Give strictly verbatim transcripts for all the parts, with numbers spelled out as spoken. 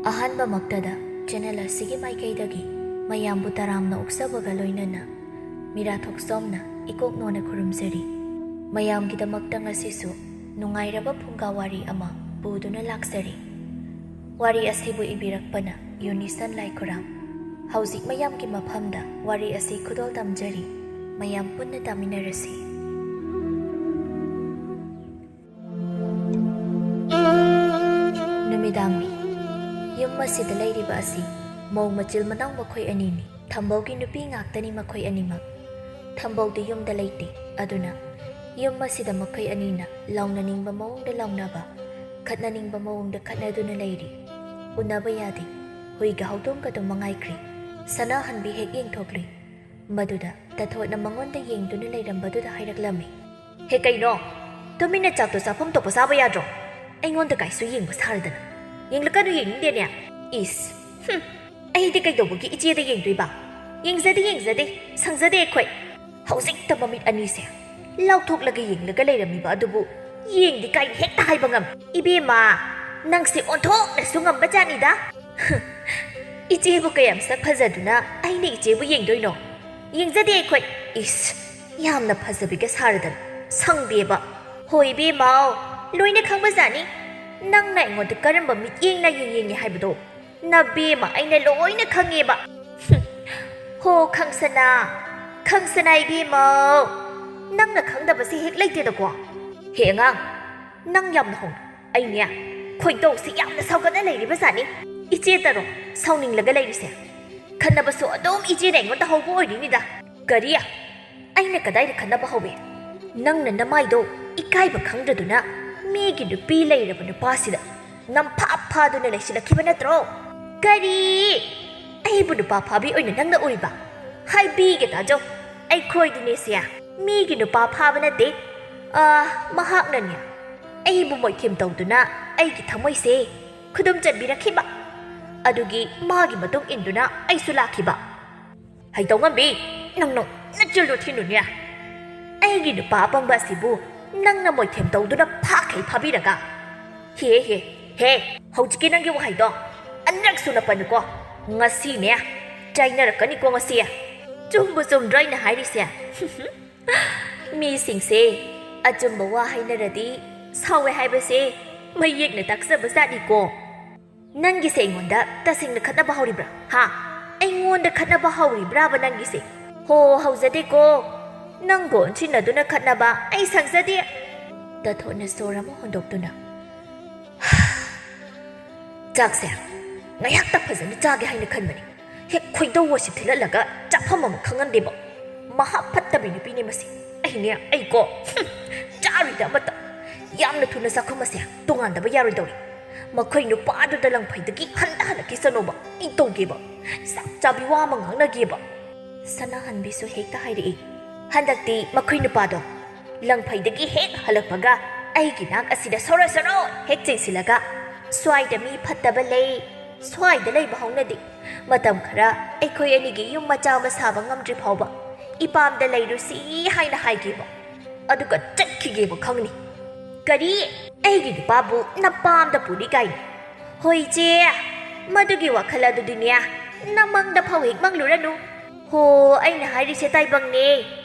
ꯑꯍꯥꯟꯕꯃꯛꯇꯗ channel ꯑꯁꯤꯒꯤ ꯃꯥꯏꯀꯩꯗꯒꯤ ꯃꯌꯥꯝꯕꯨ ꯇꯔꯥꯝꯅ ꯑꯣꯛꯆꯕꯒ ꯂꯣꯏꯅꯅ ꯃꯤꯔꯥꯊꯣꯛ ꯁꯣꯝꯅ ꯏꯀꯣꯛ ꯅꯣꯟꯅ ꯈꯨꯔꯨꯝꯖꯔꯤ꯫ ꯃꯌꯥꯝꯒꯤꯗꯃꯛꯇ ꯉꯁꯤꯁꯨ ꯅꯨꯡꯉꯥꯏꯔꯕ ꯐꯨꯡꯒꯥ ꯋꯥꯔꯤ ꯑꯃ ꯄꯨꯗꯨꯅ ꯂꯥꯛꯆꯔꯤ꯫ ꯋꯥꯔꯤ ꯑꯁꯤꯕꯨ ꯏꯕꯤꯔꯛꯄꯅ ꯌꯨꯅꯤꯁꯟ ꯂꯥꯏꯈꯨꯔꯥꯝ꯫ ꯍꯧꯖꯤꯛ ꯃꯌꯥꯝꯒꯤ ꯃꯐꯝꯗ ꯋꯥꯔꯤ ꯑꯁꯤ ꯈꯨꯗꯣꯜ ꯇꯝꯖꯔꯤ꯫ ꯃꯌꯥꯝ ꯄꯨꯟꯅ ꯇꯥꯃꯤꯟꯅꯔꯁꯤ꯫ ꯅꯨꯃꯤꯗꯥꯡꯅꯤ꯫ ꯌꯨꯝ ꯑꯁꯤꯗ ꯂꯩꯔꯤꯕ ꯑꯁꯤ ꯃꯧ ꯃꯆꯤꯜ ꯃꯅꯥꯎ ꯃꯈꯣꯏ ꯑꯅꯤꯅꯤ꯫ ꯊꯝꯕꯧꯒꯤ ꯅꯨꯄꯤ ꯉꯥꯛꯇꯅꯤ ꯃꯈꯣꯏ ꯑꯅꯤꯃꯛ꯫ ꯊꯝꯕꯧꯗꯤ ꯌꯨꯝꯗ ꯂꯩꯇꯦ꯫ ꯑꯗꯨꯅ ꯌꯨꯝ ꯑꯁꯤꯗ ꯃꯈꯣꯏ ꯑꯅꯤꯅ ꯂꯥꯎꯅꯅꯤꯡꯕ ꯃꯑꯣꯡꯗ ꯂꯥꯎꯅꯕ, ꯈꯠꯅꯅꯤꯡꯕ ꯃꯑꯣꯡꯗ ꯈꯠꯅꯗꯨꯅ ꯂꯩꯔꯤ꯫ ꯎꯅꯕ ꯌꯥꯗꯦ꯫ ꯍꯨꯏꯒ ꯍꯧꯗꯣꯡꯒꯗꯨ ꯃꯉꯥꯏꯈ꯭ꯔꯦ꯫ ꯁꯅꯥꯍꯟꯕꯤ ꯍꯦꯛ ꯌꯦꯡꯊꯣꯛꯂꯨꯏ꯫ ꯃꯗꯨꯗ ꯇꯊꯣꯠꯅ ꯃꯉꯣꯟꯗ ꯌꯦꯡꯗꯨꯅ ꯂꯩꯔꯝꯕꯗꯨꯗ ꯍꯥꯏꯔꯛꯂꯝꯃꯤ꯫ "ꯍꯦ ꯀꯩꯅꯣ? ꯇꯨꯃꯤꯟꯅ ꯆꯥꯛꯇꯣ ꯆꯥꯐꯝ ꯊꯣꯛꯄ ꯆꯥꯕ ꯌꯥꯗ꯭ꯔꯣ? ꯑꯩꯉꯣꯟꯗ ꯀꯥꯏꯁꯨ ꯌꯦꯡꯕ ꯁꯥꯔꯗꯅ꯫ ꯌꯦꯡꯂꯛꯀꯅꯨ, ꯌꯦꯡꯅꯤꯡꯗꯦꯅꯦ꯫ ꯏꯁ! ꯍꯨꯝ! ꯑꯩꯗꯤ ꯀꯩꯗꯧꯕꯒꯤ ꯏꯆꯦꯗ ꯌꯦꯡꯗꯣꯏꯕ? ꯌꯦꯡꯖꯗꯦ, ꯌꯦꯡꯖꯗꯦ, ꯁꯪꯖꯗꯦ ꯑꯩꯈꯣꯏ꯫ ꯍꯧꯖꯤꯛꯇ ꯃꯃꯤꯠ ꯑꯅꯤꯁꯦ ꯂꯥꯎꯊꯣꯛꯂꯒ ꯌꯦꯡꯂꯒ ꯂꯩꯔꯝꯃꯤꯕ ꯑꯗꯨꯕꯨ ꯌꯦꯡꯗꯦ ꯀꯥꯏꯅ ꯍꯦꯛꯇ ꯍꯥꯏꯕ ꯉꯝꯃꯤ꯫ ꯏꯕꯦꯝꯃ, ꯅꯪꯁꯦ ꯑꯣꯟꯊꯣꯛꯅꯁꯨ ꯉꯝꯕ ꯖꯥꯠꯅꯤꯗ꯫ ꯏꯆꯦꯕꯨ ꯀꯌꯥꯝ ꯁꯛ ꯐꯖꯗꯨꯅ ꯑꯩꯅ ꯏꯆꯦꯕꯨ ꯌꯦꯡꯗꯣꯏꯅꯣ? ꯌꯦꯡꯖꯗꯦ ꯑꯩꯈꯣꯏ꯫ ꯏꯁ, ꯌꯥꯝꯅ ꯐꯖꯕꯤꯒ ꯁꯥꯔꯗꯅ ꯁꯪꯗꯦꯕ꯫ ꯍꯣꯏ ꯏꯕꯦꯝꯃꯧ, ꯂꯣꯏꯅ ꯈꯪꯕꯖꯥꯠꯅꯤ꯫ ꯅꯪꯅ ꯑꯩꯉꯣꯟꯗ ꯀꯔꯝꯕ ꯃꯤꯠꯌꯦꯡꯅ ꯌꯦꯡ ꯌꯦꯡꯉꯤ ꯍꯥꯏꯕꯗꯣ꯫ ꯅꯕꯦꯝꯃ, ꯑꯩꯅ ꯂꯣꯏꯅ ꯈꯪꯉꯦꯕ꯫ ꯍꯨꯝ꯫ ꯍꯣ ꯈꯪꯁꯅꯥ, ꯈꯪꯁꯅꯥ ꯏꯕꯦꯝꯃꯧ, ꯅꯪꯅ ꯈꯪꯗꯕꯁꯦ ꯍꯦꯛ ꯂꯩꯇꯦꯗꯀꯣ꯫ ꯍꯦ ꯑꯉꯥꯡ, ꯅꯪ ꯌꯥꯝꯅ ꯍꯧꯅ꯫ ꯑꯩꯅꯦ, ꯈꯣꯏꯗꯧꯁꯤ ꯌꯥꯝꯅ ꯁꯥꯎꯒꯠꯅ ꯂꯩꯔꯤꯕꯖꯥꯠꯅꯤ꯫ ꯏꯆꯦꯇꯔꯣ ꯁꯥꯎꯅꯤꯡꯂꯒ ꯂꯩꯔꯤꯁꯦ? ꯈꯠꯅꯕꯁꯨ ꯑꯗꯨꯝ ꯏꯆꯦꯅ ꯑꯩꯉꯣꯟꯗ ꯍꯧꯕ ꯑꯣꯏꯔꯤꯅꯤꯗ꯫ ꯀꯔꯤ? ꯑꯩꯅ ꯀꯗꯥꯏꯗ ꯈꯠꯅꯕ ꯍꯧꯏ? ꯅꯪꯅ ꯅꯃꯥꯏꯗꯣ ꯏꯀꯥꯏꯕ ꯈꯪꯗ꯭ꯔꯗꯨꯅ ꯃꯤꯒꯤ ꯅꯨꯄꯤ ꯂꯩꯔꯕ ꯅꯨꯄꯥꯁꯤꯗ ꯅꯝꯐꯥ ꯐꯥꯗꯨꯅ ꯂꯩꯁꯤꯜꯂꯛꯈꯤꯕ ꯅꯠꯇ꯭ꯔꯣ? ꯀꯔꯤ? ꯑꯩꯕꯨ ꯅꯨꯄꯥ ꯐꯥꯕꯤ ꯑꯣꯏꯅ ꯅꯪꯅ ꯎꯔꯤꯕ? ꯍꯥꯏꯕꯤꯒꯦ ꯇꯥꯖꯧ, ꯑꯩꯈꯣꯏꯗꯤꯅꯦꯁꯦ ꯃꯤꯒꯤ ꯅꯨꯄꯥ ꯐꯥꯕ ꯅꯠꯇꯦ꯫ ꯑꯥ, ꯃꯍꯥꯛꯅꯅꯦ ꯑꯩꯕꯨ ꯃꯣꯏꯊꯦꯝ ꯇꯧꯗꯨꯅ ꯑꯩꯒꯤ ꯊꯃꯣꯏꯁꯦ ꯈꯨꯗꯨꯝ ꯆꯟꯕꯤꯔꯛꯈꯤꯕ꯫ ꯑꯗꯨꯒꯤ ꯃꯥꯒꯤ ꯃꯇꯨꯡ ꯏꯟꯗꯨꯅ ꯑꯩꯁꯨ ꯂꯥꯛꯈꯤꯕ꯫ ꯍꯩꯇꯧꯉꯝꯕꯤ, ꯅꯪ ꯅꯣꯛꯅ ꯆꯤꯜꯂꯨ ꯊꯤꯅꯨꯅꯦ꯫ ꯑꯩꯒꯤ ꯅꯨꯄꯥ ꯑꯄꯪꯕ ꯑꯁꯤꯕꯨ ꯅꯪꯅ ꯃꯣꯏꯊꯦꯝ ꯇꯧꯗꯨꯅ ꯐꯥꯈꯩ ꯐꯥꯕꯤꯔꯒ꯫ ꯍꯦ, ꯍꯦ, ꯍꯦ, ꯍꯧꯖꯤꯛꯀꯤ ꯅꯪꯒꯤ ꯋꯥꯍꯩꯗꯣ ꯑꯅꯤꯔꯛ ꯁꯨꯅ ꯄꯟꯅꯨꯀꯣ꯫ ꯉꯁꯤꯅꯦ, ꯆꯥꯏꯅꯔꯛꯀꯅꯤꯀꯣ ꯉꯁꯤ꯫ ꯆꯨꯝꯕꯨ ꯆꯨꯝꯗ꯭ꯔꯣ ꯑꯩꯅ ꯍꯥꯏꯔꯤꯁꯦ? ꯃꯤꯁꯤꯡꯁꯦ ꯑꯆꯨꯝꯕ ꯋꯥ ꯍꯥꯏꯅꯔꯗꯤ ꯁꯥꯎꯋꯦ ꯍꯥꯏꯕꯁꯦ ꯃꯌꯦꯛꯅ ꯇꯥꯛꯆꯕ ꯖꯥꯠꯅꯤꯀꯣ꯫ ꯅꯪꯒꯤꯁꯦ ꯑꯩꯉꯣꯟꯗ ꯇꯁꯦꯡꯅ ꯈꯠꯅꯕ ꯍꯧꯔꯤꯕ꯭ꯔꯥ? ꯍꯥ? ꯑꯩꯉꯣꯟꯗ ꯈꯠꯅꯕ ꯍꯧꯔꯤꯕ꯭ꯔꯥꯕ ꯅꯪꯒꯤꯁꯦ? ꯍꯣ, ꯍꯧꯖꯗꯦꯀꯣ꯫ ꯅꯪꯒ ꯑꯣꯟꯁꯤꯟꯅꯗꯨꯅ ꯈꯠꯅꯕ ꯑꯩ ꯁꯪꯖꯗꯦ꯫ ꯇꯥꯊꯣꯠꯅ ꯁꯣꯔ ꯑꯃ ꯍꯣꯟꯗꯣꯛꯇꯨꯅ, ꯆꯥꯛꯁꯦ ꯉꯥꯏꯍꯥꯛꯇ ꯐꯖꯅ ꯆꯥꯒꯦ ꯍꯥꯏꯅ ꯈꯟꯕꯅꯤ꯫ ꯍꯦꯛ ꯈꯣꯏꯗꯧ ꯋꯥꯁꯤ ꯊꯤꯜꯍꯜꯂꯒ ꯆꯥꯐꯝ ꯑꯃ ꯈꯪꯍꯟꯗꯦꯕ꯫ ꯃꯍꯥ ꯐꯠꯇꯕꯤ ꯅꯨꯄꯤꯅꯦ ꯃꯁꯤ꯫ ꯑꯩꯅꯦ, ꯑꯩꯀꯣ, ꯍꯨꯝ, ꯆꯥꯔꯣꯏꯗ ꯑꯃꯠꯇ꯫ ꯌꯥꯝꯅ ꯊꯨꯅ ꯆꯥꯛꯈꯨꯝ ꯑꯁꯦ ꯇꯣꯉꯥꯟꯗꯕ ꯌꯥꯔꯣꯏꯗꯧꯔꯤ꯫ ꯃꯈꯣꯏ ꯅꯨꯄꯥꯗꯨꯗ ꯂꯪꯐꯩꯗꯒꯤ ꯍꯟꯊ ꯍꯜꯂꯛꯈꯤꯁꯅꯣꯕ꯫ ꯑꯩ ꯇꯧꯒꯦꯕ꯫ ꯆꯞ ꯆꯥꯕꯤ ꯋꯥ ꯑꯃ ꯉꯥꯡꯅꯒꯦꯕ꯫ ꯁꯅꯥꯍꯟꯕꯤꯁꯨ ꯍꯦꯛꯇ ꯍꯥꯏꯔꯛꯏ꯫ ꯍꯟꯗꯛꯇꯤ ꯃꯈꯣꯏ ꯅꯨꯄꯥꯗꯣ ꯂꯪꯐꯩꯗꯒꯤ ꯍꯦꯛ ꯍꯜꯂꯛꯄꯒ ꯑꯩꯒꯤ ꯅꯥꯛ ꯑꯁꯤꯗ ꯁꯣꯔꯣ ꯁꯣꯔꯣ ꯍꯦꯛ ꯆꯦꯟꯁꯤꯜꯂꯒ, "ꯁ꯭ꯋꯥꯏꯗ ꯃꯤ ꯐꯠꯇꯕ ꯂꯩ, ꯁ꯭ꯋꯥꯏꯗ ꯂꯩꯕ ꯍꯧꯅꯗꯦ꯫ ꯃꯇꯝ ꯈꯔ ꯑꯩꯈꯣꯏ ꯑꯅꯤꯒꯤ ꯌꯨꯝ ꯃꯆꯥ ꯑꯃ ꯁꯥꯕ ꯉꯝꯗ꯭ꯔꯤ ꯐꯥꯎꯕ ꯏꯄꯥꯝꯗ ꯂꯩꯔꯨꯁꯤ" ꯍꯥꯏꯅ ꯍꯥꯏꯒꯦꯕ꯫ ꯑꯗꯨꯒ ꯆꯠꯈꯤꯒꯦꯕ ꯈꯪꯅꯤ꯫ ꯀꯔꯤ? ꯑꯩꯒꯤ ꯅꯨꯄꯥꯕꯨ ꯅꯄꯥꯝꯗ ꯄꯨꯅꯤ ꯀꯥꯏꯅ? ꯍꯣꯏ ꯏꯆꯦ, ꯃꯗꯨꯒꯤ ꯋꯥꯈꯜ ꯑꯗꯨꯗꯤꯅꯦ, ꯅꯃꯪꯗ ꯐꯥꯎ ꯍꯦꯛ ꯃꯪꯂꯨꯔꯅꯨ꯫ ꯍꯣ, ꯑꯩꯅ ꯍꯥꯏꯔꯤꯁꯦ ꯇꯥꯏꯕꯪꯅꯦ꯫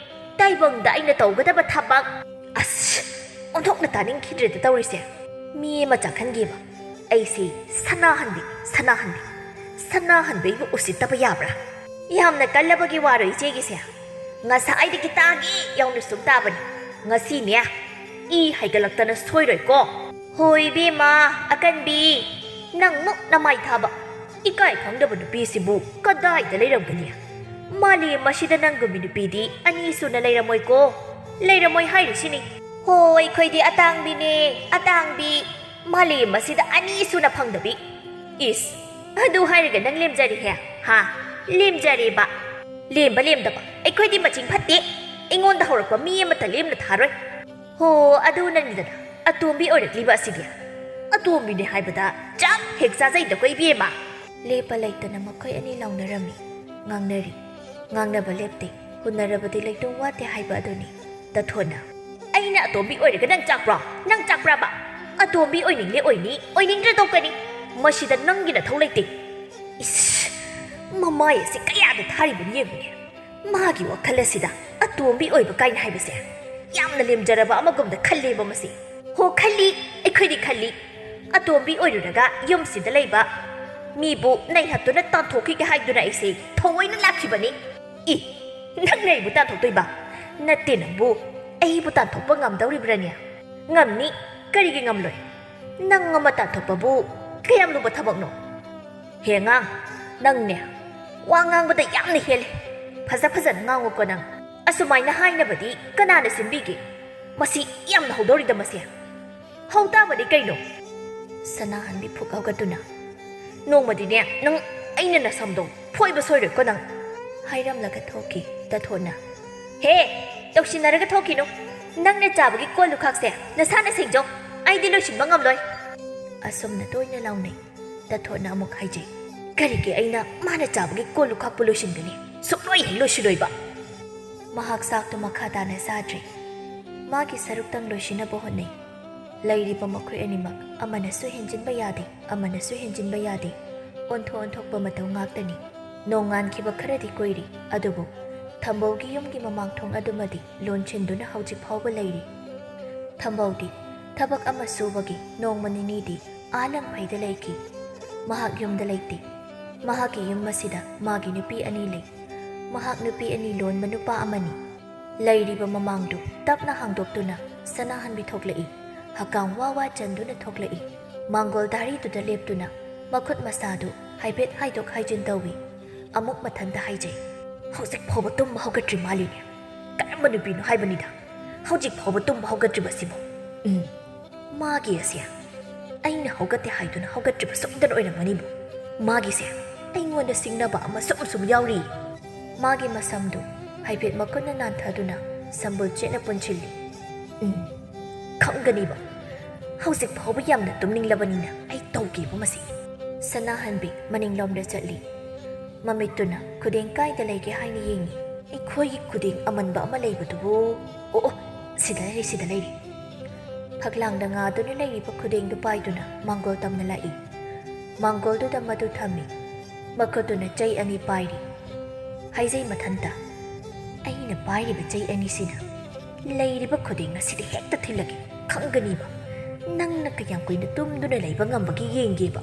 ꯇꯥꯏꯕꯪꯗ ꯑꯩꯅ ꯇꯧꯒꯗꯕ ꯊꯕꯛ꯫ ꯑꯁ, ꯑꯣꯟꯊꯣꯛꯅ ꯇꯥꯅꯤꯡꯈꯤꯗ꯭ꯔꯦꯗ ꯇꯧꯔꯤꯁꯦ꯫ ꯃꯤ ꯑꯃ ꯆꯥꯛꯍꯟꯒꯦꯕ꯫ ꯑꯩꯁꯦ ꯁꯅꯥꯍꯟꯕꯤ, ꯁꯅꯥꯍꯟꯕꯤ, ꯁꯅꯥꯍꯟꯕꯤꯕꯨ ꯎꯁꯤꯠꯇꯕ ꯌꯥꯕ꯭ꯔꯥ? ꯌꯥꯝꯅ ꯀꯜꯂꯕꯒꯤ ꯋꯥꯔꯣ ꯏꯆꯦꯒꯤꯁꯦ? ꯉꯁꯥꯏꯗꯒꯤ ꯇꯥꯒꯦ ꯌꯥꯎꯅ ꯁꯨꯝ ꯇꯥꯕꯅꯤ꯫ ꯉꯁꯤꯅꯦ, ꯏ ꯍꯥꯏꯒꯠꯂꯛꯇꯅ ꯁꯣꯏꯔꯣꯏꯀꯣ꯫ ꯍꯣꯏ ꯏꯕꯦꯝꯃ, ꯑꯀꯟꯕꯤ, ꯅꯪꯃꯨꯛ ꯅꯃꯥꯏ ꯊꯥꯕ, ꯏꯀꯥꯏ ꯈꯪꯗꯕ ꯅꯨꯄꯤꯁꯤꯕꯨ ꯀꯗꯥꯏꯗ ꯂꯩꯔꯝꯒꯅꯤ? ꯃꯥꯂꯦꯝ ꯑꯁꯤꯗ ꯅꯪꯒꯨꯝꯕꯤ ꯅꯨꯄꯤꯗꯤ ꯑꯅꯤ ꯁꯨꯅ ꯂꯩꯔꯝꯃꯣꯏꯀꯣ꯫ ꯂꯩꯔꯝꯃꯣꯏ ꯍꯥꯏꯔꯤꯁꯤꯅꯤ꯫ ꯍꯣ, ꯑꯩꯈꯣꯏꯗꯤ ꯑꯇꯥꯡꯕꯤꯅꯦ, ꯑꯇꯥꯡꯕꯤ꯫ ꯃꯥꯂꯦꯝ ꯑꯁꯤꯗ ꯑꯅꯤ ꯁꯨꯅ ꯐꯪꯗꯕꯤ꯫ ꯏꯁ, ꯑꯗꯨ ꯍꯥꯏꯔꯒ ꯅꯪ ꯂꯦꯝꯖꯔꯦꯍꯦ? ꯍꯥ? ꯂꯦꯝꯖꯔꯦꯕ꯫ ꯂꯦꯝꯕ ꯂꯦꯝꯗꯕ ꯑꯩꯈꯣꯏꯗꯤ ꯃꯆꯤꯡ ꯐꯠꯇꯦ꯫ ꯑꯩꯉꯣꯟꯗ ꯍꯧꯔꯛꯄ ꯃꯤ ꯑꯃꯠꯇ ꯂꯦꯝꯅ ꯊꯥꯔꯣꯏ꯫ ꯍꯣ, ꯑꯗꯨ ꯅꯪꯅꯤꯗꯅ ꯑꯇꯣꯝꯕꯤ ꯑꯣꯏꯔꯛꯂꯤꯕ ꯑꯁꯤꯗꯤ꯫ ꯑꯇꯣꯝꯕꯤꯅꯦ ꯍꯥꯏꯕꯗ ꯆꯞ ꯍꯦꯛ ꯆꯥꯖꯩꯗꯀꯣ ꯏꯕꯦꯝꯃ꯫ ꯂꯦꯞꯄ ꯂꯩꯇꯅ ꯃꯈꯣꯏ ꯑꯅꯤ ꯂꯥꯎꯅꯔꯝꯃꯤ, ꯉꯥꯡꯅꯔꯤ꯫ ꯉꯥꯡꯅꯕ ꯂꯦꯞꯇꯦ, ꯍꯨꯟꯅꯔꯕꯗꯤ ꯂꯩꯇꯣꯡ ꯋꯥꯠꯇꯦ ꯍꯥꯏꯕ ꯑꯗꯨꯅꯤ꯫ ꯇꯥꯊꯣꯠꯅ, "ꯑꯩꯅ ꯑꯇꯣꯝꯕꯤ ꯑꯣꯏꯔꯒ ꯅꯪ ꯆꯥꯛꯄ꯭ꯔꯣ? ꯅꯪ ꯆꯥꯛꯄ꯭ꯔꯕ? ꯑꯇꯣꯝꯕꯤ ꯑꯣꯏꯅꯤꯡꯂꯦ ꯑꯣꯏꯅꯤ, ꯑꯣꯏꯅꯤꯡꯗ꯭ꯔ ꯇꯣꯛꯀꯅꯤ"꯫ ꯃꯁꯤꯗ ꯅꯪꯒꯤ ꯅꯊꯧ ꯂꯩꯇꯦ꯫ ꯏꯁ, ꯃꯃꯥꯏ ꯑꯁꯤ ꯀꯌꯥꯗ ꯊꯥꯔꯤꯕꯅꯣ ꯌꯦꯡꯉꯨꯅꯦ꯫ ꯃꯥꯒꯤ ꯋꯥꯈꯜ ꯑꯁꯤꯗ ꯑꯇꯣꯝꯕꯤ ꯑꯣꯏꯕ ꯀꯥꯏꯅ ꯍꯥꯏꯕꯁꯦ ꯌꯥꯝꯅ ꯂꯦꯝꯖꯔꯕ ꯑꯃꯒꯨꯝꯅ ꯈꯜꯂꯦꯕ ꯃꯁꯤ꯫ ꯍꯣ, ꯈꯜꯂꯤ, ꯑꯩꯈꯣꯏꯗꯤ ꯈꯜꯂꯤ꯫ ꯑꯇꯣꯝꯕꯤ ꯑꯣꯏꯔꯨꯔꯒ ꯌꯨꯝꯁꯤꯗ ꯂꯩꯕ ꯃꯤꯕꯨ ꯅꯩꯍꯠꯇꯨꯅ ꯇꯥꯟꯊꯣꯛꯈꯤꯒꯦ ꯍꯥꯏꯗꯨꯅ ꯑꯩꯁꯦ ꯊꯑꯣꯏꯅ ꯂꯥꯛꯈꯤꯕꯅꯤ꯫ ꯏ, ꯅꯪꯅ ꯑꯩꯕꯨ ꯇꯥꯟꯊꯣꯛꯇꯣꯏꯕ? ꯅꯠꯇꯦ, ꯅꯪꯕꯨ ꯑꯩꯕꯨ ꯇꯥꯟꯊꯣꯛꯄ ꯉꯝꯗꯧꯔꯤꯕ꯭ꯔꯥꯅꯦ? ꯉꯝꯅꯤ, ꯀꯔꯤꯒꯤ ꯉꯝꯂꯣꯏ? ꯅꯪ ꯑꯃ ꯇꯥꯟꯊꯣꯛꯄꯕꯨ ꯀꯌꯥꯝ ꯂꯨꯕ ꯊꯕꯛꯅꯣ? ꯍꯦ ꯑꯉꯥꯡ, ꯅꯪꯅꯦ, ꯋꯥ ꯉꯥꯡꯕꯗ ꯌꯥꯝꯅ ꯍꯦꯜꯂꯦ꯫ ꯐꯖ ꯐꯖꯅ ꯉꯥꯡꯉꯨꯀꯣ ꯅꯪ꯫ ꯑꯁꯨꯃꯥꯏꯅ ꯍꯥꯏꯅꯕꯗꯤ ꯀꯅꯥꯅ ꯁꯤꯟꯕꯤꯒꯦ? ꯃꯁꯤ ꯌꯥꯝꯅ ꯍꯧꯗꯧꯔꯤꯗ ꯃꯁꯦ꯫ ꯍꯧ ꯇꯥꯕꯅꯤ ꯀꯩꯅꯣ? ꯁꯅꯥꯍꯟꯕꯤ ꯐꯨꯛ ꯍꯧꯒꯠꯇꯨꯅ, "ꯅꯣꯡꯃꯗꯤꯅꯦ ꯅꯪ ꯑꯩꯅ ꯅꯁꯝꯗꯣ ꯐꯣꯏꯕ ꯁꯣꯏꯔꯣꯏꯀꯣ ꯅꯪ," ꯍꯥꯏꯔꯝꯂꯒ ꯊꯣꯛꯈꯤ ꯇꯥꯊꯣꯠꯅ꯫ "ꯍꯦ, ꯇꯧꯁꯤꯟꯅꯔꯒ ꯊꯣꯛꯈꯤꯅꯨ꯫ ꯅꯪꯅ ꯆꯥꯕꯒꯤ ꯀꯣꯜ ꯂꯨꯈꯥꯛꯁꯦ ꯅꯁꯥꯅ ꯁꯦꯡꯖꯧ꯫ ꯑꯩꯗꯤ ꯂꯣꯏꯁꯤꯟꯕ ꯉꯝꯂꯣꯏ," ꯑꯁꯨꯝꯅ ꯇꯣꯏꯅ ꯂꯥꯎꯅꯩ꯫ ꯇꯥꯊꯣꯠꯅ ꯑꯃꯨꯛ ꯍꯥꯏꯖꯩ, "ꯀꯔꯤꯒꯤ ꯑꯩꯅ ꯃꯥꯅ ꯆꯥꯕꯒꯤ ꯀꯣꯜ ꯂꯨꯈꯥꯛꯄꯨ ꯂꯣꯏꯁꯤꯟꯒꯅꯤ? ꯁꯨꯛꯂꯣꯏ ꯍꯦꯛ ꯂꯣꯏꯁꯤꯜꯂꯣꯏꯕ!" ꯃꯍꯥꯛ ꯆꯥꯛꯇꯨ ꯃꯈꯥ ꯇꯥꯅ ꯆꯥꯗ꯭ꯔꯦ꯫ ꯃꯥꯒꯤ ꯁꯔꯨꯛꯇꯪ ꯂꯣꯏꯁꯤꯟꯅꯕ ꯍꯣꯠꯅꯩ꯫ ꯂꯩꯔꯤꯕ ꯃꯈꯣꯏ ꯑꯅꯤꯃꯛ ꯑꯃꯅꯁꯨ ꯍꯦꯟꯖꯤꯟꯕ ꯌꯥꯗꯦ, ꯑꯃꯅꯁꯨ ꯍꯦꯟꯖꯤꯟꯕ ꯌꯥꯗꯦ꯫ ꯑꯣꯟꯊꯣꯛ ꯑꯣꯟꯊꯣꯛꯄ ꯃꯇꯧ ꯉꯥꯛꯇꯅꯤ꯫ ꯅꯣꯡꯉꯥꯟꯈꯤꯕ ꯈꯔꯗꯤ ꯀꯨꯏꯔꯤ, ꯑꯗꯨꯕꯨ ꯊꯝꯕꯧꯒꯤ ꯌꯨꯝꯒꯤ ꯃꯃꯥꯡ ꯊꯣꯡ ꯑꯗꯨꯃꯗꯤ ꯂꯣꯟꯁꯤꯟꯗꯨꯅ ꯍꯧꯖꯤꯛ ꯐꯥꯎꯕ ꯂꯩꯔꯤ꯫ ꯊꯝꯕꯧꯗꯤ ꯊꯕꯛ ꯑꯃ ꯁꯨꯕꯒꯤ ꯅꯣꯡꯃ ꯅꯤꯅꯤꯗꯤ ꯑꯥ ꯂꯪꯐꯩꯗ ꯂꯩꯈꯤ꯫ ꯃꯍꯥꯛ ꯌꯨꯝꯗ ꯂꯩꯇꯦ꯫ ꯃꯍꯥꯛꯀꯤ ꯌꯨꯝ ꯑꯁꯤꯗ ꯃꯥꯒꯤ ꯅꯨꯄꯤ ꯑꯅꯤ ꯂꯩ꯫ ꯃꯍꯥꯛ ꯅꯨꯄꯤ ꯑꯅꯤ ꯂꯣꯟꯕ ꯅꯨꯄꯥ ꯑꯃꯅꯤ꯫ ꯂꯩꯔꯤꯕ ꯃꯃꯥꯡꯗꯨ ꯇꯞꯅ ꯍꯥꯡꯗꯣꯛꯇꯨꯅ ꯁꯅꯥꯍꯟꯕꯤ ꯊꯣꯛꯂꯛꯏ꯫ ꯍꯀꯥꯝ ꯋꯥ ꯋꯥ ꯆꯟꯗꯨꯅ ꯊꯣꯛꯂꯛꯏ꯫ ꯃꯥꯡꯒꯣꯜ ꯗꯥꯔꯤꯗꯨꯗ ꯂꯦꯞꯇꯨꯅ ꯃꯈꯨꯠ ꯃꯁꯥꯗꯨ ꯍꯥꯏꯐꯦꯠ ꯍꯥꯏꯗꯣꯛ ꯍꯥꯏꯖꯤꯟ ꯇꯧꯏ꯫ ꯑꯃꯨꯛ ꯃꯊꯟꯇ ꯍꯥꯏꯖꯩ, "ꯍꯧꯖꯤꯛ ꯐꯥꯎꯕ ꯇꯨꯝꯕ ꯍꯧꯒꯠꯇ꯭ꯔꯤ ꯃꯥꯜꯂꯤꯅꯦ꯫ ꯀꯔꯝꯕ ꯅꯨꯄꯤꯅꯣ ꯍꯥꯏꯕꯅꯤꯗ, ꯍꯧꯖꯤꯛ ꯐꯥꯎꯕ ꯇꯨꯝꯕ ꯍꯧꯒꯠꯇ꯭ꯔꯤꯕꯁꯤꯕꯨ? ꯎꯝ, ꯃꯥꯒꯤ ꯑꯁꯦ ꯑꯩꯅ ꯍꯧꯒꯠꯇꯦ ꯍꯥꯏꯗꯨꯅ ꯍꯧꯒꯠꯇ꯭ꯔꯤꯕ ꯁꯣꯏꯗꯅ ꯑꯣꯏꯔꯝꯒꯅꯤꯕꯨ꯫ ꯃꯥꯒꯤꯁꯦ ꯑꯩꯉꯣꯟꯗ ꯁꯤꯡꯅꯕ ꯑꯃ ꯁꯨꯝ ꯁꯨꯝ ꯌꯥꯎꯔꯤ꯫" ꯃꯥꯒꯤ ꯃꯁꯝꯗꯨ ꯍꯥꯏꯐꯦꯠ ꯃꯈꯨꯠꯅ ꯅꯥꯟꯊꯗꯨꯅ ꯁꯝꯕꯨꯜ ꯆꯦꯠꯅ ꯄꯨꯟꯁꯤꯜꯂꯤ꯫ "ꯎꯝ, ꯈꯪꯒꯅꯤꯕ꯫ ꯍꯧꯖꯤꯛ ꯐꯥꯎꯕ ꯌꯥꯝꯅ ꯇꯨꯝꯅꯤꯡꯂꯕꯅꯤꯅ ꯑꯩ ꯇꯧꯒꯦꯕ ꯃꯁꯤ꯫" ꯁꯅꯥꯍꯟꯕꯤ ꯃꯅꯤꯡꯂꯣꯝꯗ ꯆꯠꯂꯤ꯫ ꯃꯃꯤꯠꯇꯨꯅ ꯈꯨꯗꯦꯡ ꯀꯥꯏꯗ ꯂꯩꯒꯦ ꯍꯥꯏꯅ ꯌꯦꯡꯉꯤ꯫ "ꯑꯩꯈꯣꯏꯒꯤ ꯈꯨꯗꯦꯡ ꯑꯃꯟꯕ ꯑꯃ ꯂꯩꯕꯗꯨꯕꯨ? ꯑꯣ, ꯑꯣ, ꯁꯤꯗ ꯂꯩꯔꯦ, ꯁꯤꯗ ꯂꯩꯔꯦ꯫" ꯐꯛꯂꯥꯡꯗ ꯉꯥꯗꯨꯅ ꯂꯩꯔꯤꯕ ꯈꯨꯗꯦꯡꯗꯨ ꯄꯥꯏꯗꯨꯅ ꯃꯥꯡꯒꯣꯜ ꯇꯝꯅ ꯂꯥꯛꯏ꯫ ꯃꯥꯡꯒꯣꯜꯗꯨꯗ ꯃꯗꯨ ꯊꯝꯃꯤ꯫ ꯃꯈꯨꯠꯇꯨꯅ ꯆꯩ ꯑꯅꯤ ꯄꯥꯏꯔꯤ꯫ ꯍꯥꯏꯖꯩ ꯃꯊꯟꯇ, "ꯑꯩꯅ ꯄꯥꯏꯔꯤꯕ ꯆꯩ ꯑꯅꯤꯁꯤꯅ ꯂꯩꯔꯤꯕ ꯈꯨꯗꯤꯡ ꯑꯁꯤꯗ ꯍꯦꯛꯇ ꯊꯤꯜꯂꯒꯦ, ꯈꯪꯒꯅꯤꯕ꯫ ꯅꯪꯅ ꯀꯌꯥꯝ ꯀꯨꯏꯅ ꯇꯨꯝꯗꯨꯅ ꯂꯩꯕ ꯉꯝꯕꯒꯦ ꯌꯦꯡꯒꯦꯕ"꯫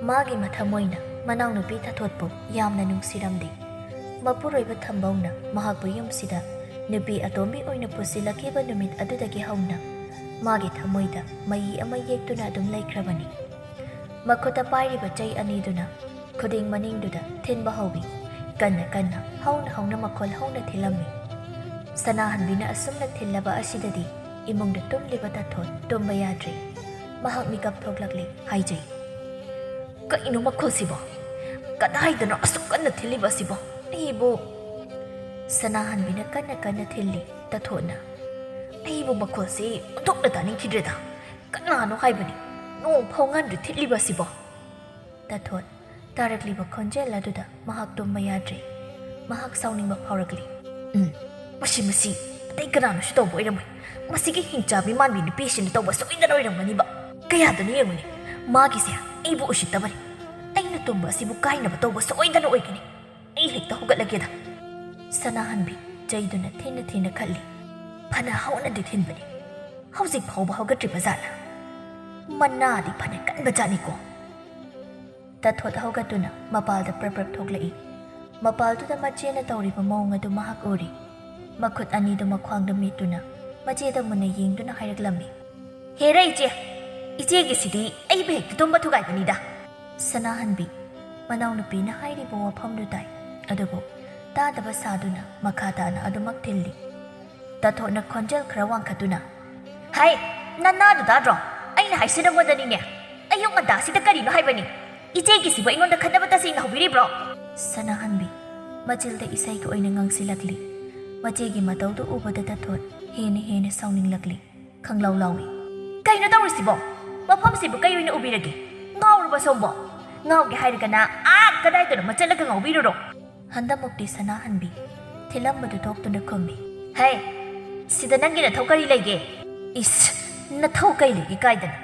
ꯃꯥꯒꯤ ꯃꯊꯃꯣꯏꯅ ꯃꯅꯥꯎꯅꯨꯄꯤ ꯇꯥꯊꯣꯠꯄꯨ ꯌꯥꯝꯅ ꯅꯨꯡꯁꯤꯔꯝꯗꯦ꯫ ꯃꯄꯨꯔꯣꯏꯕ ꯊꯝꯕꯧꯅ ꯃꯍꯥꯛꯄꯨ ꯌꯨꯝꯁꯤꯗ ꯅꯨꯄꯤ ꯑꯇꯣꯝꯕꯤ ꯑꯣꯏꯅ ꯄꯨꯁꯤꯜꯂꯛꯈꯤꯕ ꯅꯨꯃꯤꯠ ꯑꯗꯨꯗꯒꯤ ꯍꯧꯅ ꯃꯥꯒꯤ ꯊꯃꯣꯏꯗ ꯃꯌꯤ ꯑꯃ ꯌꯦꯛꯇꯨꯅ ꯑꯗꯨꯝ ꯂꯩꯈ꯭ꯔꯕꯅꯤ꯫ ꯃꯈꯨꯠꯇ ꯄꯥꯏꯔꯤꯕ ꯆꯩ ꯑꯅꯤꯗꯨꯅ ꯈꯨꯗꯤꯡ ꯃꯅꯤꯡꯗꯨꯗ ꯊꯤꯟꯕ ꯍꯧꯏ꯫ ꯀꯟꯅ ꯀꯟꯅ, ꯍꯧꯅ ꯍꯧꯅ ꯃꯈꯣꯜ ꯍꯧꯅ ꯊꯤꯜꯂꯝꯃꯤ꯫ ꯁꯅꯥꯍꯟꯕꯤꯅ ꯑꯁꯨꯝꯅ ꯊꯤꯜꯂꯕ ꯑꯁꯤꯗꯗꯤ ꯏꯃꯨꯡꯗ ꯇꯨꯝꯂꯤꯕ ꯇꯥꯊꯣꯠ ꯇꯨꯝꯕ ꯌꯥꯗ꯭ꯔꯦ꯫ ꯃꯍꯥꯛ ꯃꯤꯀꯞ ꯊꯣꯛꯂꯛꯂꯦ꯫ ꯍꯥꯏꯖꯩ, "ꯀꯩꯅꯣ ꯃꯈꯣꯜꯁꯤꯕꯣ? ꯀꯗꯥꯏꯗꯅꯣ ꯑꯁꯨꯛ ꯀꯟꯅ ꯊꯤꯜꯂꯤꯕ ꯑꯁꯤꯕꯣ? ꯑꯩꯕꯨ"꯫ ꯁꯅꯥꯍꯟꯕꯤꯅ ꯀꯟꯅ ꯀꯟꯅ ꯊꯤꯜꯂꯤ꯫ ꯇꯥꯊꯣꯠꯅ, "ꯑꯩꯕꯨ ꯃꯈꯣꯜꯁꯤ ꯑꯣꯟꯊꯣꯛꯅ ꯇꯥꯅꯤꯡꯈꯤꯗ꯭ꯔꯦꯗ꯫ ꯀꯅꯥꯅꯣ ꯍꯥꯏꯕꯅꯤ? ꯅꯣꯡ ꯐꯥꯎ ꯉꯟꯗ꯭ꯔꯤ ꯊꯤꯠꯂꯤꯕ ꯑꯁꯤꯕꯣ?" ꯇꯥꯊꯣꯠ, ꯇꯥꯔꯛꯂꯤꯕ ꯈꯣꯟꯖꯦꯜ ꯑꯗꯨꯗ ꯃꯍꯥꯛ ꯇꯨꯝꯕ ꯌꯥꯗ꯭ꯔꯦ꯫ ꯃꯍꯥꯛ ꯁꯥꯎꯅꯤꯡꯕ ꯐꯥꯎꯔꯛꯂꯤ꯫ "ꯎꯝ, ꯃꯁꯤ, ꯃꯁꯤ ꯑꯇꯩ ꯀꯅꯥꯅꯁꯨ ꯇꯧꯕ ꯑꯣꯏꯔꯝꯃꯣꯏ꯫ ꯃꯁꯤꯒꯤ ꯍꯤꯡꯆꯥꯕꯤ ꯃꯥꯟꯕꯤ ꯅꯨꯄꯤꯁꯤꯅ ꯇꯧꯕ ꯁꯣꯏꯗꯅ ꯑꯣꯏꯔꯝꯒꯅꯤꯕ꯫ ꯀꯌꯥꯗꯅꯤ ꯌꯦꯡꯉꯨꯅꯦ, ꯃꯥꯒꯤꯁꯦ ꯑꯩꯕꯨ ꯎꯁꯤꯠꯇꯕꯅꯤ꯫ ꯑꯩꯅ ꯇꯨꯝꯕ ꯑꯁꯤꯕꯨ ꯀꯥꯏꯅꯕ ꯇꯧꯕ ꯁꯣꯏꯗꯅ ꯑꯣꯏꯒꯅꯤ꯫ ꯑꯩ ꯍꯦꯛꯇ ꯍꯧꯒꯠꯂꯒꯦꯗ"꯫ ꯁꯅꯥꯍꯟꯕꯤ ꯆꯩꯗꯨꯅ ꯊꯤꯅ ꯊꯤꯅ ꯈꯠꯂꯤ꯫ "ꯐꯅ ꯍꯧꯅꯗꯤ ꯊꯤꯟꯕꯅꯤ, ꯍꯧꯖꯤꯛ ꯐꯥꯎꯕ ꯍꯧꯒꯠꯇ꯭ꯔꯤꯕ ꯖꯥꯠꯂ? ꯃꯅꯥꯗꯤ ꯐꯅ ꯀꯟꯕ ꯖꯥꯠꯅꯤꯀꯣ"꯫ ꯇꯥꯊꯣꯠ ꯍꯧꯒꯠꯇꯨꯅ ꯃꯄꯥꯜꯗ ꯄ꯭ꯔꯞ ꯄ꯭ꯔꯞ ꯊꯣꯛꯂꯛꯏ꯫ ꯃꯄꯥꯜꯗꯨꯗ ꯃꯆꯦꯅ ꯇꯧꯔꯤꯕ ꯃꯑꯣꯡ ꯑꯗꯨ ꯃꯍꯥꯛ ꯎꯔꯤ꯫ ꯃꯈꯨꯠ ꯑꯅꯤꯗꯨ ꯃꯈ꯭ꯋꯥꯡꯗ ꯃꯦꯠꯇꯨꯅ ꯃꯆꯦꯗ ꯃꯨꯟꯅ ꯌꯦꯡꯗꯨꯅ ꯍꯥꯏꯔꯛꯂꯝꯃꯤ, "ꯍꯦꯔꯥ ꯏꯆꯦ, ꯏꯆꯦꯒꯤꯁꯤꯗꯤ ꯑꯩꯕꯨ ꯍꯦꯛꯇ ꯇꯨꯝꯕ ꯊꯨꯒꯥꯏꯕꯅꯤꯗ"꯫ ꯁꯅꯥꯍꯟꯕꯤ ꯃꯅꯥꯎꯅꯨꯄꯤꯅ ꯍꯥꯏꯔꯤꯕ ꯋꯥꯐꯝꯗꯨ ꯇꯥꯏ, ꯑꯗꯨꯕꯨ ꯇꯥꯗꯕ ꯁꯥꯗꯨꯅ ꯃꯈꯥ ꯇꯥꯅ ꯑꯗꯨꯃꯛ ꯊꯤꯜꯂꯤ꯫ ꯇꯥꯊꯣꯠꯅ ꯈꯣꯟꯖꯦꯜ ꯈꯔ ꯋꯥꯡꯈꯠꯇꯨꯅ, "ꯍꯩ, ꯅꯅꯥꯗꯨ ꯇꯥꯗ꯭ꯔꯣ? ꯑꯩꯅ ꯍꯥꯏꯁꯤ ꯅꯉꯣꯟꯗꯅꯤꯅꯦ꯫ ꯑꯌꯨꯛ ꯉꯟꯇꯥꯁꯤꯗ ꯀꯔꯤꯅꯣ ꯍꯥꯏꯕꯅꯤ? ꯏꯆꯦꯒꯤꯁꯤꯕꯨ ꯑꯩꯉꯣꯟꯗ ꯈꯠꯅꯕ ꯇꯁꯦꯡꯅ ꯍꯧꯕꯤꯔꯤꯕ꯭ꯔꯣ?" ꯁꯅꯥꯍꯟꯕꯤ ꯃꯆꯤꯜꯗ ꯏꯁꯩꯒꯤ ꯑꯣꯏꯅ ꯉꯥꯡꯁꯤꯜꯂꯛꯂꯤ꯫ ꯃꯆꯦꯒꯤ ꯃꯇꯧꯗꯨ ꯎꯕꯗ ꯇꯥꯊꯣꯠ ꯍꯦꯟꯅ ꯍꯦꯟꯅ ꯁꯥꯎꯅꯤꯡꯂꯛꯂꯤ꯫ ꯈꯪꯂꯥꯎ ꯂꯥꯎꯏ꯫ "ꯀꯩꯅꯣ ꯇꯧꯔꯤꯁꯤꯕꯣ? ꯃꯐꯝꯁꯤꯕꯨ ꯀꯩ ꯑꯣꯏꯅ ꯎꯕꯤꯔꯒꯦ? ꯉꯥꯎꯔꯕ ꯁꯣꯝꯕꯣ? ꯉꯥꯎꯒꯦ ꯍꯥꯏꯔꯒꯅ ꯑꯥ ꯀꯗꯥꯏꯗꯅꯣ ꯃꯆꯠꯂꯒ ꯉꯥꯎꯕꯤꯔꯨꯔꯣ"꯫ ꯍꯟꯗꯃꯨꯛꯇꯤ ꯁꯅꯥꯍꯟꯕꯤ ꯊꯤꯜꯂꯝꯕꯗꯨ ꯊꯣꯛꯇꯨꯅ ꯈꯨꯝꯃꯤ, "ꯍꯦ, ꯁꯤꯗ ꯅꯪꯒꯤ ꯅꯊꯧ ꯀꯔꯤ ꯂꯩꯒꯦ?" "ꯏꯁ, ꯅꯊꯧ ꯀꯩ ꯂꯩꯒꯦ ꯀꯥꯏꯗꯅ?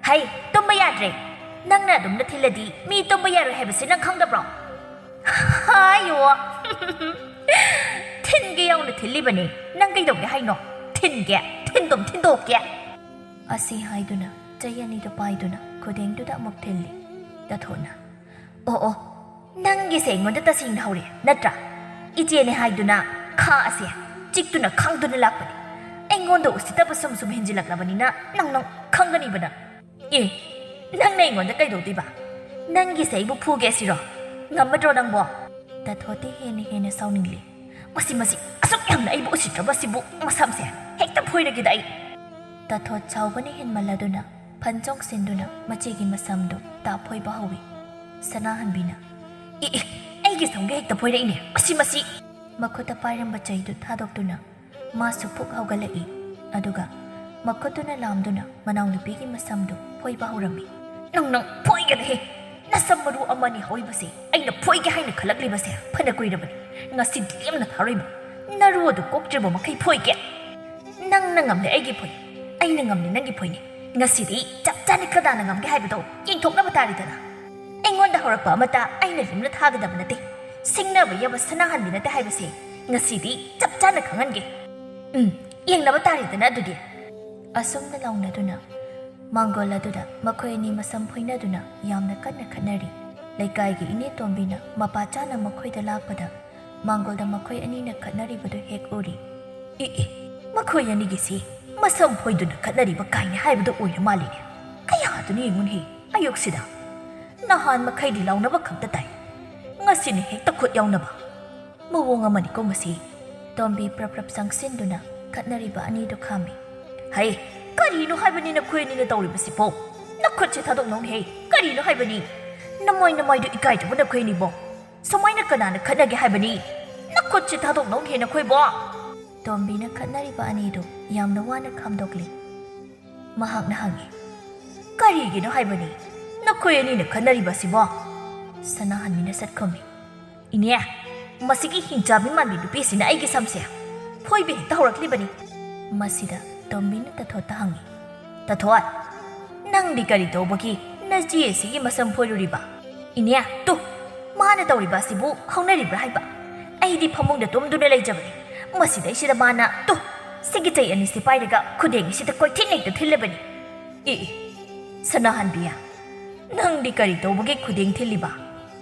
ꯍꯩ, ꯇꯨꯝꯕ ꯌꯥꯗ꯭ꯔꯦ꯫ ꯅꯪꯅ ꯑꯗꯨꯝꯅ ꯊꯤꯜꯂꯗꯤ ꯃꯤ ꯇꯨꯝꯕ ꯌꯥꯔꯣꯏ ꯍꯥꯏꯕꯁꯤ ꯅꯪ ꯈꯪꯗꯕ꯭ꯔꯣ? ꯍꯥꯏꯌꯣ꯫ ꯊꯤꯟꯒꯦ ꯌꯥꯎꯅ ꯊꯤꯜꯂꯤꯕꯅꯦ꯫ ꯅꯪ ꯀꯩꯗꯧꯒꯦ ꯍꯥꯏꯅꯣ? ꯊꯤꯟꯒꯦ, ꯊꯤꯟꯗꯨꯝ ꯊꯤꯟꯗꯣꯛꯀꯦ꯫ ꯑꯁꯤ ꯍꯥꯏꯗꯨꯅ ꯆꯩ ꯑꯅꯤꯗꯨ ꯄꯥꯏꯗꯨꯅ ꯈꯨꯗꯦꯡꯗꯨꯗ ꯑꯃꯨꯛ ꯊꯤꯜꯂꯤ ꯇꯥꯊꯣꯠꯅ꯫ ꯑꯣ ꯑꯣ, ꯅꯪꯒꯤꯁꯦ ꯑꯩꯉꯣꯟꯗ ꯇꯁꯦꯡꯅ ꯍꯧꯔꯦ ꯅꯠꯇ꯭ꯔꯥ? ꯏꯆꯦꯅꯦ ꯍꯥꯏꯗꯨꯅ ꯈꯥ ꯑꯁꯦ ꯆꯤꯛꯇꯨꯅ ꯈꯥꯡꯗꯨꯅ ꯂꯥꯛꯄꯅꯦ꯫ ꯑꯩꯉꯣꯟꯗ ꯎꯁꯤꯠꯇꯕ ꯁꯨꯝ ꯁꯨꯝ ꯍꯦꯟꯖꯤꯜꯂꯛꯂꯕꯅꯤꯅ ꯅꯪ ꯅꯪ ꯈꯪꯒꯅꯤꯕ ꯅꯪ꯫ ꯑꯦ, ꯅꯪꯅ ꯑꯩꯉꯣꯟꯗ ꯀꯩꯗꯧꯗꯣꯏꯕ? ꯅꯪꯒꯤꯁꯦ ꯑꯩꯕꯨ ꯐꯨꯒꯦ ꯁꯤꯔꯣ? ꯉꯝꯃꯗ꯭ꯔꯣ ꯅꯪꯕꯣ? ꯇꯥꯊꯣꯠꯇꯤ ꯍꯦꯟꯅ ꯍꯦꯟꯅ ꯁꯥꯎꯅꯤꯡꯂꯦ꯫ ꯃꯁꯤ ꯃꯁꯤ ꯑꯁꯨꯛ ꯌꯥꯝꯅ ꯑꯩꯕꯨ ꯎꯁꯤꯠꯇ꯭ꯔꯕ ꯁꯤꯕꯨ ꯃꯁꯝꯁꯦ ꯍꯦꯛꯇ ꯐꯣꯏꯔꯒꯦꯗ ꯑꯩ꯫ ꯇꯥꯊꯣꯠ ꯁꯥꯎꯕꯅ ꯍꯦꯟꯃꯜꯂꯗꯨꯅ ꯐꯟ ꯆꯣꯡꯁꯤꯟꯗꯨꯅ ꯃꯆꯦꯒꯤ ꯃꯁꯝꯗꯨ ꯇꯥꯞ ꯐꯣꯏꯕ ꯍꯧꯏ꯫ ꯁꯅꯥꯍꯟꯕꯤꯅ, "ꯏ ꯏ, ꯑꯩꯒꯤ ꯁꯝꯒ ꯍꯦꯛꯇ ꯐꯣꯏꯔꯛꯏꯅꯦ, ꯃꯁꯤ ꯃꯁꯤ!" ꯃꯈꯨꯠꯇ ꯄꯥꯏꯔꯝꯕ ꯆꯩꯗꯨ ꯊꯥꯗꯣꯛꯇꯨꯅ ꯃꯥꯁꯨ ꯐꯨꯛ ꯍꯧꯒꯠꯂꯛꯏ꯫ ꯑꯗꯨꯒ ꯃꯈꯨꯠꯇꯨꯅ ꯂꯥꯝꯗꯨꯅ ꯃꯅꯥꯎꯅꯨꯄꯤꯒꯤ ꯃꯁꯝꯗꯨ ꯐꯣꯏꯕ ꯍꯧꯔꯝꯃꯤ꯫ "ꯅꯪ ꯅꯪ ꯐꯣꯏꯒꯅꯤꯍꯦ! ꯅꯁꯝ ꯃꯔꯨ ꯑꯃꯅꯤ ꯍꯧꯏꯕꯁꯦ ꯑꯩꯅ ꯐꯣꯏꯒꯦ ꯍꯥꯏꯅ ꯈꯜꯂꯛꯂꯤꯕꯁꯦ ꯐꯅ ꯀꯨꯏꯔꯕꯅꯤ꯫ ꯉꯁꯤꯗꯤ ꯂꯦꯝꯅ ꯊꯥꯔꯣꯏꯕ꯫ ꯅꯔꯨ ꯑꯗꯨ ꯀꯣꯛꯇ꯭ꯔꯤꯕ ꯃꯈꯩ ꯐꯣꯏꯒꯦ꯫ ꯅꯪꯅ ꯉꯝꯂꯦ ꯑꯩꯒꯤ ꯐꯣꯏ, ꯑꯩꯅ ꯉꯝꯂꯦ ꯅꯪꯒꯤ ꯐꯣꯏꯅꯤ꯫ ꯉꯁꯤꯗꯤ ꯆꯞ ꯆꯥꯅ ꯀꯅꯥꯅ ꯉꯝꯒꯦ ꯍꯥꯏꯕꯗꯣ ꯌꯦꯡꯊꯣꯛꯅꯕ ꯇꯥꯔꯦꯗꯅ꯫ ꯑꯩꯉꯣꯟꯗ ꯍꯧꯔꯛꯄ ꯑꯃꯠꯇ ꯑꯩꯅ ꯂꯦꯝꯅ ꯊꯥꯒꯗꯕ ꯅꯠꯇꯦ꯫ ꯁꯤꯡꯅꯕ ꯌꯥꯕ ꯁꯅꯥꯍꯟꯕꯤ ꯅꯠꯇꯦ ꯍꯥꯏꯕꯁꯦ ꯉꯁꯤꯗꯤ ꯆꯞ ꯆꯥꯅ ꯈꯪꯍꯟꯒꯦ꯫ ꯎꯝ, ꯌꯦꯡꯅꯕ ꯇꯥꯔꯦꯗꯅ ꯑꯗꯨꯗꯤ꯫" ꯑꯁꯨꯝꯅ ꯂꯥꯎꯅꯗꯨꯅ ꯃꯥꯡꯒꯣꯜ ꯑꯗꯨꯗ ꯃꯈꯣꯏ ꯑꯅꯤ ꯃꯁꯝ ꯐꯣꯏꯅꯗꯨꯅ ꯌꯥꯝꯅ ꯀꯟꯅ ꯈꯠꯅꯔꯤ꯫ ꯂꯩꯀꯥꯏꯒꯤ ꯏꯅꯦ ꯇꯣꯝꯕꯤꯅ ꯃꯄꯥ ꯆꯥꯅ ꯃꯈꯣꯏꯗ ꯂꯥꯛꯄꯗ ꯃꯥꯡꯒꯣꯜꯗ ꯃꯈꯣꯏ ꯑꯅꯤꯅ ꯈꯠꯅꯔꯤꯕꯗꯨ ꯍꯦꯛ ꯎꯔꯤ꯫ "ꯏ ꯏ, ꯃꯈꯣꯏ ꯑꯅꯤꯒꯤꯁꯤ ꯃꯁꯝ ꯐꯣꯏꯗꯨꯅ ꯈꯠꯅꯔꯤꯕ ꯀꯥꯏꯅ ꯍꯥꯏꯕꯗꯨ ꯑꯣꯏꯔ ꯃꯥꯜꯂꯤꯅꯦ꯫ ꯀꯌꯥꯗꯨꯅ ꯌꯦꯡꯉꯨꯅꯦ ꯑꯌꯨꯛꯁꯤꯗ꯫ ꯅꯍꯥꯟ ꯃꯈꯩꯗꯤ ꯂꯥꯎꯅꯕ ꯈꯛꯇ ꯇꯥꯏ, ꯉꯁꯤꯅ ꯍꯦꯛꯇ ꯈꯨꯠ ꯌꯥꯎꯅꯕ꯫ ꯃꯑꯣꯡ ꯑꯃꯅꯤꯀꯣ ꯃꯁꯤ꯫" ꯇꯣꯝꯕꯤ ꯄ꯭ꯔꯞ ꯄ꯭ꯔꯞ ꯆꯪꯁꯤꯟꯗꯨꯅ ꯈꯠꯅꯔꯤꯕ ꯑꯅꯤꯗꯨ ꯈꯥꯝꯃꯤ꯫ "ꯍꯩ, ꯀꯔꯤꯅꯣ ꯍꯥꯏꯕꯅꯤ ꯅꯈꯣꯏ ꯑꯅꯤꯅ ꯇꯧꯔꯤꯕꯁꯤꯕꯣ? ꯅꯈꯨꯠꯁꯦ ꯊꯥꯗꯣꯛꯅꯧꯅꯦꯍꯦ꯫ ꯀꯔꯤꯅꯣ ꯍꯥꯏꯕꯅꯤ? ꯅꯃꯣꯏ ꯅꯃꯥꯏꯗꯨ ꯏꯀꯥꯏꯗ꯭ꯔꯕ ꯅꯈꯣꯏ ꯑꯅꯤꯕꯣ? ꯁꯨꯃꯥꯏꯅ ꯀꯅꯥꯅ ꯈꯠꯅꯒꯦ ꯍꯥꯏꯕꯅꯤ? ꯅꯈꯨꯠꯁꯦ ꯊꯥꯗꯣꯛꯅꯧꯅꯦꯍꯦ ꯅꯈꯣꯏꯕꯣ!" ꯇꯣꯝꯕꯤꯅ ꯈꯠꯅꯔꯤꯕ ꯑꯅꯤꯗꯨ ꯌꯥꯝꯅ ꯋꯥꯅ ꯈꯥꯝꯗꯣꯛꯂꯤ꯫ ꯃꯍꯥꯛꯅ ꯍꯪꯉꯤ, "ꯀꯔꯤꯒꯤꯅꯣ ꯍꯥꯏꯕꯅꯤ ꯅꯈꯣꯏ ꯑꯅꯤꯅ ꯈꯠꯅꯔꯤꯕ ꯑꯁꯤꯕꯣ?" ꯁꯅꯥꯍꯟꯕꯤꯅ ꯁꯠꯈꯨꯝꯃꯤ, "ꯏꯅꯦ, ꯃꯁꯤꯒꯤ ꯍꯤꯡꯆꯥꯕꯤ ꯃꯥꯟꯕꯤ ꯅꯨꯄꯤꯁꯤꯅ ꯑꯩꯒꯤ ꯁꯝꯁꯦ ꯐꯣꯏꯕ ꯍꯦꯛꯇ ꯍꯧꯔꯛꯂꯤꯕꯅꯤ꯫" ꯃꯁꯤꯗ ꯇꯣꯝꯕꯤꯅ ꯇꯥꯊꯣꯠꯇ ꯍꯪꯉꯤ, "ꯇꯥꯊꯣꯠ, ꯅꯪꯗꯤ ꯀꯔꯤ ꯇꯧꯕꯒꯤ ꯅꯆꯦ ꯑꯁꯤꯒꯤ ꯃꯁꯝ ꯐꯣꯏꯔꯨꯔꯤꯕ? ꯏꯅꯦ, ꯇꯨ, ꯃꯥꯅ ꯇꯧꯔꯤꯕ ꯑꯁꯤꯕꯨ ꯍꯧꯅꯔꯤꯕ꯭ꯔꯥ ꯍꯥꯏꯕ? ꯑꯩꯗꯤ ꯐꯃꯨꯡꯗ ꯇꯨꯝꯗꯨꯅ ꯂꯩꯖꯕꯅꯤ꯫ ꯃꯁꯤꯗꯩꯁꯤꯗ ꯃꯥꯅ, ꯇꯨ, ꯁꯤꯒꯤ ꯆꯩ ꯑꯅꯤꯁꯤ ꯄꯥꯏꯔꯒ ꯈꯨꯗꯦꯡ ꯑꯁꯤꯗ ꯀꯣꯏꯊꯤꯟ ꯍꯦꯛꯇ ꯊꯤꯜꯂꯕꯅꯤ꯫ ꯑꯦ, ꯑꯦ, ꯁꯅꯥꯍꯟꯕꯤ, ꯅꯪꯗꯤ ꯀꯔꯤ ꯇꯧꯕꯒꯤ ꯈꯨꯗꯦꯡ ꯊꯤꯜꯂꯤꯕ?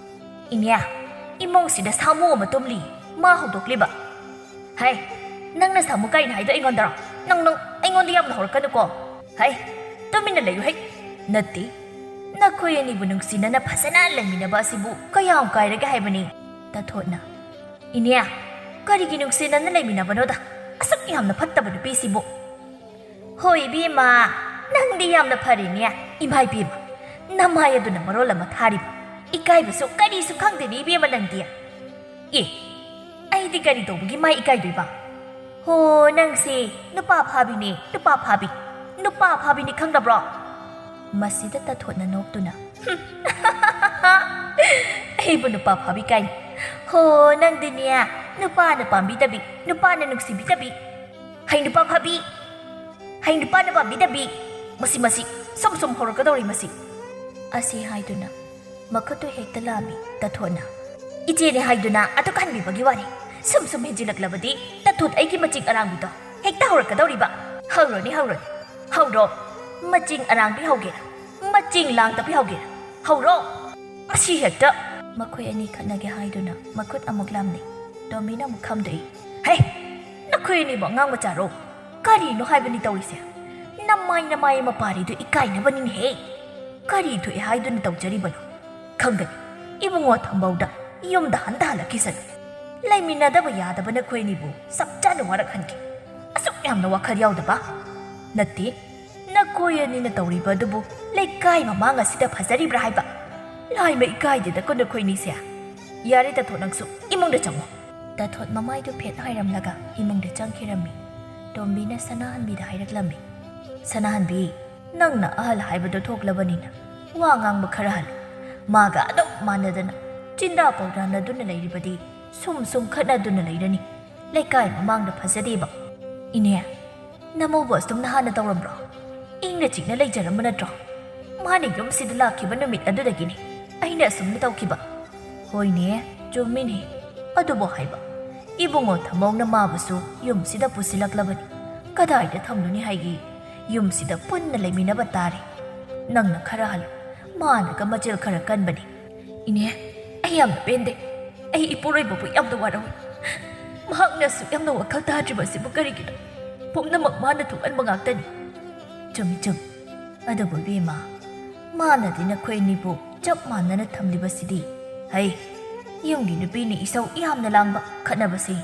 ꯏꯅꯦ, ꯏꯃꯨꯡꯁꯤꯗ ꯁꯥꯃꯨ ꯑꯃ ꯇꯨꯝꯂꯤ, ꯃꯥ ꯍꯧꯗꯣꯛꯂꯤꯕ꯫ ꯍꯩ, ꯅꯪꯅ ꯁꯥꯃꯨ ꯀꯥꯏꯅ ꯍꯥꯏꯗꯣ ꯑꯩꯉꯣꯟꯗꯔꯣ? ꯅꯪ, ꯅꯪ ꯑꯩꯉꯣꯟꯗ ꯌꯥꯝꯅ ꯍꯧꯔꯛꯀꯅꯨꯀꯣ꯫ ꯍꯩ, ꯇꯨꯃꯤꯟꯅ ꯂꯩꯌꯨ ꯍꯩ꯫ ꯅꯠꯇꯦ, ꯅꯈꯣꯏ ꯑꯅꯤꯕꯨ ꯅꯨꯡꯁꯤꯅꯅ ꯐꯖꯅ ꯂꯩꯃꯤꯟꯅꯕ ꯑꯁꯤꯕꯨ ꯀꯌꯥꯝ ꯀꯥꯏꯔꯒꯦ ꯍꯥꯏꯕꯅꯤ? ꯇꯥꯊꯣꯠꯅ, ꯏꯅꯦ, ꯀꯔꯤꯒꯤ ꯅꯨꯡꯁꯤꯅꯅ ꯂꯩꯃꯤꯟꯅꯕꯅꯣꯗ? ꯑꯁꯨꯛ ꯌꯥꯝꯅ ꯐꯠꯇꯕ ꯅꯨꯄꯤꯁꯤꯕꯨ꯫ ꯍꯣꯏ ꯏꯕꯦꯝꯃ, ꯅꯪꯗꯤ ꯌꯥꯝꯅ ꯐꯔꯦꯅꯦ꯫ ꯏꯃꯥ ꯏꯕꯦꯝꯃ, ꯅꯃꯥꯏ ꯑꯗꯨꯅ ꯃꯔꯣꯜ ꯑꯃ ꯊꯥꯔꯤꯕ꯫ ꯏꯀꯥꯏꯕꯁꯨ ꯀꯔꯤꯁꯨ ꯈꯪꯗꯦꯅꯦ ꯏꯕꯦꯝꯃ ꯅꯪꯗꯤ꯫ ꯑꯦ, ꯑꯩꯗꯤ ꯀꯔꯤ ꯇꯧꯕꯒꯤ ꯃꯥꯏ ꯏꯀꯥꯏꯗꯣꯏꯕ? ꯍꯣ, ꯅꯪꯁꯦ ꯅꯨꯄꯥ ꯐꯥꯕꯤꯅꯦ, ꯅꯨꯄꯥ ꯐꯥꯕꯤ꯫ ꯅꯨꯄꯥ ꯐꯥꯕꯤꯅꯤ ꯈꯪꯗꯕ꯭ꯔꯣ? ꯃꯁꯤꯗ ꯇꯥꯊꯣꯠꯅ ꯅꯣꯛꯇꯨꯅ, "ꯍꯨꯝ, ꯑꯩꯕꯨ ꯅꯨꯄꯥ ꯐꯥꯕꯤ ꯀꯥꯏꯅ꯫ ꯍꯣ, ꯅꯪꯗꯤꯅꯦ, ꯅꯨꯄꯥꯅ ꯄꯥꯝꯕꯤꯗꯕꯤ, ꯅꯨꯄꯥꯅ ꯅꯨꯡꯁꯤꯕꯤꯗꯕꯤ꯫ ꯍꯩ ꯅꯨꯄꯥ ꯐꯥꯕꯤ, ꯍꯩ ꯅꯨꯄꯥꯅ ꯄꯥꯝꯕꯤꯗꯕꯤ꯫ ꯃꯁꯤ, ꯃꯁꯤ, ꯁꯨꯝ ꯁꯨꯝ ꯍꯧꯔꯛꯀꯗꯧꯔꯤ ꯃꯁꯤ"꯫ ꯑꯁꯤ ꯍꯥꯏꯗꯨꯅ ꯃꯈꯨꯠꯇꯨ ꯍꯦꯛꯇ ꯂꯥꯝꯃꯤ ꯇꯥꯊꯣꯠꯅ꯫ ꯏꯆꯦꯅꯦ ꯍꯥꯏꯗꯨꯅ ꯑꯗꯨꯛ ꯍꯟꯕꯤꯕꯒꯤ ꯋꯥꯅꯤ꯫ ꯁꯨꯝ ꯁꯨꯝ ꯍꯦꯟꯖꯤꯜꯂꯛꯂꯕꯗꯤ ꯇꯥꯊꯣꯠ ꯑꯩꯒꯤ ꯃꯆꯤꯡ ꯑꯔꯥꯡꯕꯤꯗꯣ ꯍꯦꯛꯇ ꯍꯧꯔꯛꯀꯗꯧꯔꯤꯕ꯫ ꯍꯧꯔꯣꯅꯦ, ꯍꯧꯔꯣꯅꯦ꯫ ꯍꯧꯔꯣ꯫ ꯃꯆꯤꯡ ꯑꯔꯥꯡꯕꯤ ꯍꯧꯒꯦꯔꯥ, ꯃꯆꯤꯡ ꯂꯥꯡꯇꯕꯤ ꯍꯧꯒꯦꯔꯥ, ꯍꯧꯔꯣ꯫ ꯑꯁꯤ ꯍꯦꯛꯇ꯫ ꯃꯈꯣꯏ ꯑꯅꯤ ꯈꯠꯅꯒꯦ ꯍꯥꯏꯗꯨꯅ ꯃꯈꯨꯠ ꯑꯃꯨꯛ ꯂꯥꯝꯅꯩ꯫ ꯇꯣꯝꯕꯤꯅ ꯑꯃꯨꯛ ꯈꯝꯗꯣꯛꯏ꯫ "ꯍꯦ! ꯅꯈꯣꯏ ꯑꯅꯤꯕꯨ ꯑꯉꯥꯡ ꯃꯆꯥꯔꯣ? ꯀꯔꯤꯅꯣ ꯍꯥꯏꯕꯅꯤ ꯇꯧꯔꯤꯁꯦ? ꯅꯃꯥꯏ ꯅꯃꯥꯏ ꯃꯄꯥꯔꯤꯗꯨ ꯏꯀꯥꯏꯅꯕꯅꯤꯅꯦꯍꯦ꯫ ꯀꯔꯤ ꯊꯣꯛꯑꯦ ꯍꯥꯏꯗꯨꯅ ꯇꯧꯖꯔꯤꯕꯅꯣ? ꯈꯪꯒꯅꯤ꯫ ꯏꯕꯨꯡꯉꯣ ꯊꯝꯕꯧꯗ ꯌꯨꯝꯗ ꯍꯟꯊ ꯍꯜꯂꯛꯈꯤꯁꯅꯨ꯫ ꯂꯩꯃꯤꯟꯅꯗꯕ ꯌꯥꯗꯕ ꯅꯈꯣꯏ ꯑꯅꯤꯕꯨ ꯆꯞ ꯆꯥꯅ ꯋꯥꯔꯛꯍꯟꯒꯦ꯫ ꯑꯁꯨꯛ ꯌꯥꯝꯅ ꯋꯥꯈꯜ ꯌꯥꯎꯗꯕ? ꯅꯠꯇꯦ, ꯅꯈꯣꯏ ꯑꯅꯤꯅ ꯇꯧꯔꯤꯕ ꯑꯗꯨꯕꯨ ꯂꯩꯀꯥꯏ ꯃꯃꯥꯡ ꯑꯁꯤꯗ ꯐꯖꯔꯤꯕ꯭ꯔꯥ ꯍꯥꯏꯕ? ꯂꯥꯏꯃ ꯏꯀꯥꯏꯗꯦꯗꯀꯣ ꯅꯈꯣꯏ ꯑꯅꯤꯁꯦ꯫ ꯌꯥꯔꯦ ꯇꯥꯊꯣꯠ, ꯅꯪꯁꯨ ꯏꯃꯨꯡꯗ ꯆꯪꯉꯣ"꯫ ꯇꯥꯊꯣꯠ ꯃꯃꯥꯏꯗꯨ ꯐꯦꯠ ꯍꯥꯏꯔꯝꯂꯒ ꯏꯃꯨꯡꯗ ꯆꯪꯈꯤꯔꯝꯃꯤ꯫ ꯇꯣꯝꯕꯤꯅ ꯁꯅꯥꯍꯟꯕꯤꯗ ꯍꯥꯏꯔꯛꯂꯝꯃꯤ, "ꯁꯅꯥꯍꯟꯕꯤ, ꯅꯪꯅ ꯑꯍꯜ ꯍꯥꯏꯕꯗꯣ ꯊꯣꯛꯂꯕꯅꯤꯅ ꯋꯥ ꯉꯥꯡꯕ ꯈꯔ ꯍꯜꯂꯨ꯫ ꯃꯥꯒ ꯑꯗꯨꯝ ꯃꯥꯟꯅꯗꯅ ꯆꯤꯟꯗꯥ ꯄꯥꯎꯗꯥꯅꯗꯨꯅ ꯂꯩꯔꯤꯕꯗꯤ ꯁꯨꯝ ꯁꯨꯝ ꯈꯠꯅꯗꯨꯅ ꯂꯩꯔꯅꯤ꯫ ꯂꯩꯀꯥꯏ ꯃꯃꯥꯡꯗ ꯐꯖꯗꯦꯕ"꯫ "ꯏꯅꯦ, ꯅꯃꯧꯕꯨ ꯑꯁꯨꯝꯅ ꯍꯥꯟꯅ ꯇꯧꯔꯝꯕ꯭ꯔꯣ?" ꯏꯪꯅ ꯆꯤꯛꯅ ꯂꯩꯖꯔꯝꯕ ꯅꯠꯇ꯭ꯔꯣ? ꯃꯥꯅ ꯌꯨꯝꯁꯤꯗ ꯂꯥꯛꯈꯤꯕ ꯅꯨꯃꯤꯠ ꯑꯗꯨꯗꯒꯤꯅꯤ ꯑꯩꯅ ꯑꯁꯨꯝꯅ ꯇꯧꯈꯤꯕ꯫ ꯍꯣꯏꯅꯦ, ꯆꯨꯝꯃꯤꯅꯦ꯫ ꯑꯗꯨꯕꯨ ꯍꯥꯏꯕ, ꯏꯕꯨꯡꯉꯣ ꯊꯝꯕꯧꯅ ꯃꯥꯕꯨꯁꯨ ꯌꯨꯝꯁꯤꯗ ꯄꯨꯁꯤꯜꯂꯛꯂꯕꯅꯤ꯫ ꯀꯗꯥꯏꯗ ꯊꯝꯂꯨꯅꯤ ꯍꯥꯏꯒꯦ? ꯌꯨꯝꯁꯤꯗ ꯄꯨꯟꯅ ꯂꯩꯃꯤꯟꯅꯕ ꯇꯥꯔꯦ꯫ ꯅꯪꯅ ꯈꯔ ꯍꯜꯂꯨ, ꯃꯥꯅꯒ ꯃꯆꯤꯜ ꯈꯔ ꯀꯟꯕꯅꯤ꯫ ꯏꯅꯦ, ꯑꯩ ꯌꯥꯝꯅ ꯄꯦꯟꯗꯦ꯫ ꯑꯩ ꯏꯄꯨꯔꯣꯏꯕꯕꯨ ꯌꯥꯝꯅ ꯋꯥꯔꯧꯏ꯫ ꯃꯍꯥꯛꯅ ꯑꯁꯨꯛ ꯌꯥꯝꯅ ꯋꯥꯈꯜ ꯇꯥꯗ꯭ꯔꯤꯕ ꯑꯁꯤꯕꯨ ꯀꯔꯤꯒꯤꯅꯣ? ꯄꯨꯝꯅꯃꯛ ꯃꯥꯅ ꯊꯣꯛꯍꯟꯕ ꯉꯥꯛꯇꯅꯤ꯫ ꯆꯨꯝꯃꯤ, ꯆꯨꯝꯃꯤ꯫ ꯑꯗꯨꯕꯨ ꯏꯕꯦꯝꯃ, ꯃꯥꯅꯗꯤ ꯅꯈꯣꯏ ꯑꯅꯤꯕꯨ ꯆꯞ ꯃꯥꯟꯅꯅ ꯊꯝꯂꯤꯕꯁꯤꯗꯤ꯫ ꯍꯩ, ꯌꯨꯝꯒꯤ ꯅꯨꯄꯤꯅ ꯏꯁꯧ ꯌꯥꯝꯅ ꯂꯥꯡꯕ, ꯈꯠꯅꯕꯁꯤ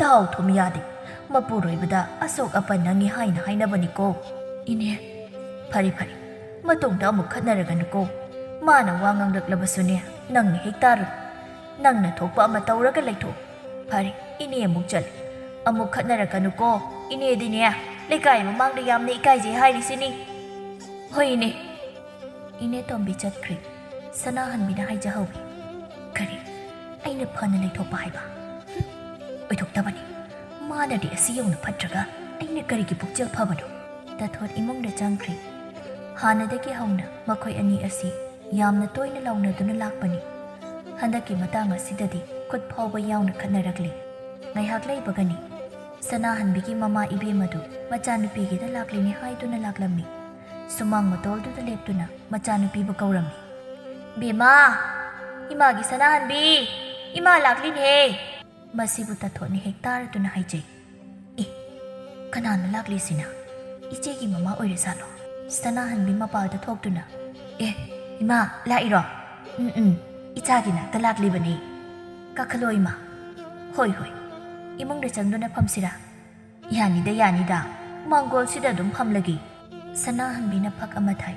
ꯗꯥꯎ ꯊꯨꯝ ꯌꯥꯗꯦ꯫ ꯃꯄꯨꯔꯣꯏꯕꯗ ꯑꯁꯣꯛ ꯑꯄꯟ ꯅꯪꯉꯤ ꯍꯥꯏꯅ ꯍꯥꯏꯅꯕꯅꯤꯀꯣ꯫ ꯏꯅꯦ, ꯐꯔꯦ ꯐꯔꯦ, ꯃꯇꯨꯡꯗ ꯑꯃꯨꯛ ꯈꯠꯅꯔꯒꯅꯨꯀꯣ꯫ ꯃꯥꯅ ꯋꯥ ꯉꯥꯡꯂꯛꯂꯕꯁꯨꯅꯦ, ꯅꯪꯅ ꯍꯦꯛ ꯇꯥꯔꯨ꯫ ꯅꯪꯅ ꯊꯣꯛꯄ ꯑꯃ ꯇꯧꯔꯒ ꯂꯩꯊꯣꯛ꯫ ꯐꯔꯦ, ꯏꯅꯦ ꯑꯃꯨꯛ ꯆꯠꯂꯦ꯫ ꯑꯃꯨꯛ ꯈꯠꯅꯔꯛꯀꯅꯨꯀꯣ꯫ ꯏꯅꯦꯗꯤꯅꯦ, ꯂꯩꯀꯥꯏ ꯃꯃꯥꯡꯗ ꯌꯥꯝꯅ ꯏꯀꯥꯏꯖꯩ ꯍꯥꯏꯔꯤꯁꯤꯅꯤ꯫ ꯍꯣꯏ ꯏꯅꯦ꯫ ꯏꯅꯦ ꯇꯣꯝꯕꯤ ꯆꯠꯈ꯭ꯔꯦ꯫ ꯁꯅꯥꯍꯟꯕꯤꯅ ꯍꯥꯏꯖꯍꯧꯏ꯫ ꯀꯔꯤ? ꯑꯩꯅ ꯐꯅ ꯂꯩꯊꯣꯛꯄ ꯍꯥꯏꯕ? ꯍꯨꯝ, ꯑꯣꯏꯊꯣꯛꯇꯕꯅꯤ꯫ ꯃꯥꯅꯗꯤ ꯑꯁꯤ ꯌꯧꯅ ꯐꯠꯇ꯭ꯔꯒ ꯑꯩꯅ ꯀꯔꯤꯒꯤ ꯄꯨꯛꯆꯦꯜ ꯐꯕꯅꯣ? ꯇꯥꯊꯣꯠ ꯏꯃꯨꯡꯗ ꯆꯪꯈ꯭ꯔꯦ꯫ ꯍꯥꯟꯅꯗꯒꯤ ꯍꯧꯅ ꯃꯈꯣꯏ ꯑꯅꯤ ꯑꯁꯤ ꯌꯥꯝꯅ ꯇꯣꯏꯅ ꯂꯥꯎꯅꯗꯨꯅ ꯂꯥꯛꯄꯅꯤ꯫ ꯍꯟꯗꯛꯀꯤ ꯃꯇꯥꯡ ꯑꯁꯤꯗꯗꯤ ꯈꯨꯠ ꯐꯥꯎꯕ ꯌꯥꯎꯅ ꯈꯠꯅꯔꯛꯂꯤ꯫ ꯉꯥꯏꯍꯥꯛ ꯂꯩꯕꯒꯅꯤ ꯁꯅꯥꯍꯟꯕꯤꯒꯤ ꯃꯃꯥ ꯏꯕꯦꯝ ꯑꯗꯨ ꯃꯆꯥꯅꯨꯄꯤꯒꯤꯗ ꯂꯥꯛꯂꯤꯅꯤ ꯍꯥꯏꯗꯨꯅ ꯂꯥꯛꯂꯝꯃꯤ꯫ ꯁꯨꯃꯥꯡ ꯃꯇꯣꯜꯗꯨꯗ ꯂꯦꯞꯇꯨꯅ ꯃꯆꯥꯅꯨꯄꯤꯕꯨ ꯀꯧꯔꯝꯃꯤ꯫ "ꯕꯦꯝꯃ, ꯏꯃꯥꯒꯤ ꯁꯅꯥꯍꯟꯕꯤ, ꯏꯃꯥ ꯂꯥꯛꯂꯤꯅꯦꯍꯦ!" ꯃꯁꯤꯕꯨ ꯇꯥꯊꯣꯠꯅ ꯍꯦꯛ ꯇꯥꯔꯗꯨꯅ ꯍꯥꯏꯖꯩ꯫ "ꯑꯦ, ꯀꯅꯥꯅꯣ ꯂꯥꯛꯂꯤꯁꯤꯅ? ꯏꯆꯦꯒꯤ ꯃꯃꯥ ꯑꯣꯏꯔꯖꯥꯠꯂꯣ?" ꯁꯅꯥꯍꯟꯕꯤ ꯃꯄꯥꯜꯗ ꯊꯣꯛꯇꯨꯅ, "ꯑꯦ, ꯏꯃꯥ, ꯂꯥꯛꯏꯔꯣ? ꯎꯝ, ꯎꯝ, ꯏꯆꯥꯒꯤ ꯅꯥꯛꯇ ꯂꯥꯛꯂꯤꯕꯅꯤ꯫ ꯀꯥꯈꯠꯂꯣ, ꯏꯃꯥ꯫ ꯍꯣꯏ, ꯍꯣꯏ, ꯏꯃꯨꯡꯗ ꯆꯪꯗꯨꯅ ꯐꯝꯁꯤꯔꯥ?" "ꯌꯥꯅꯤꯗ, ꯌꯥꯅꯤꯗ, ꯃꯥꯡꯒꯣꯜꯁꯤꯗ ꯑꯗꯨꯝ ꯐꯝꯂꯒꯦ꯫" ꯁꯅꯥꯍꯟꯕꯤꯅ ꯐꯛ ꯑꯃ ꯊꯥꯏ꯫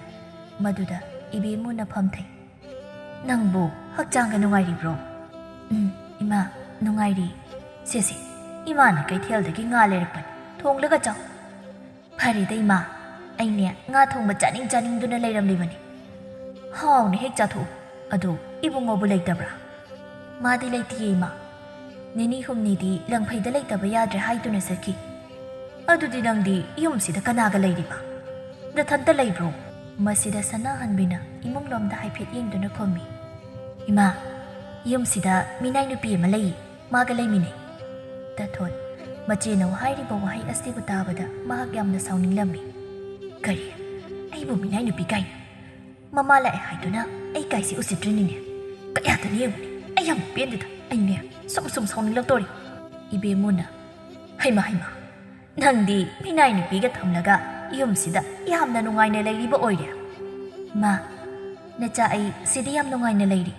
ꯃꯗꯨꯗ ꯏꯕꯦꯝꯃꯨꯅ ꯐꯝꯊꯩ꯫ "ꯅꯪꯕꯨ ꯍꯛꯆꯥꯡꯒ ꯅꯨꯡꯉꯥꯏꯔꯤꯕ꯭ꯔꯣ?" "ꯎꯝ, ꯏꯃꯥ, ꯅꯨꯡꯉꯥꯏꯔꯤ꯫" "ꯁꯦ, ꯁꯦ, ꯏꯃꯥꯅ ꯀꯩꯊꯦꯜꯗꯒꯤ ꯉꯥ ꯂꯩꯔꯛꯄꯅꯤ, ꯊꯣꯡꯂꯒ ꯆꯥꯎ꯫" "ꯐꯔꯦꯗ ꯏꯃꯥ, ꯑꯩꯅꯦ ꯉꯥ ꯊꯣꯡꯕ ꯆꯥꯅꯤꯡ ꯆꯥꯅꯤꯡꯗꯨꯅ ꯂꯩꯔꯝꯂꯤꯕꯅꯤ꯫ ꯍꯥꯎꯅ ꯍꯦꯛ ꯆꯥꯊꯣꯛꯎ꯫ ꯑꯗꯨ ꯏꯕꯨꯡꯉꯣꯕꯨ ꯂꯩꯇꯕ꯭ꯔꯥ?" "ꯃꯥꯗꯤ ꯂꯩꯇꯤꯌꯦ ꯏꯃꯥ꯫ ꯅꯤꯅꯤ ꯍꯨꯝꯅꯤꯗꯤ ꯂꯪꯐꯩꯗ ꯂꯩꯇꯕ ꯌꯥꯗ꯭ꯔꯦ ꯍꯥꯏꯗꯨꯅ ꯆꯠꯈꯤ꯫" "ꯑꯗꯨꯗꯤ ꯅꯪꯗꯤ ꯌꯨꯝꯁꯤꯗ ꯀꯅꯥꯒ ꯂꯩꯔꯤꯕ?" ꯅꯊꯟꯇ ꯂꯩꯕ꯭ꯔꯣ?" ꯃꯁꯤꯗ ꯁꯅꯥꯍꯟꯕꯤꯅ ꯏꯃꯨꯡꯂꯣꯝꯗ ꯍꯥꯏꯐꯦꯠ ꯌꯦꯡꯗꯨꯅ ꯈꯨꯝꯃꯤ, "ꯏꯃꯥ, ꯌꯨꯝꯁꯤꯗ ꯃꯤꯅꯥꯏ ꯅꯨꯄꯤ ꯑꯃ ꯂꯩ, ꯃꯥꯒ ꯂꯩꯃꯤꯟꯅꯩ꯫" ꯇꯥꯊꯣꯠ, ꯃꯆꯦꯅ ꯍꯥꯏꯔꯤꯕ ꯋꯥꯍꯩ ꯑꯁꯤꯕꯨ ꯇꯥꯕꯗ ꯃꯍꯥꯛ ꯌꯥꯝꯅ ꯁꯥꯎꯅꯤꯡꯂꯝꯃꯤ꯫ "ꯀꯔꯤ? ꯑꯩꯕꯨ ꯃꯤꯅꯥꯏ ꯅꯨꯄꯤ ꯀꯥꯏꯅ? ꯃꯃꯥ ꯂꯥꯛꯑꯦ ꯍꯥꯏꯗꯨꯅ ꯑꯩ ꯀꯥꯏꯁꯤ ꯎꯁꯤꯠꯇ꯭ꯔꯤꯅꯤꯅꯦ꯫ ꯀꯌꯥꯗꯅꯤ ꯌꯦꯡꯉꯨꯅꯦ, ꯑꯩ ꯌꯥꯝ ꯄꯦꯟꯗꯦꯗ꯫ ꯑꯩꯅꯦ ꯁꯨꯝ ꯁꯨꯝ ꯁꯥꯎꯅꯤꯡꯂꯛꯇꯣꯔꯤ꯫" ꯏꯕꯦꯝꯃꯨꯅ, "ꯍꯩꯃꯥ, ꯍꯩꯃꯥ, ꯅꯪꯗꯤ ꯃꯤꯅꯥꯏ ꯅꯨꯄꯤꯒ ꯊꯝꯂꯒ ꯌꯨꯝꯁꯤꯗ ꯌꯥꯝꯅ ꯅꯨꯡꯉꯥꯏꯅ ꯂꯩꯔꯤꯕ ꯑꯣꯏꯔꯦ꯫" "ꯃꯥ, ꯅꯆꯥ ꯑꯩ ꯁꯤꯗꯤ ꯌꯥꯝ ꯅꯨꯡꯉꯥꯏꯅ ꯂꯩꯔꯤ꯫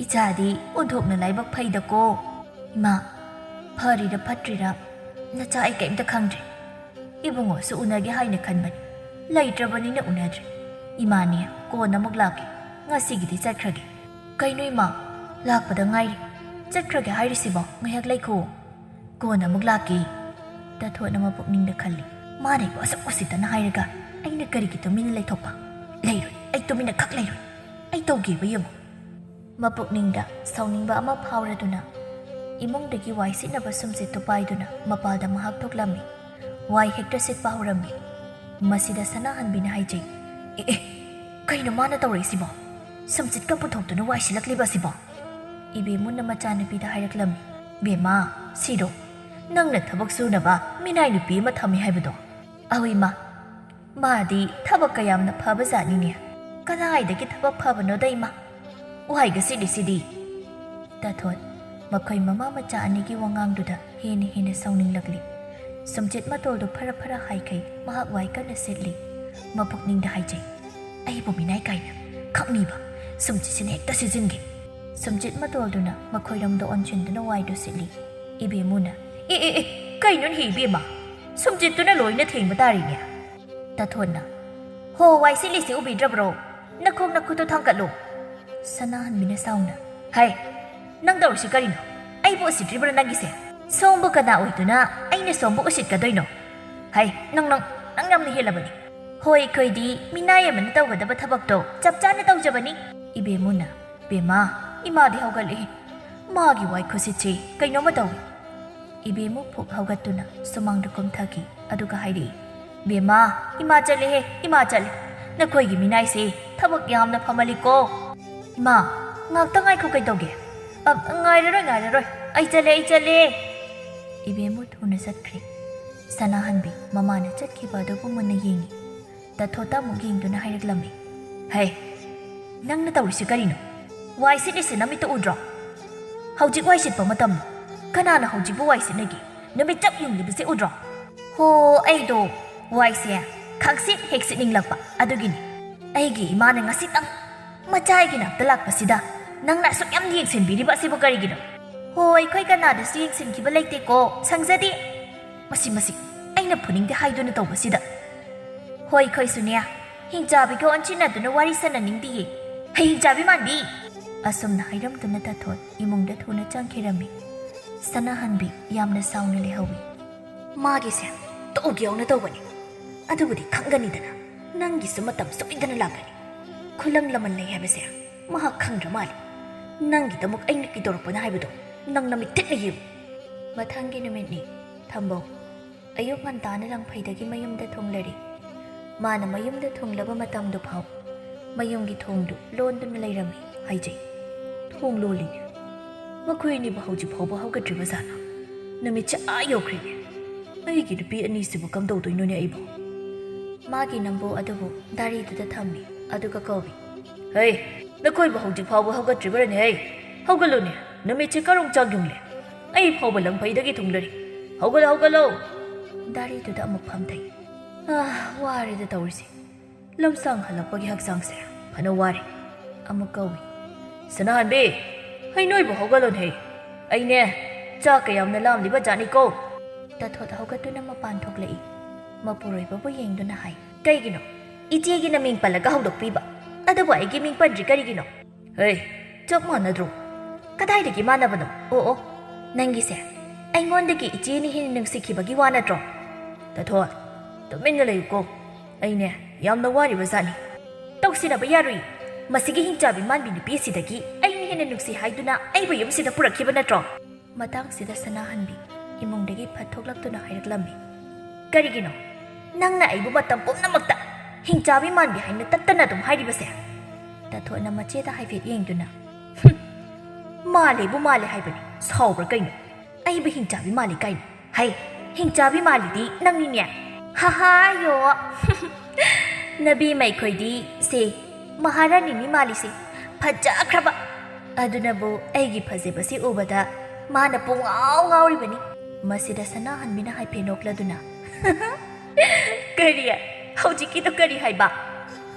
ꯏꯆꯥꯗꯤ ꯑꯣꯟꯊꯣꯛꯅ ꯂꯥꯏꯕꯛ ꯐꯩꯗꯀꯣ꯫ ꯏꯃꯥ, ꯐꯔꯤꯔ ꯐꯠꯇ꯭ꯔꯤꯔ, ꯅꯆꯥ ꯑꯩ ꯀꯩꯝꯇ ꯈꯪꯗ꯭ꯔꯦ꯫ ꯏꯕꯨꯡꯉꯣꯁꯨ ꯎꯅꯒꯦ ꯍꯥꯏꯅ ꯈꯟꯕꯅꯤ, ꯂꯩꯇ꯭ꯔꯕꯅꯤꯅ ꯎꯅꯗ꯭ꯔꯦ꯫ ꯏꯃꯥꯅꯦ, ꯀꯣꯟꯅ ꯑꯃꯨꯛ ꯂꯥꯛꯀꯦ, ꯉꯁꯤꯒꯤꯗꯤ ꯆꯠꯈ꯭ꯔꯒꯦ꯫" "ꯀꯩꯅꯣ ꯏꯃꯥ, ꯂꯥꯛꯄꯗ ꯉꯥꯏꯔꯤ, ꯆꯠꯈ꯭ꯔꯒꯦ ꯍꯥꯏꯔꯤꯁꯤꯕꯣ? ꯉꯥꯏꯍꯥꯛ ꯂꯩꯈꯣ꯫" "ꯀꯣꯟꯅ ꯑꯃꯨꯛ ꯂꯥꯛꯀꯦ꯫" ꯇꯥꯊꯣꯠꯅ ꯃꯄꯨꯛꯅꯤꯡꯗ ꯈꯜꯂꯤ, "ꯃꯥꯅ ꯑꯩꯕꯨ ꯑꯁꯨꯛ ꯎꯁꯤꯠꯇꯅ ꯍꯥꯏꯔꯒ ꯑꯩꯅ ꯀꯔꯤꯒꯤ ꯇꯨꯃꯤꯟꯅ ꯂꯩꯊꯣꯛꯄ? ꯂꯩꯔꯣꯏ, ꯑꯩ ꯇꯨꯃꯤꯟꯅ ꯈꯛ ꯂꯩꯔꯣꯏ꯫ ꯑꯩ ꯇꯧꯒꯦꯕ ꯌꯦꯡꯉꯨ꯫" ꯃꯄꯨꯛꯅꯤꯡꯗ ꯁꯥꯎꯅꯤꯡꯕ ꯑꯃ ꯐꯥꯎꯔꯗꯨꯅ ꯏꯃꯨꯡꯗꯒꯤ ꯋꯥꯏ ꯁꯤꯠꯅꯕ ꯁꯨꯝꯆꯤꯠꯇꯨ ꯄꯥꯏꯗꯨꯅ ꯃꯄꯥꯜꯗ ꯃꯍꯥꯛ ꯊꯣꯛꯂꯝꯃꯤ꯫ ꯋꯥꯏ ꯍꯦꯛꯇ ꯁꯤꯠꯄ ꯍꯧꯔꯝꯃꯤ꯫ ꯃꯁꯤꯗ ꯁꯅꯥꯍꯟꯕꯤꯅ ꯍꯥꯏꯖꯩ, "ꯑꯦ, ꯑꯦ, ꯀꯩꯅꯣ ꯃꯥꯅ ꯇꯧꯔꯛꯏꯁꯤꯕꯣ? ꯁꯨꯝꯆꯤꯠꯀ ꯄꯨꯊꯣꯛꯇꯨꯅ ꯋꯥꯏ ꯁꯤꯜꯂꯛꯂꯤꯕ ꯑꯁꯤꯕꯣ?" ꯏꯕꯦꯝꯃꯨꯅ ꯃꯆꯥꯅꯨꯄꯤꯗ ꯍꯥꯏꯔꯛꯂꯝꯃꯤ, "ꯕꯦꯝꯃ, ꯁꯤꯔꯣ? ꯅꯪꯅ ꯊꯕꯛ ꯁꯨꯅꯕ ꯃꯤꯅꯥꯏ ꯅꯨꯄꯤ ꯑꯃ ꯊꯝꯃꯤ ꯍꯥꯏꯕꯗꯣ?" "ꯑꯍꯣꯏ ꯏꯃꯥ, ꯃꯥꯗꯤ ꯊꯕꯛ ꯀꯌꯥꯝꯅ ꯐꯕ ꯖꯥꯠꯅꯤꯅꯦ꯫ ꯀꯗꯥꯏꯗꯒꯤ ꯊꯕꯛ ꯐꯕꯅꯣꯗ ꯏꯃꯥ? ꯋꯥꯏꯒ ꯁꯤꯠꯂꯤꯁꯤꯗꯤ꯫" ꯇꯥꯊꯣꯠ, ꯃꯈꯣꯏ ꯃꯃꯥ ꯃꯆꯥ ꯑꯅꯤꯒꯤ ꯋꯥꯉꯥꯡꯗꯨꯗ ꯍꯦꯟꯅ ꯍꯦꯟꯅ ꯁꯥꯎꯅꯤꯡꯂꯛꯂꯤ꯫ ꯁꯨꯝꯆꯤꯠ ꯃꯇꯣꯜꯗꯨ ꯐꯔ ꯐꯔ ꯍꯥꯏꯈꯩ ꯃꯍꯥꯛ ꯋꯥꯏ ꯀꯟꯅ ꯁꯤꯠꯂꯤ꯫ ꯃꯄꯨꯛꯅꯤꯡꯗ ꯍꯥꯏꯖꯩ, "ꯑꯩꯕꯨ ꯃꯤꯅꯥꯏ ꯀꯥꯏꯅ ꯈꯪꯅꯤꯕ, ꯁꯨꯝꯆꯤꯠꯁꯤꯅ ꯍꯦꯛꯇ ꯁꯤꯠꯆꯤꯟꯒꯦ꯫" ꯁꯨꯝꯆꯤꯠ ꯃꯇꯣꯜꯗꯨꯅ ꯃꯈꯣꯏꯔꯣꯝꯗ ꯑꯣꯟꯁꯤꯟꯗꯨꯅ ꯋꯥꯏꯗꯨ ꯁꯤꯠꯂꯤ꯫ ꯏꯕꯦꯝꯃꯨꯅ, "ꯑꯦ, ꯑꯦ, ꯑꯦ, ꯀꯩꯅꯣꯅꯦꯍꯦ ꯏꯕꯦꯝꯃ? ꯁꯨꯝꯆꯤꯠꯇꯨꯅ ꯂꯣꯏꯅ ꯊꯦꯡꯕ ꯇꯥꯔꯤꯅꯦ꯫" ꯇꯥꯊꯣꯠꯅ, "ꯍꯣ, ꯋꯥꯏ ꯁꯤꯠꯂꯤꯁꯦ ꯎꯕꯤꯗ꯭ꯔꯕ꯭ꯔꯣ? ꯅꯈꯣꯡ ꯅꯈꯨꯠꯇꯣ ꯊꯥꯡꯒꯠꯂꯨ꯫" ꯁꯅꯥꯍꯟꯕꯤꯅ ꯁꯥꯎꯅ, "ꯍꯩ, ꯅꯪ ꯇꯧꯔꯤꯁꯤ ꯀꯔꯤꯅꯣ? ꯑꯩꯕꯨ ꯎꯁꯤꯠꯇ꯭ꯔꯤꯕ꯭ꯔꯣ ꯅꯪꯒꯤꯁꯦ? ꯁꯣꯝꯕꯨ ꯀꯅꯥ ꯑꯣꯏꯗꯨꯅ ꯑꯩꯅ ꯁꯣꯝꯕꯨ ꯎꯁꯤꯠꯀꯗꯣꯏꯅꯣ? ꯍꯩ, ꯅꯪ, ꯅꯪ, ꯅꯪ ꯌꯥꯝꯅ ꯍꯦꯜꯂꯕꯅꯤ꯫ ꯍꯣꯏ, ꯑꯩꯈꯣꯏꯗꯤ ꯃꯤꯅꯥꯏ ꯑꯃꯅ ꯇꯧꯒꯗꯕ ꯊꯕꯛꯇꯣ ꯆꯞ ꯆꯥꯅ ꯇꯧꯖꯕꯅꯤ꯫" ꯏꯕꯦꯝꯃꯨꯅ, "ꯕꯦꯝꯃ, ꯏꯃꯥꯗꯤ ꯍꯧꯒꯠꯂꯛꯏ꯫ ꯃꯥꯒꯤ ꯋꯥꯏ ꯈꯨꯁꯤꯠꯁꯤ ꯀꯩꯅꯣꯝꯃ ꯇꯧꯏ꯫" ꯏꯕꯦꯝꯃꯨ ꯐꯨꯛ ꯍꯧꯒꯠꯇꯨꯅ ꯁꯨꯃꯥꯡꯗ ꯀꯨꯝꯊꯈꯤ, ꯑꯗꯨꯒ ꯍꯥꯏꯔꯛꯏ, ꯕꯦꯝꯃ, ꯏꯃꯥ ꯆꯠꯂꯦꯍꯦ, ꯏꯃꯥ ꯆꯠꯂꯦ꯫ ꯅꯈꯣꯏꯒꯤ ꯃꯤꯅꯥꯏꯁꯦ ꯊꯕꯛ ꯌꯥꯝꯅ ꯐꯃꯜꯂꯤꯀꯣ꯫ ꯏꯃꯥ, ꯉꯥꯛꯇ ꯉꯥꯏꯈꯣ, ꯀꯩꯗꯧꯒꯦ? ꯑ, ꯉꯥꯏꯔꯔꯣꯏ, ꯉꯥꯏꯔꯔꯣꯏ꯫ ꯑꯩ ꯆꯠꯂꯦ, ꯑꯩ ꯆꯠꯂꯦ꯫ ꯏꯕꯦꯝꯃꯨ ꯊꯨꯅ ꯆꯠꯈ꯭ꯔꯦ꯫ ꯁꯅꯥꯍꯟꯕꯤ ꯃꯃꯥꯅ ꯆꯠꯈꯤꯕ ꯑꯗꯨꯕꯨ ꯃꯨꯟꯅ ꯌꯦꯡꯉꯤ꯫ ꯇꯥꯊꯣꯠꯇ ꯑꯃꯨꯛ ꯌꯦꯡꯗꯨꯅ ꯍꯥꯏꯔꯛꯂꯝꯃꯤ꯫ ꯍꯩ, ꯅꯪꯅ ꯇꯧꯔꯤꯁꯤ ꯀꯔꯤꯅꯣ? ꯋꯥꯏ ꯁꯤꯠꯂꯤꯁꯤ ꯅꯃꯤꯠꯇ ꯎꯗ꯭ꯔꯣ? ꯍꯧꯖꯤꯛ ꯋꯥꯏ ꯁꯤꯠꯄ ꯃꯇꯝꯂꯣ? ꯀꯅꯥꯅ ꯍꯧꯖꯤꯛꯄꯨ ꯋꯥꯏ ꯁꯤꯠꯅꯒꯦ? ꯅꯨꯃꯤꯠ ꯆꯞ ꯌꯨꯡꯂꯤꯕꯁꯦ ꯎꯗ꯭ꯔꯣ? ꯍꯣ, ꯑꯩꯗꯣ ꯋꯥꯏꯁꯦ ꯈꯪꯁꯤꯠ ꯍꯦꯛ ꯁꯤꯠꯅꯤꯡꯂꯛꯄ ꯑꯗꯨꯒꯤꯅꯤ꯫ ꯑꯩꯒꯤ ꯏꯃꯥꯅ ꯉꯁꯤꯇꯪ ꯃꯆꯥ ꯑꯩꯒꯤ ꯅꯥꯛꯇ ꯂꯥꯛꯄꯁꯤꯗ ꯅꯪꯅ ꯑꯁꯨꯛ ꯌꯥꯝ ꯌꯦꯡꯁꯤꯟꯕꯤꯔꯤꯕ ꯑꯁꯤꯕꯨ ꯀꯔꯤꯒꯤꯅꯣ? ꯍꯣ, ꯑꯩꯈꯣꯏ ꯀꯅꯥꯗꯁꯨ ꯌꯦꯡꯁꯤꯟꯈꯤꯕ ꯂꯩꯇꯦꯀꯣ, ꯁꯪꯖꯗꯦ꯫ ꯃꯁꯤ, ꯃꯁꯤ, ꯑꯩꯅ ꯐꯨꯅꯤꯡꯗꯦ ꯍꯥꯏꯗꯨꯅ ꯇꯧꯕꯁꯤꯗ꯫ ꯍꯣꯏ, ꯑꯩꯈꯣꯏꯁꯨꯅꯦ, ꯍꯤꯡꯆꯥꯕꯤꯒ ꯑꯣꯟꯁꯤꯟꯅꯗꯨꯅ ꯋꯥꯔꯤ ꯁꯥꯟꯅꯅꯤꯡꯗꯤꯌꯦ꯫ ꯍꯩ, ꯍꯤꯡꯆꯥꯕꯤ ꯃꯥꯟꯕꯤ! ꯑꯁꯨꯝꯅ ꯍꯥꯏꯔꯝꯗꯨꯅ ꯇꯥꯊꯣꯠ ꯏꯃꯨꯡꯗ ꯊꯨꯅ ꯆꯪꯈꯤꯔꯝꯃꯤ꯫ ꯁꯅꯥꯍꯟꯕꯤ ꯌꯥꯝꯅ ꯁꯥꯎꯅ ꯂꯩꯍꯧꯏ꯫ ꯃꯥꯒꯤꯁꯦ ꯇꯣꯛꯎꯒꯦ ꯌꯥꯎꯅ ꯇꯧꯕꯅꯤ꯫ ꯑꯗꯨꯕꯨꯗꯤ ꯈꯪꯒꯅꯤꯗꯅ, ꯅꯪꯒꯤꯁꯨ ꯃꯇꯝ ꯁꯣꯏꯗꯅ ꯂꯥꯛꯀꯅꯤ꯫ ꯈꯨꯂꯪ ꯂꯃꯟ ꯂꯩ ꯍꯥꯏꯕꯁꯦ ꯃꯍꯥꯛ ꯈꯪꯗ꯭ꯔ ꯃꯥꯜꯂꯦ꯫ ꯅꯪꯒꯤꯗꯃꯛ ꯑꯩꯅ ꯀꯩꯗꯧꯔꯛꯄꯅ ꯍꯥꯏꯕꯗꯣ ꯅꯪ ꯅꯃꯤꯠ ꯊꯤꯠꯅ ꯌꯦꯡꯉꯨ꯫ ꯃꯊꯪꯒꯤ ꯅꯨꯃꯤꯠꯅꯤ, ꯊꯝꯕꯧ꯫ ꯑꯌꯨꯛ ꯉꯟꯇꯥꯅ ꯂꯪꯐꯩꯗꯒꯤ ꯃꯌꯨꯝꯗ ꯊꯨꯡꯂꯔꯦ꯫ ꯃꯥꯅ ꯃꯌꯨꯝꯗ ꯊꯨꯡꯂꯕ ꯃꯇꯝꯗꯨ ꯐꯥꯎ ꯃꯌꯨꯝꯒꯤ ꯊꯣꯡꯗꯨ ꯂꯣꯟꯗꯨꯅ ꯂꯩꯔꯝꯃꯤ ꯍꯥꯏꯖꯩ꯫ ꯊꯣꯡ ꯂꯣꯜꯂꯤꯅꯦ꯫ ꯃꯈꯣꯏ ꯑꯅꯤꯕꯨ ꯍꯧꯖꯤꯛ ꯐꯥꯎꯕ ꯍꯧꯒꯠꯇ꯭ꯔꯤꯕ ꯖꯥꯠꯂꯥ? ꯅꯨꯃꯤꯠꯁꯦ ꯑꯥ ꯌꯧꯈ꯭ꯔꯦꯅꯦ꯫ ꯑꯩꯒꯤ ꯅꯨꯄꯤ ꯑꯅꯤꯁꯤꯕꯨ ꯀꯝꯗꯧꯗꯣꯏꯅꯣꯅꯦ ꯑꯩꯕꯨ? ꯃꯥꯒꯤ ꯅꯝꯕꯣ ꯑꯗꯨꯕꯨ ꯗꯥꯔꯤꯗꯨꯗ ꯊꯝꯃꯤ, ꯑꯗꯨꯒ ꯀꯧꯏ꯫ ꯍꯩ, ꯅꯈꯣꯏꯕꯨ ꯍꯧꯖꯤꯛ ꯐꯥꯎꯕ ꯍꯧꯒꯠꯇ꯭ꯔꯤꯕꯔꯅꯦ? ꯍꯩ, ꯍꯧꯒꯠꯂꯨꯅꯦ, ꯅꯨꯃꯤꯠꯁꯦ ꯀꯔꯣꯡ ꯆꯥꯛ ꯌꯨꯡꯂꯦ꯫ ꯑꯩ ꯐꯥꯎꯕ ꯂꯪꯐꯩꯗꯒꯤ ꯊꯨꯡꯂꯔꯤ꯫ ꯍꯧꯒꯠꯂꯣ, ꯍꯧꯒꯠꯂꯣ! ꯗꯥꯔꯤꯗꯨꯗ ꯑꯃꯨꯛ ꯐꯝꯊꯩ꯫ ꯑꯥ, ꯋꯥꯔꯦꯗ ꯇꯧꯔꯤꯁꯦ꯫ ꯂꯝꯁꯥꯡ ꯍꯜꯂꯛꯄꯒꯤ ꯍꯛꯆꯥꯡꯁꯦ ꯐꯅ ꯋꯥꯔꯦ꯫ ꯑꯃꯨꯛ ꯀꯧꯏ꯫ ꯁꯅꯥꯍꯟꯕꯤ, ꯍꯩ, ꯅꯣꯏꯕꯨ ꯍꯧꯒꯠꯂꯣꯅꯦ ꯍꯩ꯫ ꯑꯩꯅꯦ, ꯆꯥꯛ ꯀꯌꯥꯝꯅ ꯂꯥꯝꯂꯤꯕ ꯖꯥꯠꯅꯤꯀꯣ꯫ ꯇꯥꯊꯣꯠ ꯍꯧꯒꯠꯇꯨꯅ ꯃꯄꯥꯟ ꯊꯣꯛꯂꯛꯏ꯫ ꯃꯄꯨꯔꯣꯏꯕꯕꯨ ꯌꯦꯡꯗꯨꯅ ꯍꯥꯏ꯫ ꯀꯩꯒꯤꯅꯣ? ꯏꯆꯦꯒꯤ ꯅꯃꯤꯡ ꯄꯜꯂꯒ ꯍꯧꯗꯣꯛꯄꯤꯕ, ꯑꯗꯨꯕꯨ ꯑꯩꯒꯤ ꯃꯤꯡ ꯄꯟꯗ꯭ꯔꯤ ꯀꯔꯤꯒꯤꯅꯣ? ꯍꯦ, ꯆꯞ ꯃꯥꯟꯅꯗ꯭ꯔꯣ? ꯀꯗꯥꯏꯗꯒꯤ ꯃꯥꯟꯅꯕꯅꯣ? ꯑꯣ, ꯑꯣ, ꯅꯪꯒꯤꯁꯦ ꯑꯩꯉꯣꯟꯗꯒꯤ ꯏꯆꯦꯅ ꯍꯦꯟꯅ ꯅꯨꯡꯁꯤꯈꯤꯕꯒꯤ ꯋꯥ ꯅꯠꯇ꯭ꯔꯣ? ꯇꯥꯊꯣꯠ, ꯇꯨꯃꯤꯟꯅ ꯂꯩꯌꯨꯀꯣ꯫ ꯑꯩꯅꯦ, ꯌꯥꯝꯅ ꯋꯥꯔꯤꯕ ꯖꯥꯠꯅꯤ꯫ ꯇꯧꯁꯤꯟꯅꯕ ꯌꯥꯔꯨꯏ꯫ ꯃꯁꯤꯒꯤ ꯍꯤꯡꯆꯥꯕꯤ ꯃꯥꯟꯕꯤ ꯅꯨꯄꯤ ꯑꯁꯤꯗꯒꯤ ꯑꯩꯅ ꯍꯦꯟꯅ ꯅꯨꯡꯁꯤ ꯍꯥꯏꯗꯨꯅ ꯑꯩꯕꯨ ꯌꯨꯝꯁꯤꯗ ꯄꯨꯔꯛꯈꯤꯕ ꯅꯠꯇ꯭ꯔꯣ? ꯃꯇꯥꯡꯁꯤꯗ ꯁꯅꯥꯍꯟꯕꯤ ꯏꯃꯨꯡꯗꯒꯤ ꯐꯠ ꯊꯣꯛꯂꯛꯇꯨꯅ ꯍꯥꯏꯔꯛꯂꯝꯃꯤ꯫ ꯀꯔꯤꯒꯤꯅꯣ? ꯅꯪꯅ ꯑꯩꯕꯨ ꯃꯇꯝ ꯄꯨꯝꯅꯃꯛꯇ ꯍꯤꯡꯆꯥꯕꯤ ꯃꯥꯟꯕꯤ ꯍꯥꯏꯅ ꯇꯠꯇꯅ ꯑꯗꯨꯝ ꯍꯥꯏꯔꯤꯕꯁꯦ?" ꯇꯊꯣꯠꯅ ꯃꯆꯦꯗ ꯍꯥꯏꯐꯦꯠ ꯌꯦꯡꯗꯨꯅ, "ꯍꯨꯝ, ꯃꯥꯜꯂꯦꯕꯨ ꯃꯥꯜꯂꯦ ꯍꯥꯏꯕꯅꯤ, ꯁꯥꯎꯕ꯭ꯔꯥ ꯀꯩꯅꯣ? ꯑꯩꯕꯨ ꯍꯤꯡꯆꯥꯕꯤ ꯃꯥꯜꯂꯤ ꯀꯥꯏꯅ? ꯍꯩ, ꯍꯤꯡꯆꯥꯕꯤ ꯃꯥꯜꯂꯤꯗꯤ ꯅꯪꯅꯤꯅꯦ꯫ ꯍꯥꯍꯥ, ꯌꯣ꯫ ꯅꯕꯦꯝꯃ ꯑꯩꯈꯣꯏꯗꯤ ꯁꯦ ꯃꯍꯥꯔꯥꯅꯤꯅꯤ ꯃꯥꯜꯂꯤꯁꯦ, ꯐꯖꯈ꯭ꯔꯕ꯫ ꯑꯗꯨꯅꯕꯨ ꯑꯩꯒꯤ ꯐꯖꯕꯁꯤ ꯎꯕꯗ ꯃꯥꯅ ꯄꯨꯡꯉꯥꯎ ꯉꯥꯎꯔꯤꯕꯅꯤ꯫" ꯃꯁꯤꯗ ꯁꯅꯥꯍꯟꯕꯤꯅ ꯍꯥꯏꯐꯦꯠ ꯅꯣꯛꯂꯗꯨꯅ, "ꯀꯔꯤ? ꯍꯧꯖꯤꯛꯀꯤꯗꯣ ꯀꯔꯤ ꯍꯥꯏꯕ?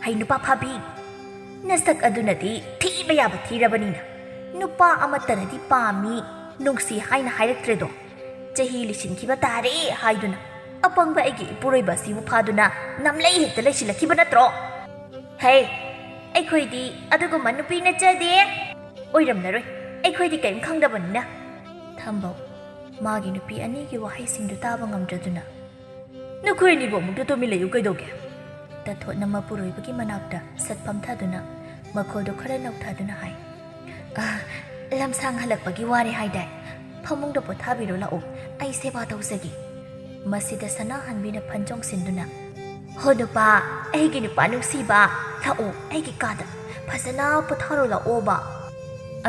ꯍꯩ, ꯅꯨꯄꯥ ꯐꯥꯕꯤ, ꯅꯁꯛ ꯑꯗꯨꯅꯗꯤ ꯊꯤꯕ ꯌꯥꯕ ꯊꯤꯔꯕꯅꯤꯅ ꯅꯨꯄꯥ ꯑꯃꯠꯇꯅꯗꯤ ꯄꯥꯝꯃꯤ, ꯅꯨꯡꯁꯤ ꯍꯥꯏꯅ ꯍꯥꯏꯔꯛꯇ꯭ꯔꯦꯗꯣ꯫ ꯆꯍꯤ ꯂꯤꯁꯤꯟꯈꯤꯕ ꯇꯥꯔꯦ ꯍꯥꯏꯗꯨꯅ ꯑꯄꯪꯕ ꯑꯩꯒꯤ ꯏꯄꯨꯔꯣꯏꯕ ꯑꯁꯤꯕꯨ ꯐꯥꯗꯨꯅ ꯅꯝꯂꯩ ꯍꯦꯛꯇ ꯂꯩꯁꯤꯜꯂꯛꯈꯤꯕ ꯅꯠꯇ꯭ꯔꯣ? ꯍꯦ, ꯑꯩꯈꯣꯏꯗꯤ ꯑꯗꯨꯒꯨꯝꯕ ꯅꯨꯄꯤ ꯅꯠꯆꯗꯦ꯫ ꯑꯣꯏꯔꯝꯂꯔꯣꯏ, ꯑꯩꯈꯣꯏꯗꯤ ꯀꯔꯤꯝ ꯈꯪꯗꯕꯅꯤꯅ꯫" ꯊꯝꯕꯧ ꯃꯥꯒꯤ ꯅꯨꯄꯤ ꯑꯅꯤꯒꯤ ꯋꯥꯍꯩꯁꯤꯡꯗꯨ ꯇꯥꯕ ꯉꯝꯗ꯭ꯔꯗꯨꯅ, "ꯅꯈꯣꯏ ꯑꯅꯤꯕꯨ ꯑꯃꯨꯛꯇ ꯇꯨꯃꯤꯟ ꯂꯩꯌꯨ ꯀꯩꯗꯧꯒꯦ?" ꯇꯊꯣꯠꯅ ꯃꯄꯨꯔꯣꯏꯕꯒꯤ ꯃꯅꯥꯛꯇ ꯁꯠ ꯐꯝꯊꯗꯨꯅ ꯃꯈꯣꯜꯗꯨ ꯈꯔ ꯅꯧꯊꯗꯨꯅ ꯍꯥꯏ, "ꯑ, ꯂꯝꯁꯥꯡ ꯍꯜꯂꯛꯄꯒꯤ ꯋꯥꯔꯦ ꯍꯥꯏꯗꯥꯏ? ꯐꯃꯨꯡꯗ ꯄꯣꯊꯥꯕꯤꯔꯣ ꯂꯥꯛꯑꯣ, ꯑꯩ ꯁꯦꯕꯥ ꯇꯧꯖꯒꯦ꯫" ꯃꯁꯤꯗ ꯁꯅꯥꯍꯟꯕꯤꯅ ꯐꯟ ꯆꯣꯡꯁꯤꯟꯗꯨꯅ, "ꯍꯣ ꯅꯨꯄꯥ, ꯑꯩꯒꯤ ꯅꯨꯄꯥ ꯅꯨꯡꯁꯤꯕ, ꯂꯥꯛꯑꯣ ꯑꯩꯒꯤ ꯀꯥꯗ, ꯐꯖꯅ ꯄꯣꯊꯥꯔꯣ ꯂꯥꯛꯑꯣꯕ꯫"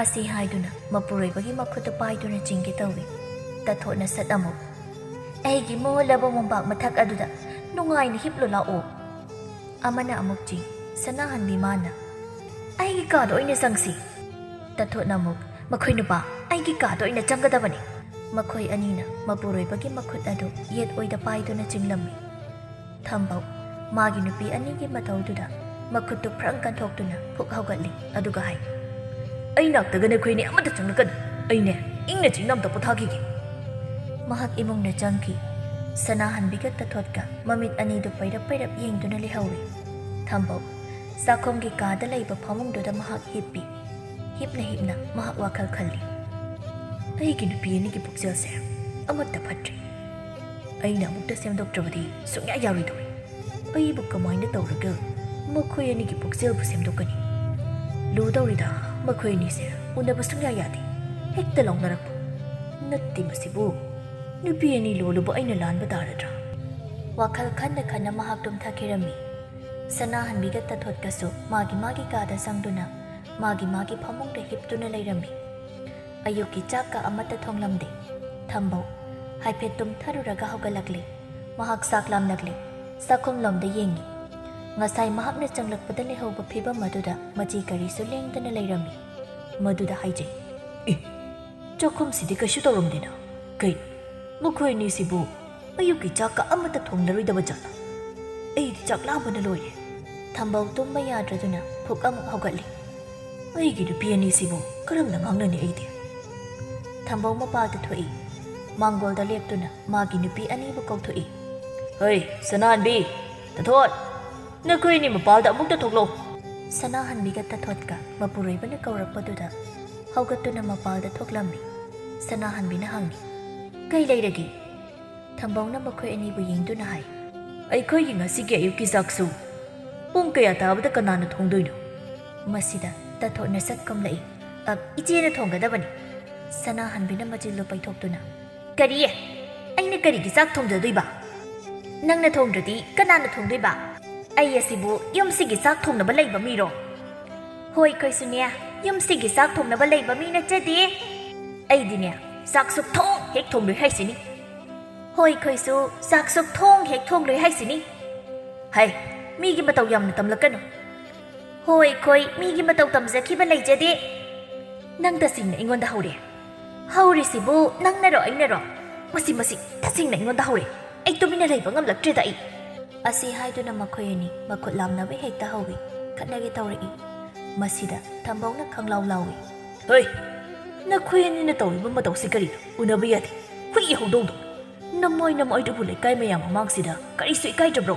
ꯑꯁꯤ ꯍꯥꯏꯗꯨꯅ ꯃꯄꯨꯔꯣꯏꯕꯒꯤ ꯃꯈꯨꯠꯇꯨ ꯄꯥꯏꯗꯨꯅ ꯆꯤꯡꯒꯦ ꯇꯧꯏ꯫ ꯇꯊꯣꯠꯅ ꯁꯠ ꯑꯃꯨꯛ, "ꯑꯩꯒꯤ ꯃꯣꯜꯂꯕ ꯃꯣꯝꯄꯥꯛ ꯃꯊꯛ ꯑꯗꯨꯗ ꯅꯨꯡꯉꯥꯏꯅ ꯍꯤꯞꯂꯣ ꯂꯥꯛꯑꯣ꯫" ꯑꯃꯅ ꯑꯃꯨꯛ ꯆꯤꯡ, ꯁꯅꯥꯍꯟꯕꯤ ꯃꯥꯅ, "ꯑꯩꯒꯤ ꯀꯥꯗ ꯑꯣꯏꯅ ꯆꯪꯁꯤ꯫" ꯇꯊꯣꯠꯅ ꯑꯃꯨꯛ, "ꯃꯈꯣꯏ ꯅꯨꯄꯥ, ꯑꯩꯒꯤ ꯀꯥꯗ ꯑꯣꯏꯅ ꯆꯪꯒꯗꯕꯅꯤ꯫" ꯃꯈꯣꯏ ꯑꯅꯤꯅ ꯃꯄꯨꯔꯣꯏꯕꯒꯤ ꯃꯈꯨꯠ ꯑꯗꯨ ꯌꯦꯠ ꯑꯣꯏꯗ ꯄꯥꯏꯗꯨꯅ ꯆꯤꯡꯂꯝꯃꯤ꯫ ꯊꯝꯕꯧ ꯃꯥꯒꯤ ꯅꯨꯄꯤ ꯑꯅꯤꯒꯤ ꯃꯇꯧꯗꯨꯗ ꯃꯈꯨꯠꯇꯨ ꯐ꯭ꯔꯪ ꯀꯟꯊꯣꯛꯇꯨꯅ ꯐꯨꯛ ꯍꯧꯒꯠꯂꯤ, ꯑꯗꯨꯒ ꯍꯥꯏ, "ꯑꯩ ꯅꯥꯛꯇꯒ ꯅꯈꯣꯏꯅꯤ ꯑꯃꯠꯇ ꯆꯪꯂꯛꯀꯅꯨ꯫ ꯑꯩꯅꯦ, ꯏꯪꯅ ꯆꯤꯛꯅ ꯑꯝꯇ ꯄꯣꯊꯥꯈꯤꯒꯦ꯫" ꯃꯍꯥꯛ ꯏꯃꯨꯡꯗ ꯆꯪꯈꯤ꯫ ꯁꯅꯥꯍꯟꯕꯤꯒ ꯇꯊꯣꯠꯀ ꯃꯃꯤꯠ ꯑꯅꯤꯗꯨ ꯄꯩꯔꯞ ꯄꯩꯔꯞ ꯌꯦꯡꯗꯨꯅ ꯂꯩꯍꯧꯏ꯫ ꯊꯝꯕꯧ ꯆꯥꯛꯈꯨꯝꯒꯤ ꯀꯥꯗ ꯂꯩꯕ ꯐꯃꯨꯡꯗꯨꯗ ꯃꯍꯥꯛ ꯍꯤꯞꯄꯤ꯫ ꯍꯤꯞꯅ ꯍꯤꯞꯅ ꯃꯍꯥꯛ ꯋꯥꯈꯜ ꯈꯜꯂꯤ꯫ "ꯑꯩꯒꯤ ꯅꯨꯄꯤ ꯑꯅꯤꯒꯤ ꯄꯨꯛꯆꯦꯜꯁꯦ ꯑꯃꯠꯇ ꯐꯠꯇ꯭ꯔꯦ꯫ ꯑꯩꯅ ꯑꯃꯨꯛꯇ ꯁꯦꯝꯗꯣꯛꯇ꯭ꯔꯕꯗꯤ ꯁꯨꯡꯌꯥ ꯌꯥꯔꯣꯏꯗꯧꯔꯤ꯫ ꯑꯩꯕꯨ ꯀꯃꯥꯏꯅ ꯇꯧꯔꯒ ꯃꯈꯣꯏ ꯑꯅꯤꯒꯤ ꯄꯨꯛꯆꯦꯜꯕꯨ ꯁꯦꯝꯗꯣꯛꯀꯅꯤ? ꯂꯨꯗꯧꯔꯤꯗ, ꯃꯈꯣꯏ ꯑꯅꯤꯁꯦ ꯎꯅꯕ ꯁꯨꯡꯌꯥ ꯌꯥꯗꯦ꯫ ꯍꯦꯛꯇ ꯂꯥꯎꯅꯔꯛꯄ꯫ ꯅꯠꯇꯦ ꯃꯁꯤꯕꯨ꯫ ꯅꯨꯄꯤ ꯑꯅꯤ ꯂꯣꯜꯂꯨꯕ ꯑꯩꯅ ꯂꯥꯟꯕ ꯇꯥꯔꯗ꯭ꯔꯥ?" ꯋꯥꯈꯜ ꯈꯟꯅ ꯈꯟꯅ ꯃꯍꯥꯛ ꯇꯨꯝꯊꯈꯤꯔꯝꯃꯤ꯫ ꯁꯅꯥꯍꯟꯕꯤꯒ ꯇꯥꯊꯣꯠꯀꯁꯨ ꯃꯥꯒꯤ ꯃꯥꯒꯤ ꯀꯥꯗ ꯆꯪꯗꯨꯅ ꯃꯥꯒꯤ ꯃꯥꯒꯤ ꯐꯃꯨꯡꯗ ꯍꯤꯞꯇꯨꯅ ꯂꯩꯔꯝꯃꯤ꯫ ꯑꯌꯨꯛꯀꯤ ꯆꯥꯛꯀ ꯑꯃꯠꯇ ꯊꯣꯡꯂꯝꯗꯦ꯫ ꯊꯝꯕꯧ ꯍꯥꯏꯐꯦꯠ ꯇꯨꯝꯊꯔꯨꯔꯒ ꯍꯧꯒꯠꯂꯛꯂꯦ꯫ ꯃꯍꯥꯛ ꯆꯥꯛ ꯂꯥꯝꯂꯛꯂꯦ꯫ ꯆꯥꯛꯈꯨꯝꯂꯣꯝꯗ ꯌꯦꯡꯉꯤ꯫ ꯉꯁꯥꯏ ꯃꯍꯥꯛꯅ ꯆꯪꯂꯛꯄꯗ ꯂꯩꯍꯧꯕ ꯐꯤꯕꯝ ꯑꯗꯨꯗ ꯃꯆꯤ ꯀꯔꯤꯁꯨ ꯂꯦꯡꯗꯅ ꯂꯩꯔꯝꯃꯤ꯫ ꯃꯗꯨꯗ ꯍꯥꯏꯖꯩ, "ꯑꯦ, ꯆꯥꯛꯈꯨꯝꯁꯤꯗꯤ ꯀꯩꯁꯨ ꯇꯧꯔꯝꯗꯦꯅ꯫ ꯀꯩ, ꯃꯈꯣꯏ ꯑꯅꯤꯁꯤꯕꯨ ꯑꯌꯨꯛꯀꯤ ꯆꯥꯛꯀ ꯑꯃꯠꯇ ꯊꯣꯡꯂꯔꯣꯏꯗꯕ ꯖꯥꯠꯂ? ꯑꯩꯗꯤ ꯆꯥꯛ ꯂꯥꯝꯕꯅ ꯂꯣꯏꯔꯦ꯫" ꯊꯝꯕꯧ ꯇꯨꯝꯕ ꯌꯥꯗ꯭ꯔꯗꯨꯅ ꯐꯨꯛ ꯑꯃꯨꯛ ꯍꯧꯒꯠꯂꯤ꯫ "ꯑꯩꯒꯤ ꯅꯨꯄꯤ ꯑꯅꯤꯁꯤꯕꯨ ꯀꯔꯝꯅ ꯉꯥꯡꯅꯅꯤ ꯑꯩꯗꯤ?" ꯊꯝꯕꯧ ꯃꯄꯥꯜꯗ ꯊꯣꯛꯏ꯫ ꯃꯥꯡꯒꯣꯜꯗ ꯂꯦꯞꯇꯨꯅ ꯃꯥꯒꯤ ꯅꯨꯄꯤ ꯑꯅꯤꯕꯨ ꯀꯧꯊꯣꯛꯏ꯫ "ꯍꯩ, ꯁꯅꯥꯍꯟꯕꯤ, ꯇꯥꯊꯣꯠ, ꯅꯈꯣꯏ ꯑꯅꯤ ꯃꯄꯥꯜꯗ ꯑꯃꯨꯛꯇ ꯊꯣꯛꯂꯛꯎ꯫" ꯁꯅꯥꯍꯟꯕꯤꯒ ꯇꯥꯊꯣꯠꯀ ꯃꯄꯨꯔꯣꯏꯕꯅ ꯀꯧꯔꯛꯄꯗꯨꯗ ꯍꯧꯒꯠꯇꯨꯅ ꯃꯄꯥꯜꯗ ꯊꯣꯛꯂꯝꯃꯤ꯫ ꯁꯅꯥꯍꯟꯕꯤꯅ ꯍꯪꯉꯤ, "ꯀꯩ ꯂꯩꯔꯒꯦ?" ꯊꯝꯕꯧꯅ ꯃꯈꯣꯏ ꯑꯅꯤꯕꯨ ꯌꯦꯡꯗꯨꯅ ꯍꯥꯏ, "ꯑꯩꯈꯣꯏꯒꯤ ꯉꯁꯤꯒꯤ ꯑꯌꯨꯛꯀꯤ ꯆꯥꯛꯁꯨ ꯄꯨꯡ ꯀꯌꯥ ꯇꯥꯕꯗ ꯀꯅꯥꯅ ꯊꯣꯡꯗꯣꯏꯅꯣ?" ꯃꯁꯤꯗ ꯇꯥꯊꯣꯠꯅ ꯁꯠ ꯀꯨꯝꯂꯛꯏ꯫ "ꯑ, ꯏꯆꯦꯅ ꯊꯣꯡꯒꯗꯕꯅꯤ꯫" ꯁꯅꯥꯍꯟꯕꯤꯅ ꯃꯆꯤꯜꯗꯨ ꯄꯩꯊꯣꯛꯇꯨꯅ, "ꯀꯔꯤ? ꯑꯩꯅ ꯀꯔꯤꯒꯤ ꯆꯥꯛ ꯊꯣꯡꯖꯗꯣꯏꯕ? ꯅꯪꯅ ꯊꯣꯡꯗ꯭ꯔꯗꯤ ꯀꯅꯥꯅ ꯊꯣꯡꯗꯣꯏꯕ? ꯑꯩ ꯑꯁꯤꯕꯨ ꯌꯨꯝꯁꯤꯒꯤ ꯆꯥꯛ ꯊꯣꯡꯅꯕ ꯂꯩꯕ ꯃꯤꯔꯣ? ꯍꯣꯏ, ꯑꯩꯈꯣꯏꯁꯨꯅꯦ, ꯌꯨꯝꯁꯤꯒꯤ ꯆꯥꯛ ꯊꯣꯡꯅꯕ ꯂꯩꯕ ꯃꯤ ꯅꯠꯆꯗꯦ꯫ ꯑꯩꯗꯤꯅꯦ, ꯆꯥꯛ ꯁꯨꯛꯊꯣꯡ ꯍꯦꯛ ꯊꯣꯡꯂꯣꯏ ꯍꯥꯏꯁꯤꯅꯤ꯫ ꯍꯣꯏ, ꯑꯩꯈꯣꯏꯁꯨ ꯆꯥꯛ ꯁꯨꯛꯊꯣꯡ ꯍꯦꯛ ꯊꯣꯡꯂꯣꯏ ꯍꯥꯏꯁꯤꯅꯤ꯫" "ꯍꯩ, ꯃꯤꯒꯤ ꯃꯇꯧ ꯌꯥꯝꯅ ꯇꯝꯂꯛꯀꯅꯨ꯫" "ꯍꯣꯏ, ꯑꯩꯈꯣꯏ ꯃꯤꯒꯤ ꯃꯇꯧ ꯇꯝꯖꯈꯤꯕ ꯂꯩꯖꯗꯦ꯫" "ꯅꯪ ꯇꯁꯦꯡꯅ ꯑꯩꯉꯣꯟꯗ ꯍꯧꯔꯦ꯫" "ꯍꯧꯔꯤꯁꯤꯕꯨ ꯅꯪꯅꯔꯣ ꯑꯩꯅꯔꯣ?" "ꯃꯁꯤ, ꯃꯁꯤ ꯇꯁꯦꯡꯅ ꯑꯩꯉꯣꯟꯗ ꯍꯧꯔꯦ꯫ ꯑꯩ ꯇꯨꯃꯤꯟꯅ ꯂꯩꯕ ꯉꯝꯂꯛꯇ꯭ꯔꯦꯗ ꯑꯩ꯫" ꯑꯁꯤ ꯍꯥꯏꯗꯨꯅ ꯃꯈꯣꯏ ꯑꯅꯤ ꯃꯈꯨꯠ ꯂꯥꯝꯅꯕ ꯍꯦꯛꯇ ꯍꯧꯏ꯫ ꯈꯠꯅꯒꯦ ꯇꯧꯔꯛꯏ꯫ ꯃꯁꯤꯗ ꯊꯝꯕꯧꯅ ꯈꯪꯂꯥꯎ ꯂꯥꯎꯏ꯫ "ꯍꯣꯏ, ꯅꯈꯣꯏ ꯑꯅꯤꯅ ꯇꯧꯔꯤꯕ ꯃꯇꯧꯁꯤ ꯀꯔꯤꯅꯣ? ꯎꯅꯕ ꯌꯥꯗꯦ꯫ ꯍꯨꯏ ꯍꯧꯗꯣꯡꯗꯣ꯫ ꯅꯃꯥꯏ ꯅꯃꯥꯏꯗꯨꯕꯨ ꯂꯩꯀꯥꯏ ꯃꯌꯥꯝ ꯃꯃꯥꯡꯁꯤꯗ ꯀꯔꯤꯁꯨ ꯏꯀꯥꯏꯗ꯭ꯔꯕ꯭ꯔꯣ?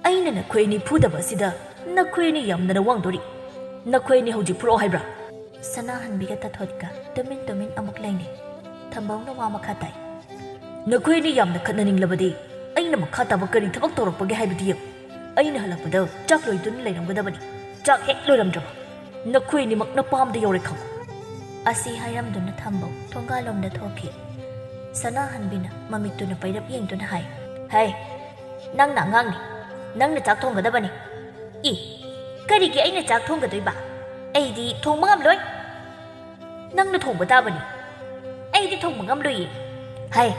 ꯑꯩꯅ ꯅꯈꯣꯏ ꯑꯅꯤ ꯐꯨꯗꯕ ꯑꯁꯤꯗ ꯅꯈꯣꯏ ꯑꯅꯤ ꯌꯥꯝꯅ ꯋꯥꯡꯗꯣꯔꯤ꯫ ꯅꯈꯣꯏ ꯑꯅꯤ ꯍꯧꯖꯤꯛ ꯐꯨꯔꯛꯑꯣ ꯍꯥꯏꯕ꯭ꯔꯥ?" ꯁꯅꯥꯍꯟꯕꯤꯒ ꯇꯥꯊꯣꯠꯀ ꯇꯨꯃꯤꯟ ꯇꯨꯃꯤꯟ ꯑꯃꯨꯛ ꯂꯩꯅꯩ꯫ ꯊꯝꯕꯧꯅ ꯋꯥ ꯃꯈꯥ ꯇꯥꯏ꯫ "ꯅꯈꯣꯏ ꯑꯅꯤ ꯌꯥꯝꯅ ꯈꯠꯅꯅꯤꯡꯂꯕꯗꯤ ꯑꯩꯅ ꯃꯈꯥ ꯇꯥꯕ ꯀꯔꯤ ꯊꯕꯛ ꯇꯧꯔꯛꯄꯒꯦ ꯍꯥꯏꯕꯗꯨ ꯌꯦꯡꯉꯨ꯫ ꯑꯩꯅ ꯍꯜꯂꯛꯄꯗ ꯆꯥꯛ ꯂꯣꯏꯗꯨꯅ ꯂꯩꯔꯝꯒꯗꯕꯅꯤ꯫ ꯆꯥꯛ ꯍꯦꯛ ꯂꯣꯏꯔꯝꯗ꯭ꯔꯕ ꯅꯈꯣꯏ ꯑꯅꯤꯃꯛ ꯅꯄꯥꯝꯗ ꯌꯧꯔꯦ ꯈꯪꯉꯨ꯫" ꯑꯁꯤ ꯍꯥꯏꯔꯝꯗꯨꯅ ꯊꯝꯕꯧ ꯊꯣꯡꯒꯥꯜꯂꯣꯝꯗ ꯊꯣꯛꯈꯤ꯫ ꯁꯅꯥꯍꯟꯕꯤꯅ ꯃꯃꯤꯠꯇꯨꯅ ꯄꯩꯔꯞ ꯌꯦꯡꯗꯨꯅ ꯍꯥꯏ, "ꯍꯩ, ꯅꯪꯅ ꯑꯉꯥꯡꯅꯤ, ꯅꯪꯅ ꯆꯥꯛ ꯊꯣꯡꯒꯗꯕꯅꯤ꯫ ꯏ, ꯀꯔꯤꯒꯤ ꯑꯩꯅ ꯆꯥꯛ ꯊꯣꯡꯒꯗꯣꯏꯕ? ꯑꯩꯗꯤ ꯊꯣꯡꯕ ꯉꯝꯂꯣꯏ꯫ ꯅꯪꯅ ꯊꯣꯡꯕ ꯇꯥꯕꯅꯤ꯫ ꯑꯩꯗꯤ ꯊꯣꯡꯕ ꯉꯝꯂꯣꯏꯌꯦ꯫ ꯍꯥꯏ,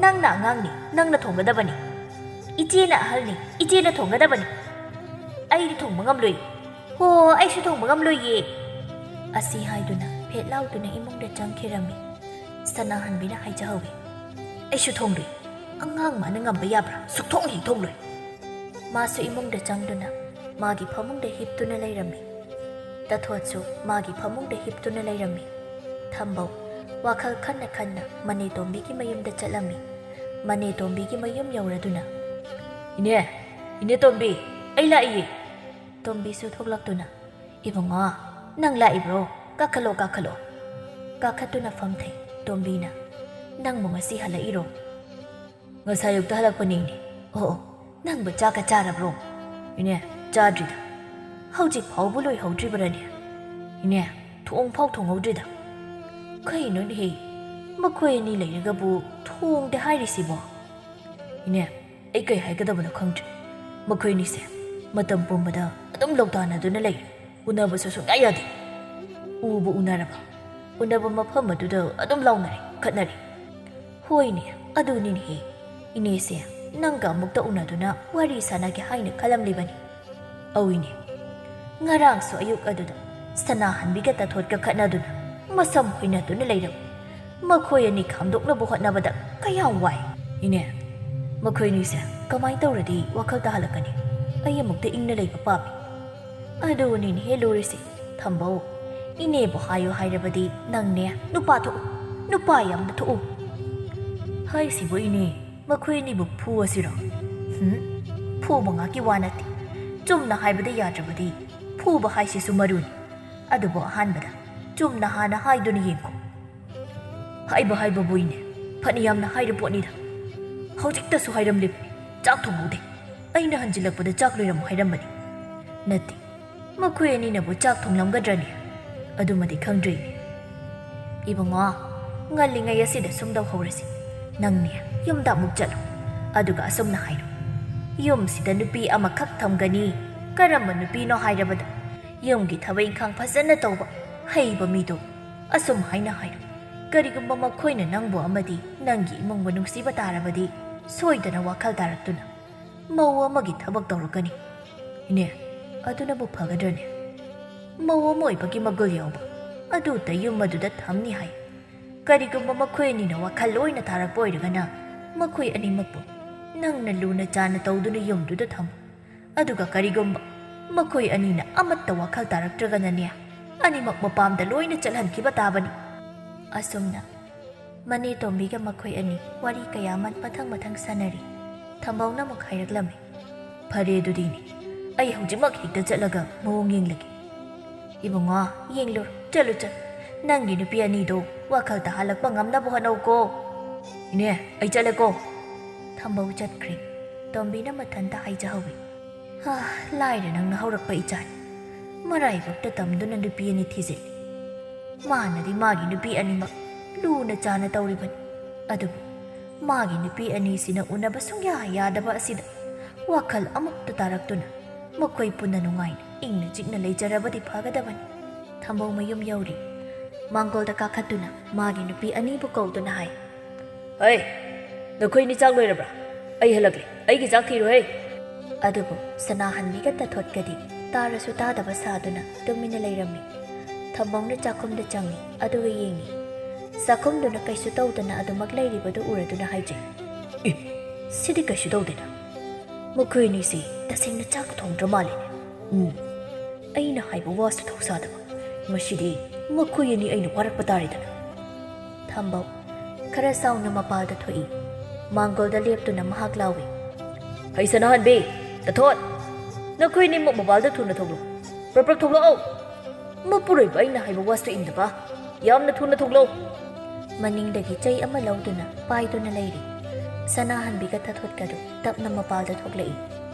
ꯅꯪꯅ ꯑꯉꯥꯡꯅꯤ, ꯅꯪꯅ ꯊꯣꯡꯒꯗꯕꯅꯤ꯫ ꯏꯆꯦꯅ ꯑꯍꯜꯅꯤ, ꯏꯆꯦꯅ ꯊꯣꯡꯒꯗꯕꯅꯤ꯫ ꯑꯩꯗꯤ ꯊꯣꯡꯕ ꯉꯝꯂꯣꯏ꯫ ꯍꯣ, ꯑꯩꯁꯨ ꯊꯣꯡꯕ ꯉꯝꯂꯣꯏꯌꯦ꯫ ꯑꯁꯤ ꯍꯥꯏꯗꯨꯅ ꯐꯦꯠ ꯂꯥꯎꯗꯨꯅ ꯏꯃꯨꯡꯗ ꯆꯪꯈꯤꯔꯝꯃꯤ꯫ ꯁꯅꯥꯍꯟꯕꯤꯅ ꯍꯥꯏꯖꯍꯧꯏ, "ꯑꯩꯁꯨ ꯊꯣꯡꯂꯣꯏ꯫ ꯑꯉꯥꯡ ꯃꯥꯅ ꯉꯝꯕ ꯌꯥꯕ꯭ꯔꯥ? ꯁꯨꯛꯊꯣꯡ ꯍꯦꯛ ꯊꯣꯡꯂꯣꯏ꯫" ꯃꯥꯁꯨ ꯏꯃꯨꯡꯗ ꯆꯪꯗꯨꯅ ꯃꯥꯒꯤ ꯐꯃꯨꯡꯗ ꯍꯤꯞꯇꯨꯅ ꯂꯩꯔꯝꯃꯤ꯫ ꯇꯊꯣꯠꯁꯨ ꯃꯥꯒꯤ ꯐꯃꯨꯡꯗ ꯍꯤꯞꯇꯨꯅ ꯂꯩꯔꯝꯃꯤ꯫ ꯊꯝꯕꯧ ꯋꯥꯈꯜ ꯈꯟꯅ ꯈꯟꯅ ꯃꯅꯦ ꯇꯣꯝꯕꯤꯒꯤ ꯃꯌꯨꯝꯗ ꯆꯠꯂꯝꯃꯤ꯫ ꯃꯅꯦ ꯇꯣꯝꯕꯤꯒꯤ ꯃꯌꯨꯝ ꯌꯧꯔꯗꯨꯅ, "ꯏꯅꯦ, ꯏꯅꯦ ꯇꯣꯝꯕꯤ, ꯑꯩ ꯂꯥꯛꯏꯌꯦ꯫" ꯇꯣꯝꯕꯤꯁꯨ ꯊꯣꯛꯂꯛꯇꯨꯅ, "ꯏꯕꯨꯡꯉꯣ, ꯅꯪ ꯂꯥꯛꯏꯕ꯭ꯔꯣ? ꯀꯥꯈꯠꯂꯣ, ꯀꯥꯈꯠꯂꯣ꯫" ꯀꯥꯈꯠꯇꯨꯅ ꯐꯝꯊꯩ ꯇꯣꯝꯕꯤꯅ꯫ "ꯅꯪꯕꯨ ꯉꯁꯤ ꯍꯜꯂꯛꯏꯔꯣ?" "ꯉꯁꯥꯏ ꯑꯌꯨꯛꯇ ꯍꯜꯂꯛꯄꯅꯦ, ꯏꯅꯦ꯫" "ꯑꯣ, ꯑꯣ, ꯅꯪꯕꯨ ꯆꯥꯛꯀ ꯆꯥꯔꯕ꯭ꯔꯣ?" "ꯏꯅꯦ, ꯆꯥꯗ꯭ꯔꯤꯗ꯫" "ꯍꯧꯖꯤꯛ ꯐꯥꯎꯕ ꯂꯣꯏꯍꯧꯗ꯭ꯔꯤꯕꯔꯅꯦ?" "ꯏꯅꯦ, ꯊꯣꯡ ꯐꯥꯎ ꯊꯣꯡꯍꯧꯗ꯭ꯔꯤꯗ꯫" "ꯀꯩꯅꯣꯅꯦꯍꯦ, ꯃꯈꯣꯏ ꯑꯅꯤ ꯂꯩꯔꯒꯕꯨ ꯊꯣꯡꯗꯦ ꯍꯥꯏꯔꯤꯁꯤꯕꯣ?" "ꯏꯅꯦ, ꯑꯩ ꯀꯩ ꯍꯥꯏꯒꯗꯕꯅꯣ ꯈꯪꯗ꯭ꯔꯦ꯫ ꯃꯈꯣꯏ ꯑꯅꯤꯁꯦ ꯃꯇꯝ ꯄꯨꯝꯕꯗ ꯑꯗꯨꯝ ꯂꯧꯇꯥꯅꯗꯨꯅ ꯂꯩ꯫ ꯎꯅꯕꯁꯨ ꯁꯨꯡꯌꯥ ꯌꯥꯗꯦ꯫ ꯎꯕꯨ ꯎꯅꯔꯕ, ꯎꯅꯕ ꯃꯐꯝ ꯑꯗꯨꯗ ꯑꯗꯨꯝ ꯂꯥꯎꯅꯔꯦ, ꯈꯠꯅꯔꯦ꯫" "ꯍꯣꯏꯅꯦ, ꯑꯗꯨꯅꯤꯅꯦꯍꯦ꯫ ꯏꯅꯦꯁꯦ ꯅꯪꯒ ꯑꯃꯨꯛꯇ ꯎꯅꯗꯨꯅ ꯋꯥꯔꯤ ꯁꯥꯟꯅꯒꯦ ꯍꯥꯏꯅ ꯈꯜꯂꯝꯂꯤꯕꯅꯤ꯫" "ꯑꯧꯏꯅꯦ, ꯉꯔꯥꯡꯁꯨ ꯑꯌꯨꯛ ꯑꯗꯨꯗ ꯁꯅꯥꯍꯟꯕꯤꯒ ꯇꯥꯊꯣꯠꯀ ꯈꯠꯅꯗꯨꯅ ꯃꯁꯝ ꯍꯨꯏꯅꯗꯨꯅ ꯂꯩꯔꯝꯃꯤ꯫ ꯃꯈꯣꯏ ꯑꯅꯤ ꯈꯥꯝꯗꯣꯛꯅꯕ ꯍꯣꯠꯅꯕꯗ ꯀꯌꯥꯝ ꯋꯥꯏ꯫" "ꯏꯅꯦ, ꯃꯈꯣꯏ ꯑꯅꯤꯁꯦ ꯀꯃꯥꯏꯅ ꯇꯧꯔꯗꯤ ꯋꯥꯈꯜ ꯇꯥꯍꯜꯂꯛꯀꯅꯤ? ꯑꯩ ꯑꯃꯨꯛꯇ ꯏꯪꯅ ꯂꯩꯕ ꯄꯥꯝꯃꯤ꯫" "ꯑꯗꯨꯅꯤꯅꯦꯍꯦ ꯂꯨꯔꯤꯁꯦ꯫ ꯊꯝꯕꯧ, ꯏꯅꯦꯕꯨ ꯍꯥꯏꯌꯨ ꯍꯥꯏꯔꯕꯗꯤ ꯅꯪꯅꯦ ꯅꯨꯄꯥ ꯊꯣꯛꯎ, ꯅꯨꯄꯥ ꯌꯥꯝꯅ ꯊꯣꯛꯎ꯫" "ꯍꯥꯏꯁꯤꯕꯨ ꯏꯅꯦ, ꯃꯈꯣꯏ ꯑꯅꯤꯕꯨ ꯐꯨ ꯑꯁꯤꯔꯣ?" "ꯍꯨꯝ, ꯐꯨꯕ ꯉꯥꯛꯀꯤ ꯋꯥ ꯅꯠꯇꯦ꯫ ꯆꯨꯝꯅ ꯍꯥꯏꯕꯗ ꯌꯥꯗ꯭ꯔꯕꯗꯤ ꯐꯨꯕ ꯍꯥꯏꯁꯤꯁꯨ ꯃꯔꯨꯅꯤ꯫ ꯑꯗꯨꯕꯨ ꯑꯍꯥꯟꯕꯗ ꯆꯨꯝꯅ ꯍꯥꯟꯅ ꯍꯥꯏꯗꯨꯅ ꯌꯦꯡꯈꯣ꯫" "ꯍꯥꯏꯕ ꯍꯥꯏꯕꯕꯨ ꯏꯅꯦ, ꯐꯅ ꯌꯥꯝꯅ ꯍꯥꯏꯔ ꯄꯣꯠꯅꯤꯗ꯫ ꯍꯧꯖꯤꯛꯇꯁꯨ ꯍꯥꯏꯔꯝꯂꯤꯕꯅꯤ, ꯆꯥꯛ ꯊꯣꯡꯍꯧꯗꯦ꯫ ꯑꯩꯅ ꯍꯟꯖꯤꯜꯂꯛꯄꯗ ꯆꯥꯛ ꯂꯣꯏꯔꯝꯃꯨ ꯍꯥꯏꯔꯝꯕꯅꯤ꯫ ꯅꯠꯇꯦ, ꯃꯈꯣꯏ ꯑꯅꯤꯅꯕꯨ ꯆꯥꯛ ꯊꯣꯡꯂꯝꯒꯗ꯭ꯔꯅꯦ? ꯑꯗꯨꯃꯗꯤ ꯈꯪꯗ꯭ꯔꯦ ꯏꯅꯦ꯫" "ꯏꯕꯨꯡꯉꯣ, ꯉꯜꯂꯤꯉꯩ ꯑꯁꯤꯗ ꯁꯨꯝ ꯇꯧꯍꯧꯔꯁꯤ꯫ ꯅꯪꯅꯦ ꯌꯨꯝꯗ ꯑꯃꯨꯛ ꯆꯠꯂꯨ, ꯑꯗꯨꯒ ꯑꯁꯨꯝꯅ ꯍꯥꯏꯔꯣ, ꯌꯨꯝꯁꯤꯗ ꯅꯨꯄꯤ ꯑꯃꯈꯛ ꯊꯝꯒꯅꯤ꯫ ꯀꯔꯝꯕ ꯅꯨꯄꯤꯅꯣ ꯍꯥꯏꯔꯕꯗ, ꯌꯨꯝꯒꯤ ꯊꯕꯛ ꯏꯪꯈꯥꯡ ꯐꯖꯅ ꯇꯧꯕ, ꯍꯩꯕ ꯃꯤꯗꯣ꯫ ꯑꯁꯨꯝ ꯍꯥꯏꯅ ꯍꯥꯏꯔꯣ꯫ ꯀꯔꯤꯒꯨꯝꯕ ꯃꯈꯣꯏꯅ ꯅꯪꯕꯨ ꯑꯃꯗꯤ ꯅꯪꯒꯤ ꯏꯃꯨꯡꯕꯨ ꯅꯨꯡꯁꯤꯕ ꯇꯥꯔꯕꯗꯤ, ꯁꯣꯏꯗꯅ ꯋꯥꯈꯜ ꯇꯥꯔꯛꯇꯨꯅ ꯃꯧ ꯑꯃꯒꯤ ꯊꯕꯛ ꯇꯧꯔꯛꯀꯅꯤ꯫ ꯏꯅꯦ, ꯑꯗꯨꯅꯕꯨ ꯐꯒꯗ꯭ꯔꯅꯦ? ꯃꯧ ꯑꯃ ꯑꯣꯏꯕꯒꯤ ꯃꯒꯨꯜ ꯌꯥꯎꯕ ꯑꯗꯨꯇ ꯌꯨꯝ ꯑꯗꯨꯗ ꯊꯝꯅꯤ ꯍꯥꯏ꯫ ꯀꯔꯤꯒꯨꯝꯕ ꯃꯈꯣꯏ ꯑꯅꯤꯅ ꯋꯥꯈꯜ ꯂꯣꯏꯅ ꯇꯥꯔꯛꯄ ꯑꯣꯏꯔꯒꯅ, ꯃꯈꯣꯏ ꯑꯅꯤꯃꯛꯄꯨ ꯅꯪꯅ ꯂꯨꯅ ꯆꯥꯅ ꯇꯧꯗꯨꯅ ꯌꯨꯝꯗꯨꯗ ꯊꯝꯃꯨ꯫ ꯑꯗꯨꯒ ꯀꯔꯤꯒꯨꯝꯕ ꯃꯈꯣꯏ ꯑꯅꯤꯅ ꯑꯃꯠꯇ ꯋꯥꯈꯜ ꯇꯥꯔꯛꯇ꯭ꯔꯒꯅꯅꯦ, ꯑꯅꯤꯃꯛ ꯃꯄꯥꯝꯗ ꯂꯣꯏꯅ ꯆꯠꯍꯟꯈꯤꯕ ꯇꯥꯕꯅꯤ꯫ ꯑꯁꯨꯝꯅ ꯃꯅꯦ ꯇꯣꯝꯕꯤꯒ ꯃꯈꯣꯏ ꯑꯅꯤ ꯋꯥꯔꯤ ꯀꯌꯥ ꯑꯃ ꯃꯊꯪ ꯃꯊꯪ ꯁꯥꯟꯅꯔꯤ꯫ ꯊꯝꯕꯧꯅ ꯑꯃꯨꯛ ꯍꯥꯏꯔꯛꯂꯝꯃꯤ꯫ "ꯐꯔꯦ ꯑꯗꯨꯗꯤ ꯏꯅꯦ, ꯑꯩ ꯍꯧꯖꯤꯛꯃꯛ ꯍꯦꯛꯇ ꯆꯠꯂꯒ ꯃꯑꯣꯡ ꯌꯦꯡꯂꯒꯦ꯫ ꯏꯕꯨꯡꯉꯣ, ꯌꯦꯡꯂꯨꯔꯣ, ꯆꯠꯂꯨ ꯆꯠꯂꯨ꯫ ꯅꯪꯒꯤ ꯅꯨꯄꯤ ꯑꯅꯤꯗꯣ ꯋꯥꯈꯜ ꯇꯥꯍꯜꯂꯛꯄ ꯉꯝꯅꯕ ꯍꯣꯠꯅꯧꯀꯣ꯫ ꯏꯅꯦ, ꯑꯩ ꯆꯠꯂꯦꯀꯣ꯫" ꯊꯝꯕꯧ ꯆꯠꯈ꯭ꯔꯦ꯫ ꯇꯣꯝꯕꯤꯅ ꯃꯊꯟꯇ ꯍꯥꯏꯖꯍꯧꯏ꯫ "ꯍꯥ, ꯂꯥꯏꯔ ꯅꯪꯅ ꯍꯧꯔꯛꯄ ꯏꯆꯥꯅꯤ꯫ ꯃꯔꯥꯏꯕꯛꯇ ꯇꯝꯗꯨꯅ ꯅꯨꯄꯤ ꯑꯅꯤ ꯊꯤꯖꯤꯜꯂꯤ꯫ ꯃꯥꯅꯗꯤ ꯃꯥꯒꯤ ꯅꯨꯄꯤ ꯑꯅꯤꯃꯛ ꯂꯨꯅ ꯆꯥꯅ ꯇꯧꯔꯤꯕꯅꯤ꯫ ꯑꯗꯨꯕꯨ ꯃꯥꯒꯤ ꯅꯨꯄꯤ ꯑꯅꯤꯁꯤꯅ ꯎꯅꯕ ꯁꯨꯡꯌꯥ ꯌꯥꯗꯕ ꯑꯁꯤꯗ ꯋꯥꯈꯜ ꯑꯃꯨꯛꯇ ꯇꯥꯔꯛꯇꯨꯅ ꯃꯈꯣꯏ ꯄꯨꯟꯅ ꯅꯨꯡꯉꯥꯏꯅ ꯏꯪꯅ ꯆꯤꯛꯅ ꯂꯩꯖꯔꯕꯗꯤ ꯐꯒꯗꯕꯅꯤ꯫" ꯊꯝꯕꯧ ꯃꯌꯨꯝ ꯌꯧꯔꯦ꯫ ꯃꯥꯡꯒꯣꯜꯗ ꯀꯥꯈꯠꯇꯨꯅ ꯃꯥꯒꯤ ꯅꯨꯄꯤ ꯑꯅꯤꯕꯨ ꯀꯧꯗꯨꯅ ꯍꯥꯏ꯫ "ꯍꯩ, ꯅꯈꯣꯏꯅꯤ ꯆꯥꯛ ꯂꯣꯏꯔꯕ꯭ꯔꯥ? ꯑꯩ ꯍꯦꯜꯂꯛꯂꯦ꯫ ꯑꯩꯒꯤ ꯆꯥꯛ ꯊꯤꯔꯨꯍꯦ꯫" ꯑꯗꯨꯕꯨ ꯁꯅꯥꯍꯟꯕꯤꯒ ꯇꯊꯣꯠꯀꯗꯤ ꯇꯥꯔꯁꯨ ꯇꯥꯗꯕ ꯁꯥꯗꯨꯅ ꯇꯨꯃꯤꯟꯅ ꯂꯩꯔꯝꯃꯤ꯫ ꯊꯝꯕꯧꯅ ꯆꯥꯛꯈꯨꯝꯗ ꯆꯪꯉꯤ, ꯑꯗꯨꯒ ꯌꯦꯡꯉꯤ꯫ ꯆꯥꯛꯈꯨꯝꯗꯨꯅ ꯀꯩꯁꯨ ꯇꯧꯗꯅ ꯑꯗꯨꯃꯛ ꯂꯩꯔꯤꯕꯗꯨ ꯎꯔꯗꯨꯅ ꯍꯥꯏꯖꯩ꯫ "ꯑꯦ, ꯁꯤꯗꯤ ꯀꯩꯁꯨ ꯇꯧꯗꯦꯅ꯫ ꯃꯈꯣꯏ ꯑꯅꯤꯁꯤ ꯇꯁꯦꯡꯅ ꯆꯥꯛ ꯊꯣꯡꯗ꯭ꯔ ꯃꯥꯜꯂꯦꯅꯦ꯫ ꯎꯝ, ꯑꯩꯅ ꯍꯥꯏꯕ ꯋꯥꯁꯨ ꯊꯧꯁꯥꯗꯕ꯫ ꯉꯁꯤꯗꯤ ꯃꯈꯣꯏ ꯑꯅꯤ ꯑꯩꯅ ꯋꯥꯔꯛꯄ ꯇꯥꯔꯦꯗꯅ꯫" ꯊꯝꯕꯧ ꯈꯔ ꯆꯥꯎꯅ ꯃꯄꯥꯜꯗ ꯊꯣꯛꯏ꯫ ꯃꯥꯡꯒꯣꯜꯗ ꯂꯦꯞꯇꯨꯅ ꯃꯍꯥꯛ ꯂꯥꯎꯏ꯫ "ꯍꯩ ꯁꯅꯥꯍꯟꯕꯤ, ꯇꯊꯣꯠ, ꯅꯈꯣꯏ ꯑꯅꯤꯃꯛ ꯃꯄꯥꯜꯗ ꯊꯨꯅ ꯊꯣꯛꯂꯛꯎ꯫ ꯄ꯭ꯔꯞ ꯄ꯭ꯔꯞ ꯊꯣꯛꯂꯛꯑꯣ꯫ ꯃꯄꯨꯔꯣꯏꯕ ꯑꯩꯅ ꯍꯥꯏꯕ ꯋꯥꯁꯨ ꯏꯟꯗꯕ꯫ ꯌꯥꯝꯅ ꯊꯨꯅ ꯊꯣꯛꯂꯛꯎ꯫" ꯃꯅꯤꯡꯗꯒꯤ ꯆꯩ ꯑꯃ ꯂꯧꯗꯨꯅ ꯄꯥꯏꯗꯨꯅ ꯂꯩꯔꯤ꯫ ꯁꯅꯥꯍꯟꯕꯤꯒ ꯇꯊꯣꯠꯀꯗꯨ ꯇꯞꯅ ꯃꯄꯥꯜꯗ ꯊꯣꯛꯂꯛꯏ꯫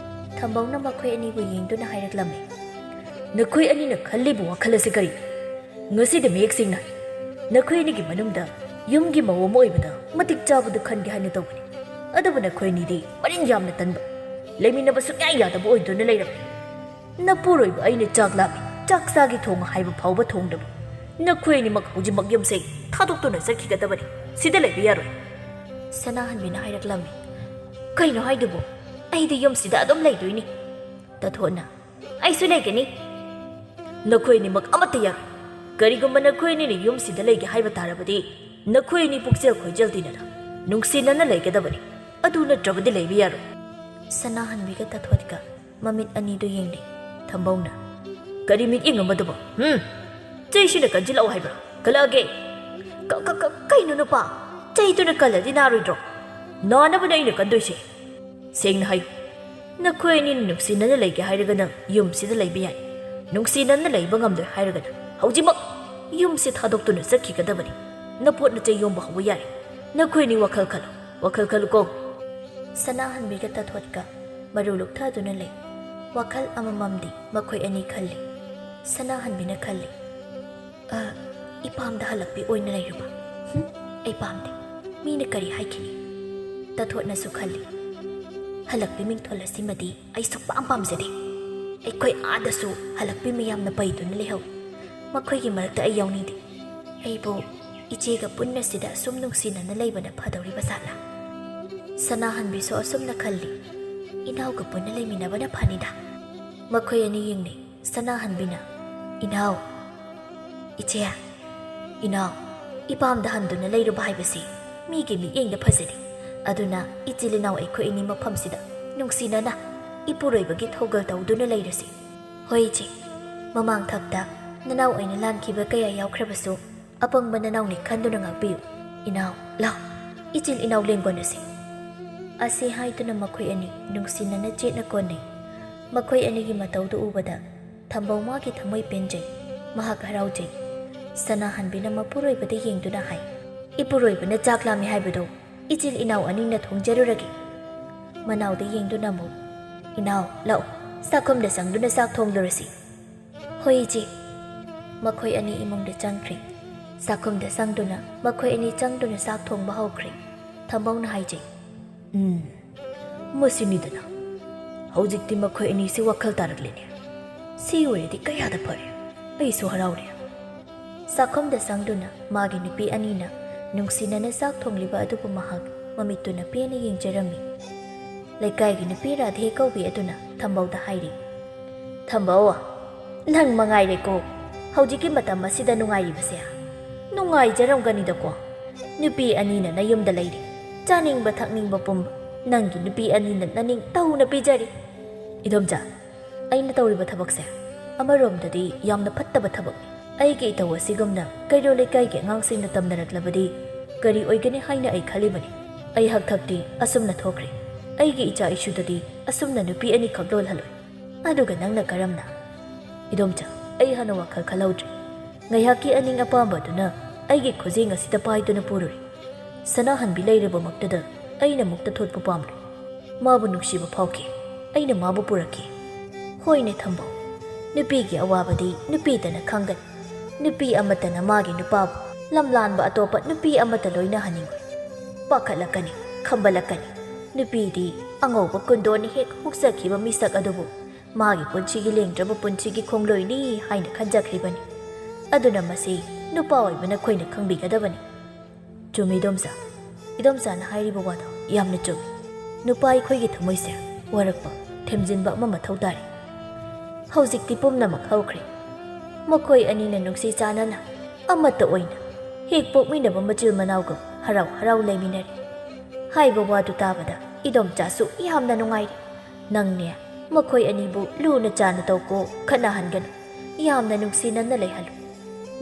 ꯊꯝꯕꯧꯅ ꯃꯈꯣꯏ ꯑꯅꯤꯕꯨ ꯌꯦꯡꯗꯨꯅ ꯍꯥꯏꯔꯛꯂꯝꯃꯤ꯫ "ꯅꯈꯣꯏ ꯑꯅꯤꯅ ꯈꯜꯂꯤꯕ ꯋꯥꯈꯜ ꯑꯁꯤ ꯀꯔꯤꯅꯣ? ꯉꯁꯤꯗꯤ ꯃꯌꯦꯛ ꯁꯦꯡꯅ ꯍꯥꯏ꯫ ꯅꯈꯣꯏ ꯑꯅꯤꯒꯤ ꯃꯅꯨꯡꯗ ꯌꯨꯝꯒꯤ ꯃꯧ ꯑꯃ ꯑꯣꯏꯕꯗ ꯃꯇꯤꯛ ꯆꯥꯕꯗꯨ ꯈꯟꯒꯦ ꯍꯥꯏꯅ ꯇꯧꯕꯅꯤ꯫ ꯑꯗꯨꯕꯨ ꯅꯈꯣꯏ ꯑꯅꯤꯗꯤ ꯃꯔꯤꯟ ꯌꯥꯝꯅ ꯇꯟꯕ꯫ ꯂꯩꯃꯤꯟꯅꯕ ꯁꯨꯛꯌꯥ ꯌꯥꯗꯕ ꯑꯣꯏꯗꯨꯅ ꯂꯩꯔꯕꯅꯤ꯫ ꯅꯄꯨꯔꯣꯏꯕ ꯑꯩꯅ ꯆꯥꯛ ꯂꯥꯝꯃꯤ, ꯆꯥꯛ ꯆꯥꯒꯦ ꯊꯣꯡꯉꯨ ꯍꯥꯏꯕ ꯐꯥꯎꯕ ꯊꯣꯡꯗꯕ ꯅꯈꯣꯏ ꯑꯅꯤꯃꯛ ꯍꯧꯖꯤꯛꯃꯛ ꯌꯨꯝꯁꯦ ꯊꯥꯗꯣꯛꯇꯨꯅ ꯆꯠꯈꯤꯒꯗꯕꯅꯤ꯫ ꯁꯤꯗ ꯂꯩꯕ ꯌꯥꯔꯣꯏ꯫ ꯁꯅꯥꯍꯟꯕꯤꯅ ꯍꯥꯏꯔꯛꯂꯝꯃꯤ꯫ ꯀꯩꯅꯣ ꯍꯥꯏꯗꯨꯕꯨ? ꯑꯩꯗꯤ ꯌꯨꯝꯁꯤꯗ ꯑꯗꯨꯝ ꯂꯩꯗꯣꯏꯅꯤ꯫ ꯇꯥꯊꯣꯠꯅ, ꯑꯩꯁꯨ ꯂꯩꯒꯅꯤ꯫ ꯅꯈꯣꯏ ꯑꯅꯤꯃꯛ ꯑꯃꯠꯇ ꯌꯥꯔꯣꯏ꯫ ꯀꯔꯤꯒꯨꯝꯕ ꯅꯈꯣꯏ ꯑꯅꯤꯅ ꯌꯨꯝꯁꯤꯗ ꯂꯩꯒꯦ ꯍꯥꯏꯕ ꯇꯥꯔꯕꯗꯤ ꯅꯈꯣꯏ ꯑꯅꯤ ꯄꯨꯛꯆꯦꯜ ꯈꯣꯏꯖꯦꯜ ꯇꯤꯟꯅꯅ ꯅꯨꯡꯁꯤꯅꯅ ꯂꯩꯒꯗꯕꯅꯤ꯫ ꯑꯗꯨ ꯅꯠꯇ꯭ꯔꯕꯗꯤ ꯂꯩꯕ ꯌꯥꯔꯣꯏ꯫ ꯁꯅꯥꯍꯟꯕꯤꯒ ꯇꯥꯊꯣꯠꯀ ꯃꯃꯤꯠ ꯑꯅꯤꯗꯨ ꯌꯦꯡꯅꯩ꯫ ꯊꯝꯕꯧꯅ, ꯀꯔꯤ ꯃꯤꯠꯌꯦꯡ ꯑꯃꯗꯨꯕꯨ? ꯍꯨꯝ? ꯆꯩꯁꯤꯅ ꯀꯟꯁꯤꯜꯂꯛꯑꯣ ꯍꯥꯏꯕ꯭ꯔꯥ? ꯀꯜꯂꯛꯑꯒꯦ꯫ ꯀ-, ꯀ-, ꯀ-, ꯀꯩꯅꯣ ꯅꯨꯄꯥ? ꯆꯩꯗꯨꯅ ꯀꯜꯂꯗꯤ ꯅꯥꯔꯣꯏꯗ꯭ꯔꯣ? ꯅꯥꯅꯕꯅꯦ ꯑꯩꯅ ꯀꯟꯗꯣꯏꯁꯦ꯫ ꯁꯦꯡꯅ ꯍꯥꯏꯌꯨ, ꯅꯈꯣꯏ ꯑꯅꯤꯅ ꯅꯨꯡꯁꯤꯅꯅ ꯂꯩꯒꯦ ꯍꯥꯏꯔꯒꯅ ꯌꯨꯝꯁꯤꯗ ꯂꯩꯕ ꯌꯥꯏ꯫ ꯅꯨꯡꯁꯤꯅꯅ ꯂꯩꯕ ꯉꯝꯗꯣꯏ ꯍꯥꯏꯔꯒꯅ ꯍꯧꯖꯤꯛꯃꯛ ꯌꯨꯝꯁꯤ ꯊꯥꯗꯣꯛꯇꯨꯅ ꯆꯠꯈꯤꯒꯗꯕꯅꯤ꯫ ꯅꯄꯣꯠ ꯅꯆꯩ ꯌꯣꯝꯕ ꯍꯧꯕ ꯌꯥꯔꯦ꯫ ꯅꯈꯣꯏ ꯑꯅꯤ ꯋꯥꯈꯜ ꯈꯜꯂꯣ, ꯋꯥꯈꯜ ꯈꯜꯂꯨꯀꯣ꯫ ꯁꯅꯥꯍꯟꯕꯤꯒ ꯇꯥꯊꯣꯠꯀ ꯃꯔꯨ ꯂꯨꯛꯊꯗꯨꯅ ꯂꯩ꯫ ꯋꯥꯈꯜ ꯑꯃꯃꯝꯗꯤ ꯃꯈꯣꯏ ꯑꯅꯤ ꯈꯜꯂꯤ꯫ ꯁꯅꯥꯍꯟꯕꯤꯅ ꯈꯜꯂꯤ, "ꯑ, ꯏꯄꯥꯝꯗ ꯍꯜꯂꯛꯄꯤ ꯑꯣꯏꯅ ꯂꯩꯔꯕ? ꯍꯨꯝ, ꯑꯩ ꯄꯥꯝꯗꯦ꯫ ꯃꯤꯅ ꯀꯔꯤ ꯍꯥꯏꯈꯤꯅꯤ?" ꯇꯥꯊꯣꯠꯅꯁꯨ ꯈꯜꯂꯤ, "ꯍꯜꯂꯛꯄꯤ ꯃꯤꯡꯊꯣꯜ ꯑꯁꯤꯃꯗꯤ ꯑꯩ ꯁꯨꯛꯄꯥꯝ ꯄꯥꯝꯖꯗꯦ꯫ ꯑꯩꯈꯣꯏ ꯑꯥꯗꯁꯨ ꯍꯜꯂꯛꯄꯤ ꯃꯌꯥꯝꯅ ꯄꯩꯗꯨꯅ ꯂꯩꯍꯧꯏ꯫ ꯃꯈꯣꯏꯒꯤ ꯃꯔꯛꯇ ꯑꯩ ꯌꯥꯎꯅꯤꯡꯗꯦ꯫ ꯑꯩꯕꯨ ꯏꯆꯦꯒ ꯄꯨꯟꯅ ꯁꯤꯗ ꯑꯁꯨꯝ ꯅꯨꯡꯁꯤꯅꯅ ꯂꯩꯕꯅ ꯐꯗꯧꯔꯤꯕ ꯖꯥꯠꯂꯥ?" ꯁꯅꯥꯍꯟꯕꯤꯁꯨ ꯑꯁꯨꯝꯅ ꯈꯜꯂꯤ꯫ "ꯏꯅꯥꯎꯒ ꯄꯨꯟꯅ ꯂꯩꯃꯤꯟꯅꯕꯅ ꯐꯅꯤꯗ꯫" ꯃꯈꯣꯏ ꯑꯅꯤ ꯌꯦꯡꯅꯩ꯫ ꯁꯅꯥꯍꯟꯕꯤꯅ, "ꯏꯅꯥꯎ, ꯏꯆꯦ, ꯏꯅꯥꯎ, ꯏꯄꯥꯝꯗ ꯍꯟꯗꯨꯅ ꯂꯩꯔꯨꯕ ꯍꯥꯏꯕꯁꯤ ꯃꯤꯒꯤ ꯃꯤꯠꯌꯦꯡꯗ ꯐꯖꯗꯦ꯫ ꯑꯗꯨꯅ ꯏꯆꯤꯜ ꯏꯅꯥꯎ ꯑꯩꯈꯣꯏ ꯑꯅꯤ ꯃꯐꯝꯁꯤꯗ ꯅꯨꯡꯁꯤꯅꯅ ꯏꯄꯨꯔꯣꯏꯕꯒꯤ ꯊꯧꯒꯜ ꯇꯧꯗꯨꯅ ꯂꯩꯔꯁꯤ꯫ ꯍꯣꯏ ꯏꯆꯦ, ꯃꯃꯥꯡ ꯊꯛꯇ ꯅꯅꯥꯎ ꯑꯩꯅ ꯂꯥꯟꯈꯤꯕ ꯀꯌꯥ ꯌꯥꯎꯈ꯭ꯔꯕꯁꯨ ꯑꯄꯪꯕ ꯅꯅꯥꯎꯅꯤ ꯈꯟꯗꯨꯅ ꯉꯥꯛꯄꯤꯌꯨ꯫ ꯏꯅꯥꯎ, ꯂꯥꯎ, ꯏꯆꯤꯜ ꯏꯅꯥꯎ ꯂꯦꯡꯒꯣꯟꯅꯁꯤ꯫" ꯑꯁꯤ ꯍꯥꯏꯗꯨꯅ ꯃꯈꯣꯏ ꯑꯅꯤ ꯅꯨꯡꯁꯤꯅꯅ ꯆꯦꯠꯅ ꯀꯣꯟꯅꯩ꯫ ꯃꯈꯣꯏ ꯑꯅꯤꯒꯤ ꯃꯇꯧꯗꯨ ꯎꯕꯗ ꯊꯝꯕꯧ ꯃꯥꯒꯤ ꯊꯃꯣꯏ ꯄꯦꯟꯖꯩ꯫ ꯃꯍꯥꯛ ꯍꯔꯥꯎꯖꯩ꯫ ꯁꯅꯥꯍꯟꯕꯤꯅ ꯃꯄꯨꯔꯣꯏꯕꯗ ꯌꯦꯡꯗꯨꯅ ꯍꯥꯏ, "ꯏꯄꯨꯔꯣꯏꯕꯅ ꯆꯥꯛ ꯂꯥꯝꯃꯤ ꯍꯥꯏꯕꯗꯨ ꯏꯆꯤꯜ ꯏꯅꯥꯎ ꯑꯅꯤꯅ ꯊꯣꯡꯖꯔꯨꯔꯒꯦ꯫" ꯃꯅꯥꯎꯗ ꯌꯦꯡꯗꯨꯅ ꯑꯃꯨꯛ, "ꯏꯅꯥꯎ, ꯂꯥꯛꯎ, ꯆꯥꯛꯈꯨꯝꯗ ꯆꯪꯗꯨꯅ ꯆꯥꯛ ꯊꯣꯡꯂꯨꯔꯁꯤ꯫" "ꯍꯣꯏ ꯏꯆꯦ꯫" ꯃꯈꯣꯏ ꯑꯅꯤ ꯏꯃꯨꯡꯗ ꯆꯪꯈ꯭ꯔꯦ꯫ ꯆꯥꯛꯈꯨꯝꯗ ꯆꯪꯗꯨꯅ ꯃꯈꯣꯏ ꯑꯅꯤ ꯆꯪꯗꯨꯅ ꯆꯥꯛ ꯊꯣꯡꯕ ꯍꯧꯈ꯭ꯔꯦ꯫ ꯊꯝꯕꯧꯅ ꯍꯥꯏꯖꯩ, "ꯎꯝ, ꯃꯁꯤꯅꯤꯗꯅ ꯍꯧꯖꯤꯛꯇꯤ ꯃꯈꯣꯏ ꯑꯅꯤꯁꯤ ꯋꯥꯈꯜ ꯇꯥꯔꯛꯂꯦꯅꯦ꯫ ꯁꯤ ꯑꯣꯏꯔꯗꯤ ꯀꯌꯥꯗ ꯐꯔꯦ꯫ ꯑꯩꯁꯨ ꯍꯔꯥꯎꯔꯦ꯫ ꯆꯥꯛꯈꯨꯝꯗ ꯆꯪꯗꯨꯅ ꯃꯥꯒꯤ ꯅꯨꯄꯤ ꯑꯅꯤꯅ ꯅꯨꯡꯁꯤꯅꯅ ꯆꯥꯛ ꯊꯣꯡꯂꯤꯕ ꯑꯗꯨꯕꯨ ꯃꯍꯥꯛ ꯃꯃꯤꯠꯇꯨꯅ ꯄꯦꯟꯅ ꯌꯦꯡꯖꯔꯝꯃꯤ꯫ ꯂꯩꯀꯥꯏꯒꯤ ꯅꯨꯄꯤ ꯔꯥꯙꯦ ꯀꯧꯕꯤ ꯑꯗꯨꯅ ꯊꯝꯕꯧꯗ ꯍꯥꯏꯔꯤ, "ꯊꯝꯕꯧ, ꯅꯪ ꯃꯉꯥꯏꯔꯦꯀꯣ ꯍꯧꯖꯤꯛꯀꯤ ꯃꯇꯝ ꯑꯁꯤꯗ ꯅꯨꯡꯉꯥꯏꯔꯤꯕꯁꯦ꯫ ꯅꯨꯡꯉꯥꯏꯖꯔꯝꯒꯅꯤꯗꯀꯣ꯫ ꯅꯨꯄꯤ ꯑꯅꯤꯅ ꯅꯌꯨꯝꯗ ꯂꯩꯔꯤ꯫ ꯆꯥꯅꯤꯡꯕ ꯊꯛꯅꯤꯡꯕ ꯄꯨꯝꯕ ꯅꯪꯒꯤ ꯅꯨꯄꯤ ꯑꯅꯤꯅ ꯅꯅꯤꯡ ꯇꯧꯅ ꯄꯤꯖꯔꯤ꯫" "ꯏꯗꯣꯝꯆꯥ, ꯑꯩꯅ ꯇꯧꯔꯤꯕ ꯊꯕꯛꯁꯦ ꯑꯃꯔꯣꯝꯗꯗꯤ ꯌꯥꯝꯅ ꯐꯠꯇꯕ ꯊꯕꯛꯅꯤ꯫ ꯑꯩꯒꯤ ꯏꯇꯧ ꯑꯁꯤꯒꯨꯝꯅ ꯀꯩꯔꯣꯜ ꯂꯩꯀꯥꯏꯒꯤ ꯑꯉꯥꯡꯁꯤꯡꯅ ꯇꯝꯅꯔꯛꯂꯕꯗꯤ ꯀꯔꯤ ꯑꯣꯏꯒꯅꯤ ꯍꯥꯏꯅ ꯑꯩ ꯈꯜꯂꯤꯕꯅꯤ꯫ ꯑꯩ ꯍꯛꯊꯛꯇꯤ ꯑꯁꯨꯝꯅ ꯊꯣꯛꯈ꯭ꯔꯦ꯫ ꯑꯩꯒꯤ ꯏꯆꯥ ꯏꯁꯨꯗꯗꯤ ꯑꯁꯨꯝꯅ ꯅꯨꯄꯤ ꯑꯅꯤꯈꯛ ꯂꯣꯜꯍꯜꯂꯣꯏ꯫ ꯑꯗꯨꯒ ꯅꯪꯅ ꯀꯔꯝꯅ?" "ꯏꯗꯣꯝꯆꯥ, ꯑꯩ ꯍꯥꯟꯅ ꯋꯥꯈꯜ ꯈꯜꯍꯧꯗ꯭ꯔꯦ꯫ ꯉꯥꯏꯍꯥꯛꯀꯤ ꯑꯅꯤꯡ ꯑꯄꯥꯝꯕꯗꯨꯅ ꯑꯩꯒꯤ ꯈꯨꯖꯦꯡ ꯑꯁꯤꯗ ꯄꯥꯏꯗꯨꯅ ꯄꯨꯔꯨꯔꯦ꯫ ꯁꯅꯥꯍꯟꯕꯤ ꯂꯩꯔꯕꯃꯛꯇꯗ ꯑꯩꯅ ꯃꯨꯛꯇ ꯊꯣꯠꯄ ꯄꯥꯝꯂꯦ꯫ ꯃꯥꯕꯨ ꯅꯨꯡꯁꯤꯕ ꯐꯥꯎꯈꯤ꯫ ꯑꯩꯅ ꯃꯥꯕꯨ ꯄꯨꯔꯛꯈꯤ꯫" "ꯍꯣꯏꯅꯦ ꯊꯝꯕꯧ, ꯅꯨꯄꯤꯒꯤ ꯑꯋꯥꯕꯗꯤ ꯅꯨꯄꯤꯗꯅ ꯈꯪꯒꯅꯤ꯫ ꯅꯨꯄꯤ ꯑꯃꯠꯇꯅ ꯃꯥꯒꯤ ꯅꯨꯄꯥꯕꯨ ꯂꯝꯂꯥꯟꯕ ꯑꯇꯣꯞꯄ ꯅꯨꯄꯤ ꯑꯃꯠꯇ ꯂꯣꯏꯅꯍꯟꯅꯤꯡꯉꯣꯏ꯫ ꯄꯥꯈꯠꯂꯛꯀꯅꯤ, ꯈꯝꯕꯜꯂꯛꯀꯅꯤ꯫ ꯅꯨꯄꯤꯗꯤ ꯑꯉꯧꯕ ꯀꯨꯟꯗꯣꯅꯤ ꯍꯦꯛ ꯍꯨꯛꯆꯈꯤꯕ ꯃꯤꯁꯛ ꯑꯗꯨꯕꯨ ꯃꯥꯒꯤ ꯄꯨꯟꯁꯤꯒꯤ ꯂꯦꯡꯗ꯭ꯔꯕ ꯄꯨꯟꯁꯤꯒꯤ ꯈꯣꯡꯂꯣꯏꯅꯤ ꯍꯥꯏꯅ ꯈꯟꯖꯈ꯭ꯔꯤꯕꯅꯤ꯫ ꯑꯗꯨꯅ ꯃꯁꯤ ꯅꯨꯄꯥ ꯑꯣꯏꯕ ꯅꯈꯣꯏꯅ ꯈꯪꯕꯤꯒꯗꯕꯅꯤ꯫" "ꯆꯨꯝꯃꯤ ꯏꯗꯣꯝꯆꯥ꯫ ꯏꯗꯣꯝꯆꯥꯅ ꯍꯥꯏꯔꯤꯕ ꯋꯥꯗꯣ ꯌꯥꯝꯅ ꯆꯨꯝꯃꯤ꯫ ꯅꯨꯄꯥ ꯑꯩꯈꯣꯏꯒꯤ ꯊꯃꯣꯏꯁꯦ ꯋꯥꯔꯛꯄ, ꯊꯦꯝꯖꯤꯟꯕ ꯑꯃ ꯃꯊꯧ ꯇꯥꯔꯤ꯫ ꯍꯧꯖꯤꯛꯇꯤ ꯄꯨꯝꯅꯃꯛ ꯍꯧꯈ꯭ꯔꯦ꯫ ꯃꯈꯣꯏ ꯑꯅꯤꯅ ꯅꯨꯡꯁꯤ ꯆꯥꯟꯅꯅ ꯑꯃꯠꯇ ꯑꯣꯏꯅ ꯍꯦꯛ ꯄꯣꯛꯃꯤꯟꯅꯕ ꯃꯆꯤꯜ ꯃꯅꯥꯎꯒꯨꯝ ꯍꯔꯥꯎ ꯍꯔꯥꯎ ꯂꯩꯃꯤꯟꯅꯔꯤ꯫" ꯍꯥꯏꯕ ꯋꯥꯗꯨ ꯇꯥꯕꯗ ꯏꯗꯣꯝꯆꯥꯁꯨ ꯌꯥꯝꯅ ꯅꯨꯡꯉꯥꯏꯔꯤ꯫ "ꯅꯪꯅꯦ, ꯃꯈꯣꯏ ꯑꯅꯤꯕꯨ ꯂꯨꯅ ꯆꯥꯟꯅ ꯇꯧꯀꯣ, ꯈꯠꯅꯍꯟꯒꯅꯨ꯫ ꯌꯥꯝꯅ ꯅꯨꯡꯁꯤꯅꯅ ꯂꯩꯍꯜꯂꯨ꯫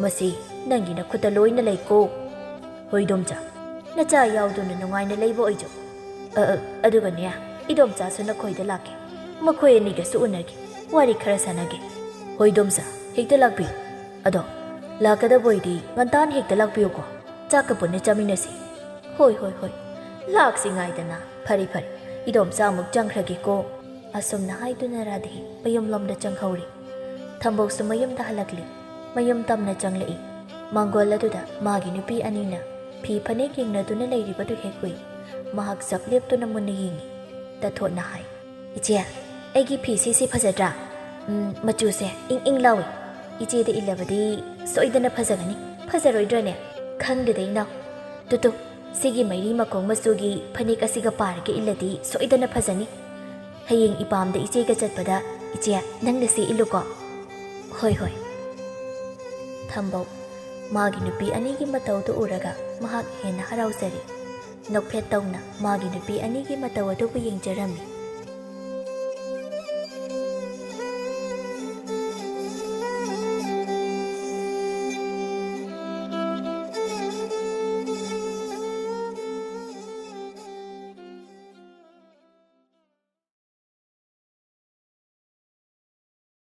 ꯃꯁꯤ ꯅꯪꯒꯤ ꯅꯈꯨꯠꯇ ꯂꯣꯏꯅ ꯂꯩꯀꯣ꯫" "ꯍꯣꯏ ꯏꯗꯣꯝꯆꯥ, ꯅꯆꯥ ꯌꯥꯎꯗꯨꯅ ꯅꯨꯡꯉꯥꯏꯅ ꯂꯩꯕ ꯑꯣꯏꯖꯧ꯫ ꯑ, ꯑ, ꯑꯗꯨꯒꯅꯦ, ꯏꯗꯣꯝꯆꯥꯁꯨ ꯅꯈꯣꯏꯗ ꯂꯥꯛꯀꯦ꯫ ꯃꯈꯣꯏ ꯑꯅꯤꯒꯁꯨ ꯎꯅꯒꯦ, ꯋꯥꯔꯤ ꯈꯔ ꯁꯥꯟꯅꯒꯦ꯫" "ꯍꯣꯏ ꯏꯗꯣꯝꯆꯥ, ꯍꯦꯛꯇ ꯂꯥꯛꯄꯤꯌꯨ꯫ ꯑꯗꯣ ꯂꯥꯛꯀꯗꯕ ꯑꯣꯏꯗꯤ ꯉꯟꯇꯥꯅ ꯍꯦꯛꯇ ꯂꯥꯛꯄꯤꯌꯨꯀꯣ꯫ ꯆꯥꯛꯀ ꯄꯨꯟꯅ ꯆꯥꯃꯤꯟꯅꯁꯤ꯫" "ꯍꯣꯏ, ꯍꯣꯏ, ꯍꯣꯏ꯫ ꯂꯥꯛꯁꯤ ꯉꯥꯏꯗꯅ꯫ ꯐꯔꯦ, ꯐꯔꯦ꯫ ꯏꯗꯣꯝꯆꯥ ꯑꯃꯨꯛ ꯆꯪꯈ꯭ꯔꯒꯦꯀꯣ꯫" ꯑꯁꯨꯝꯅ ꯍꯥꯏꯗꯨꯅ ꯔꯥꯙꯦ ꯃꯌꯨꯝꯂꯣꯝꯗ ꯆꯪꯍꯧꯔꯤ꯫ ꯊꯝꯕꯧꯁꯨ ꯃꯌꯨꯝꯗ ꯍꯜꯂꯛꯂꯤ꯫ ꯃꯌꯨꯝ ꯇꯝꯅ ꯆꯪꯂꯛꯏ꯫ ꯃꯥꯡꯒꯣꯜ ꯑꯗꯨꯗ ꯃꯥꯒꯤ ꯅꯨꯄꯤ ꯑꯅꯤꯅ ꯐꯤ ꯐꯅꯦꯛ ꯌꯦꯡꯅꯗꯨꯅ ꯂꯩꯔꯤꯕꯗꯨ ꯍꯦꯛ ꯎꯏ꯫ ꯃꯍꯥꯛ ꯆꯞ ꯂꯦꯞꯇꯨꯅ ꯃꯨꯟꯅ ꯌꯦꯡꯉꯤ꯫ ꯇꯊꯣꯠꯅ ꯍꯥꯏ, "ꯏꯆꯦ, ꯑꯩꯒꯤ ꯐꯤꯁꯦ ꯁꯤ ꯐꯖꯗ꯭ꯔꯥ? ꯎꯝ, ꯃꯆꯨꯁꯦ ꯏꯪ ꯏꯪ ꯂꯥꯎꯏ꯫ ꯏꯆꯦꯗ ꯏꯜꯂꯕꯗꯤ ꯁꯣꯏꯗꯅ ꯐꯖꯒꯅꯤ꯫ ꯐꯖꯔꯣꯏꯗ꯭ꯔꯅꯦ? ꯈꯪꯗꯦꯗ ꯏꯅꯥꯎ꯫ ꯇꯨ ꯇꯨ, ꯁꯤꯒꯤ ꯃꯩꯔꯤ ꯃꯈꯣꯡ ꯃꯆꯨꯒꯤ ꯐꯅꯦꯛ ꯑꯁꯤꯒ ꯄꯥꯔꯒ ꯏꯜꯂꯗꯤ ꯁꯣꯏꯗꯅ ꯐꯖꯅꯤ꯫ ꯍꯌꯦꯡ ꯏꯄꯥꯝꯗ ꯏꯆꯦꯒ ꯆꯠꯄꯗ, "ꯏꯆꯦ, ꯅꯪꯅ ꯁꯤ ꯏꯜꯂꯨꯀꯣ"꯫ "ꯍꯣꯏ, ꯍꯣꯏ"꯫ ꯊꯝꯕꯧ ꯃꯥꯒꯤ ꯅꯨꯄꯤ ꯑꯅꯤꯒꯤ ꯃꯇꯧꯗꯨ ꯎꯔꯒ ꯃꯍꯥꯛ ꯍꯦꯟꯅ ꯍꯔꯥꯎꯖꯔꯤ꯫ ꯅꯣꯛꯐꯦꯠ ꯇꯧꯅ ꯃꯥꯒꯤ ꯅꯨꯄꯤ ꯑꯅꯤꯒꯤ ꯃꯇꯧ ꯑꯗꯨꯕꯨ ꯌꯦꯡꯖꯔꯝꯃꯤ꯫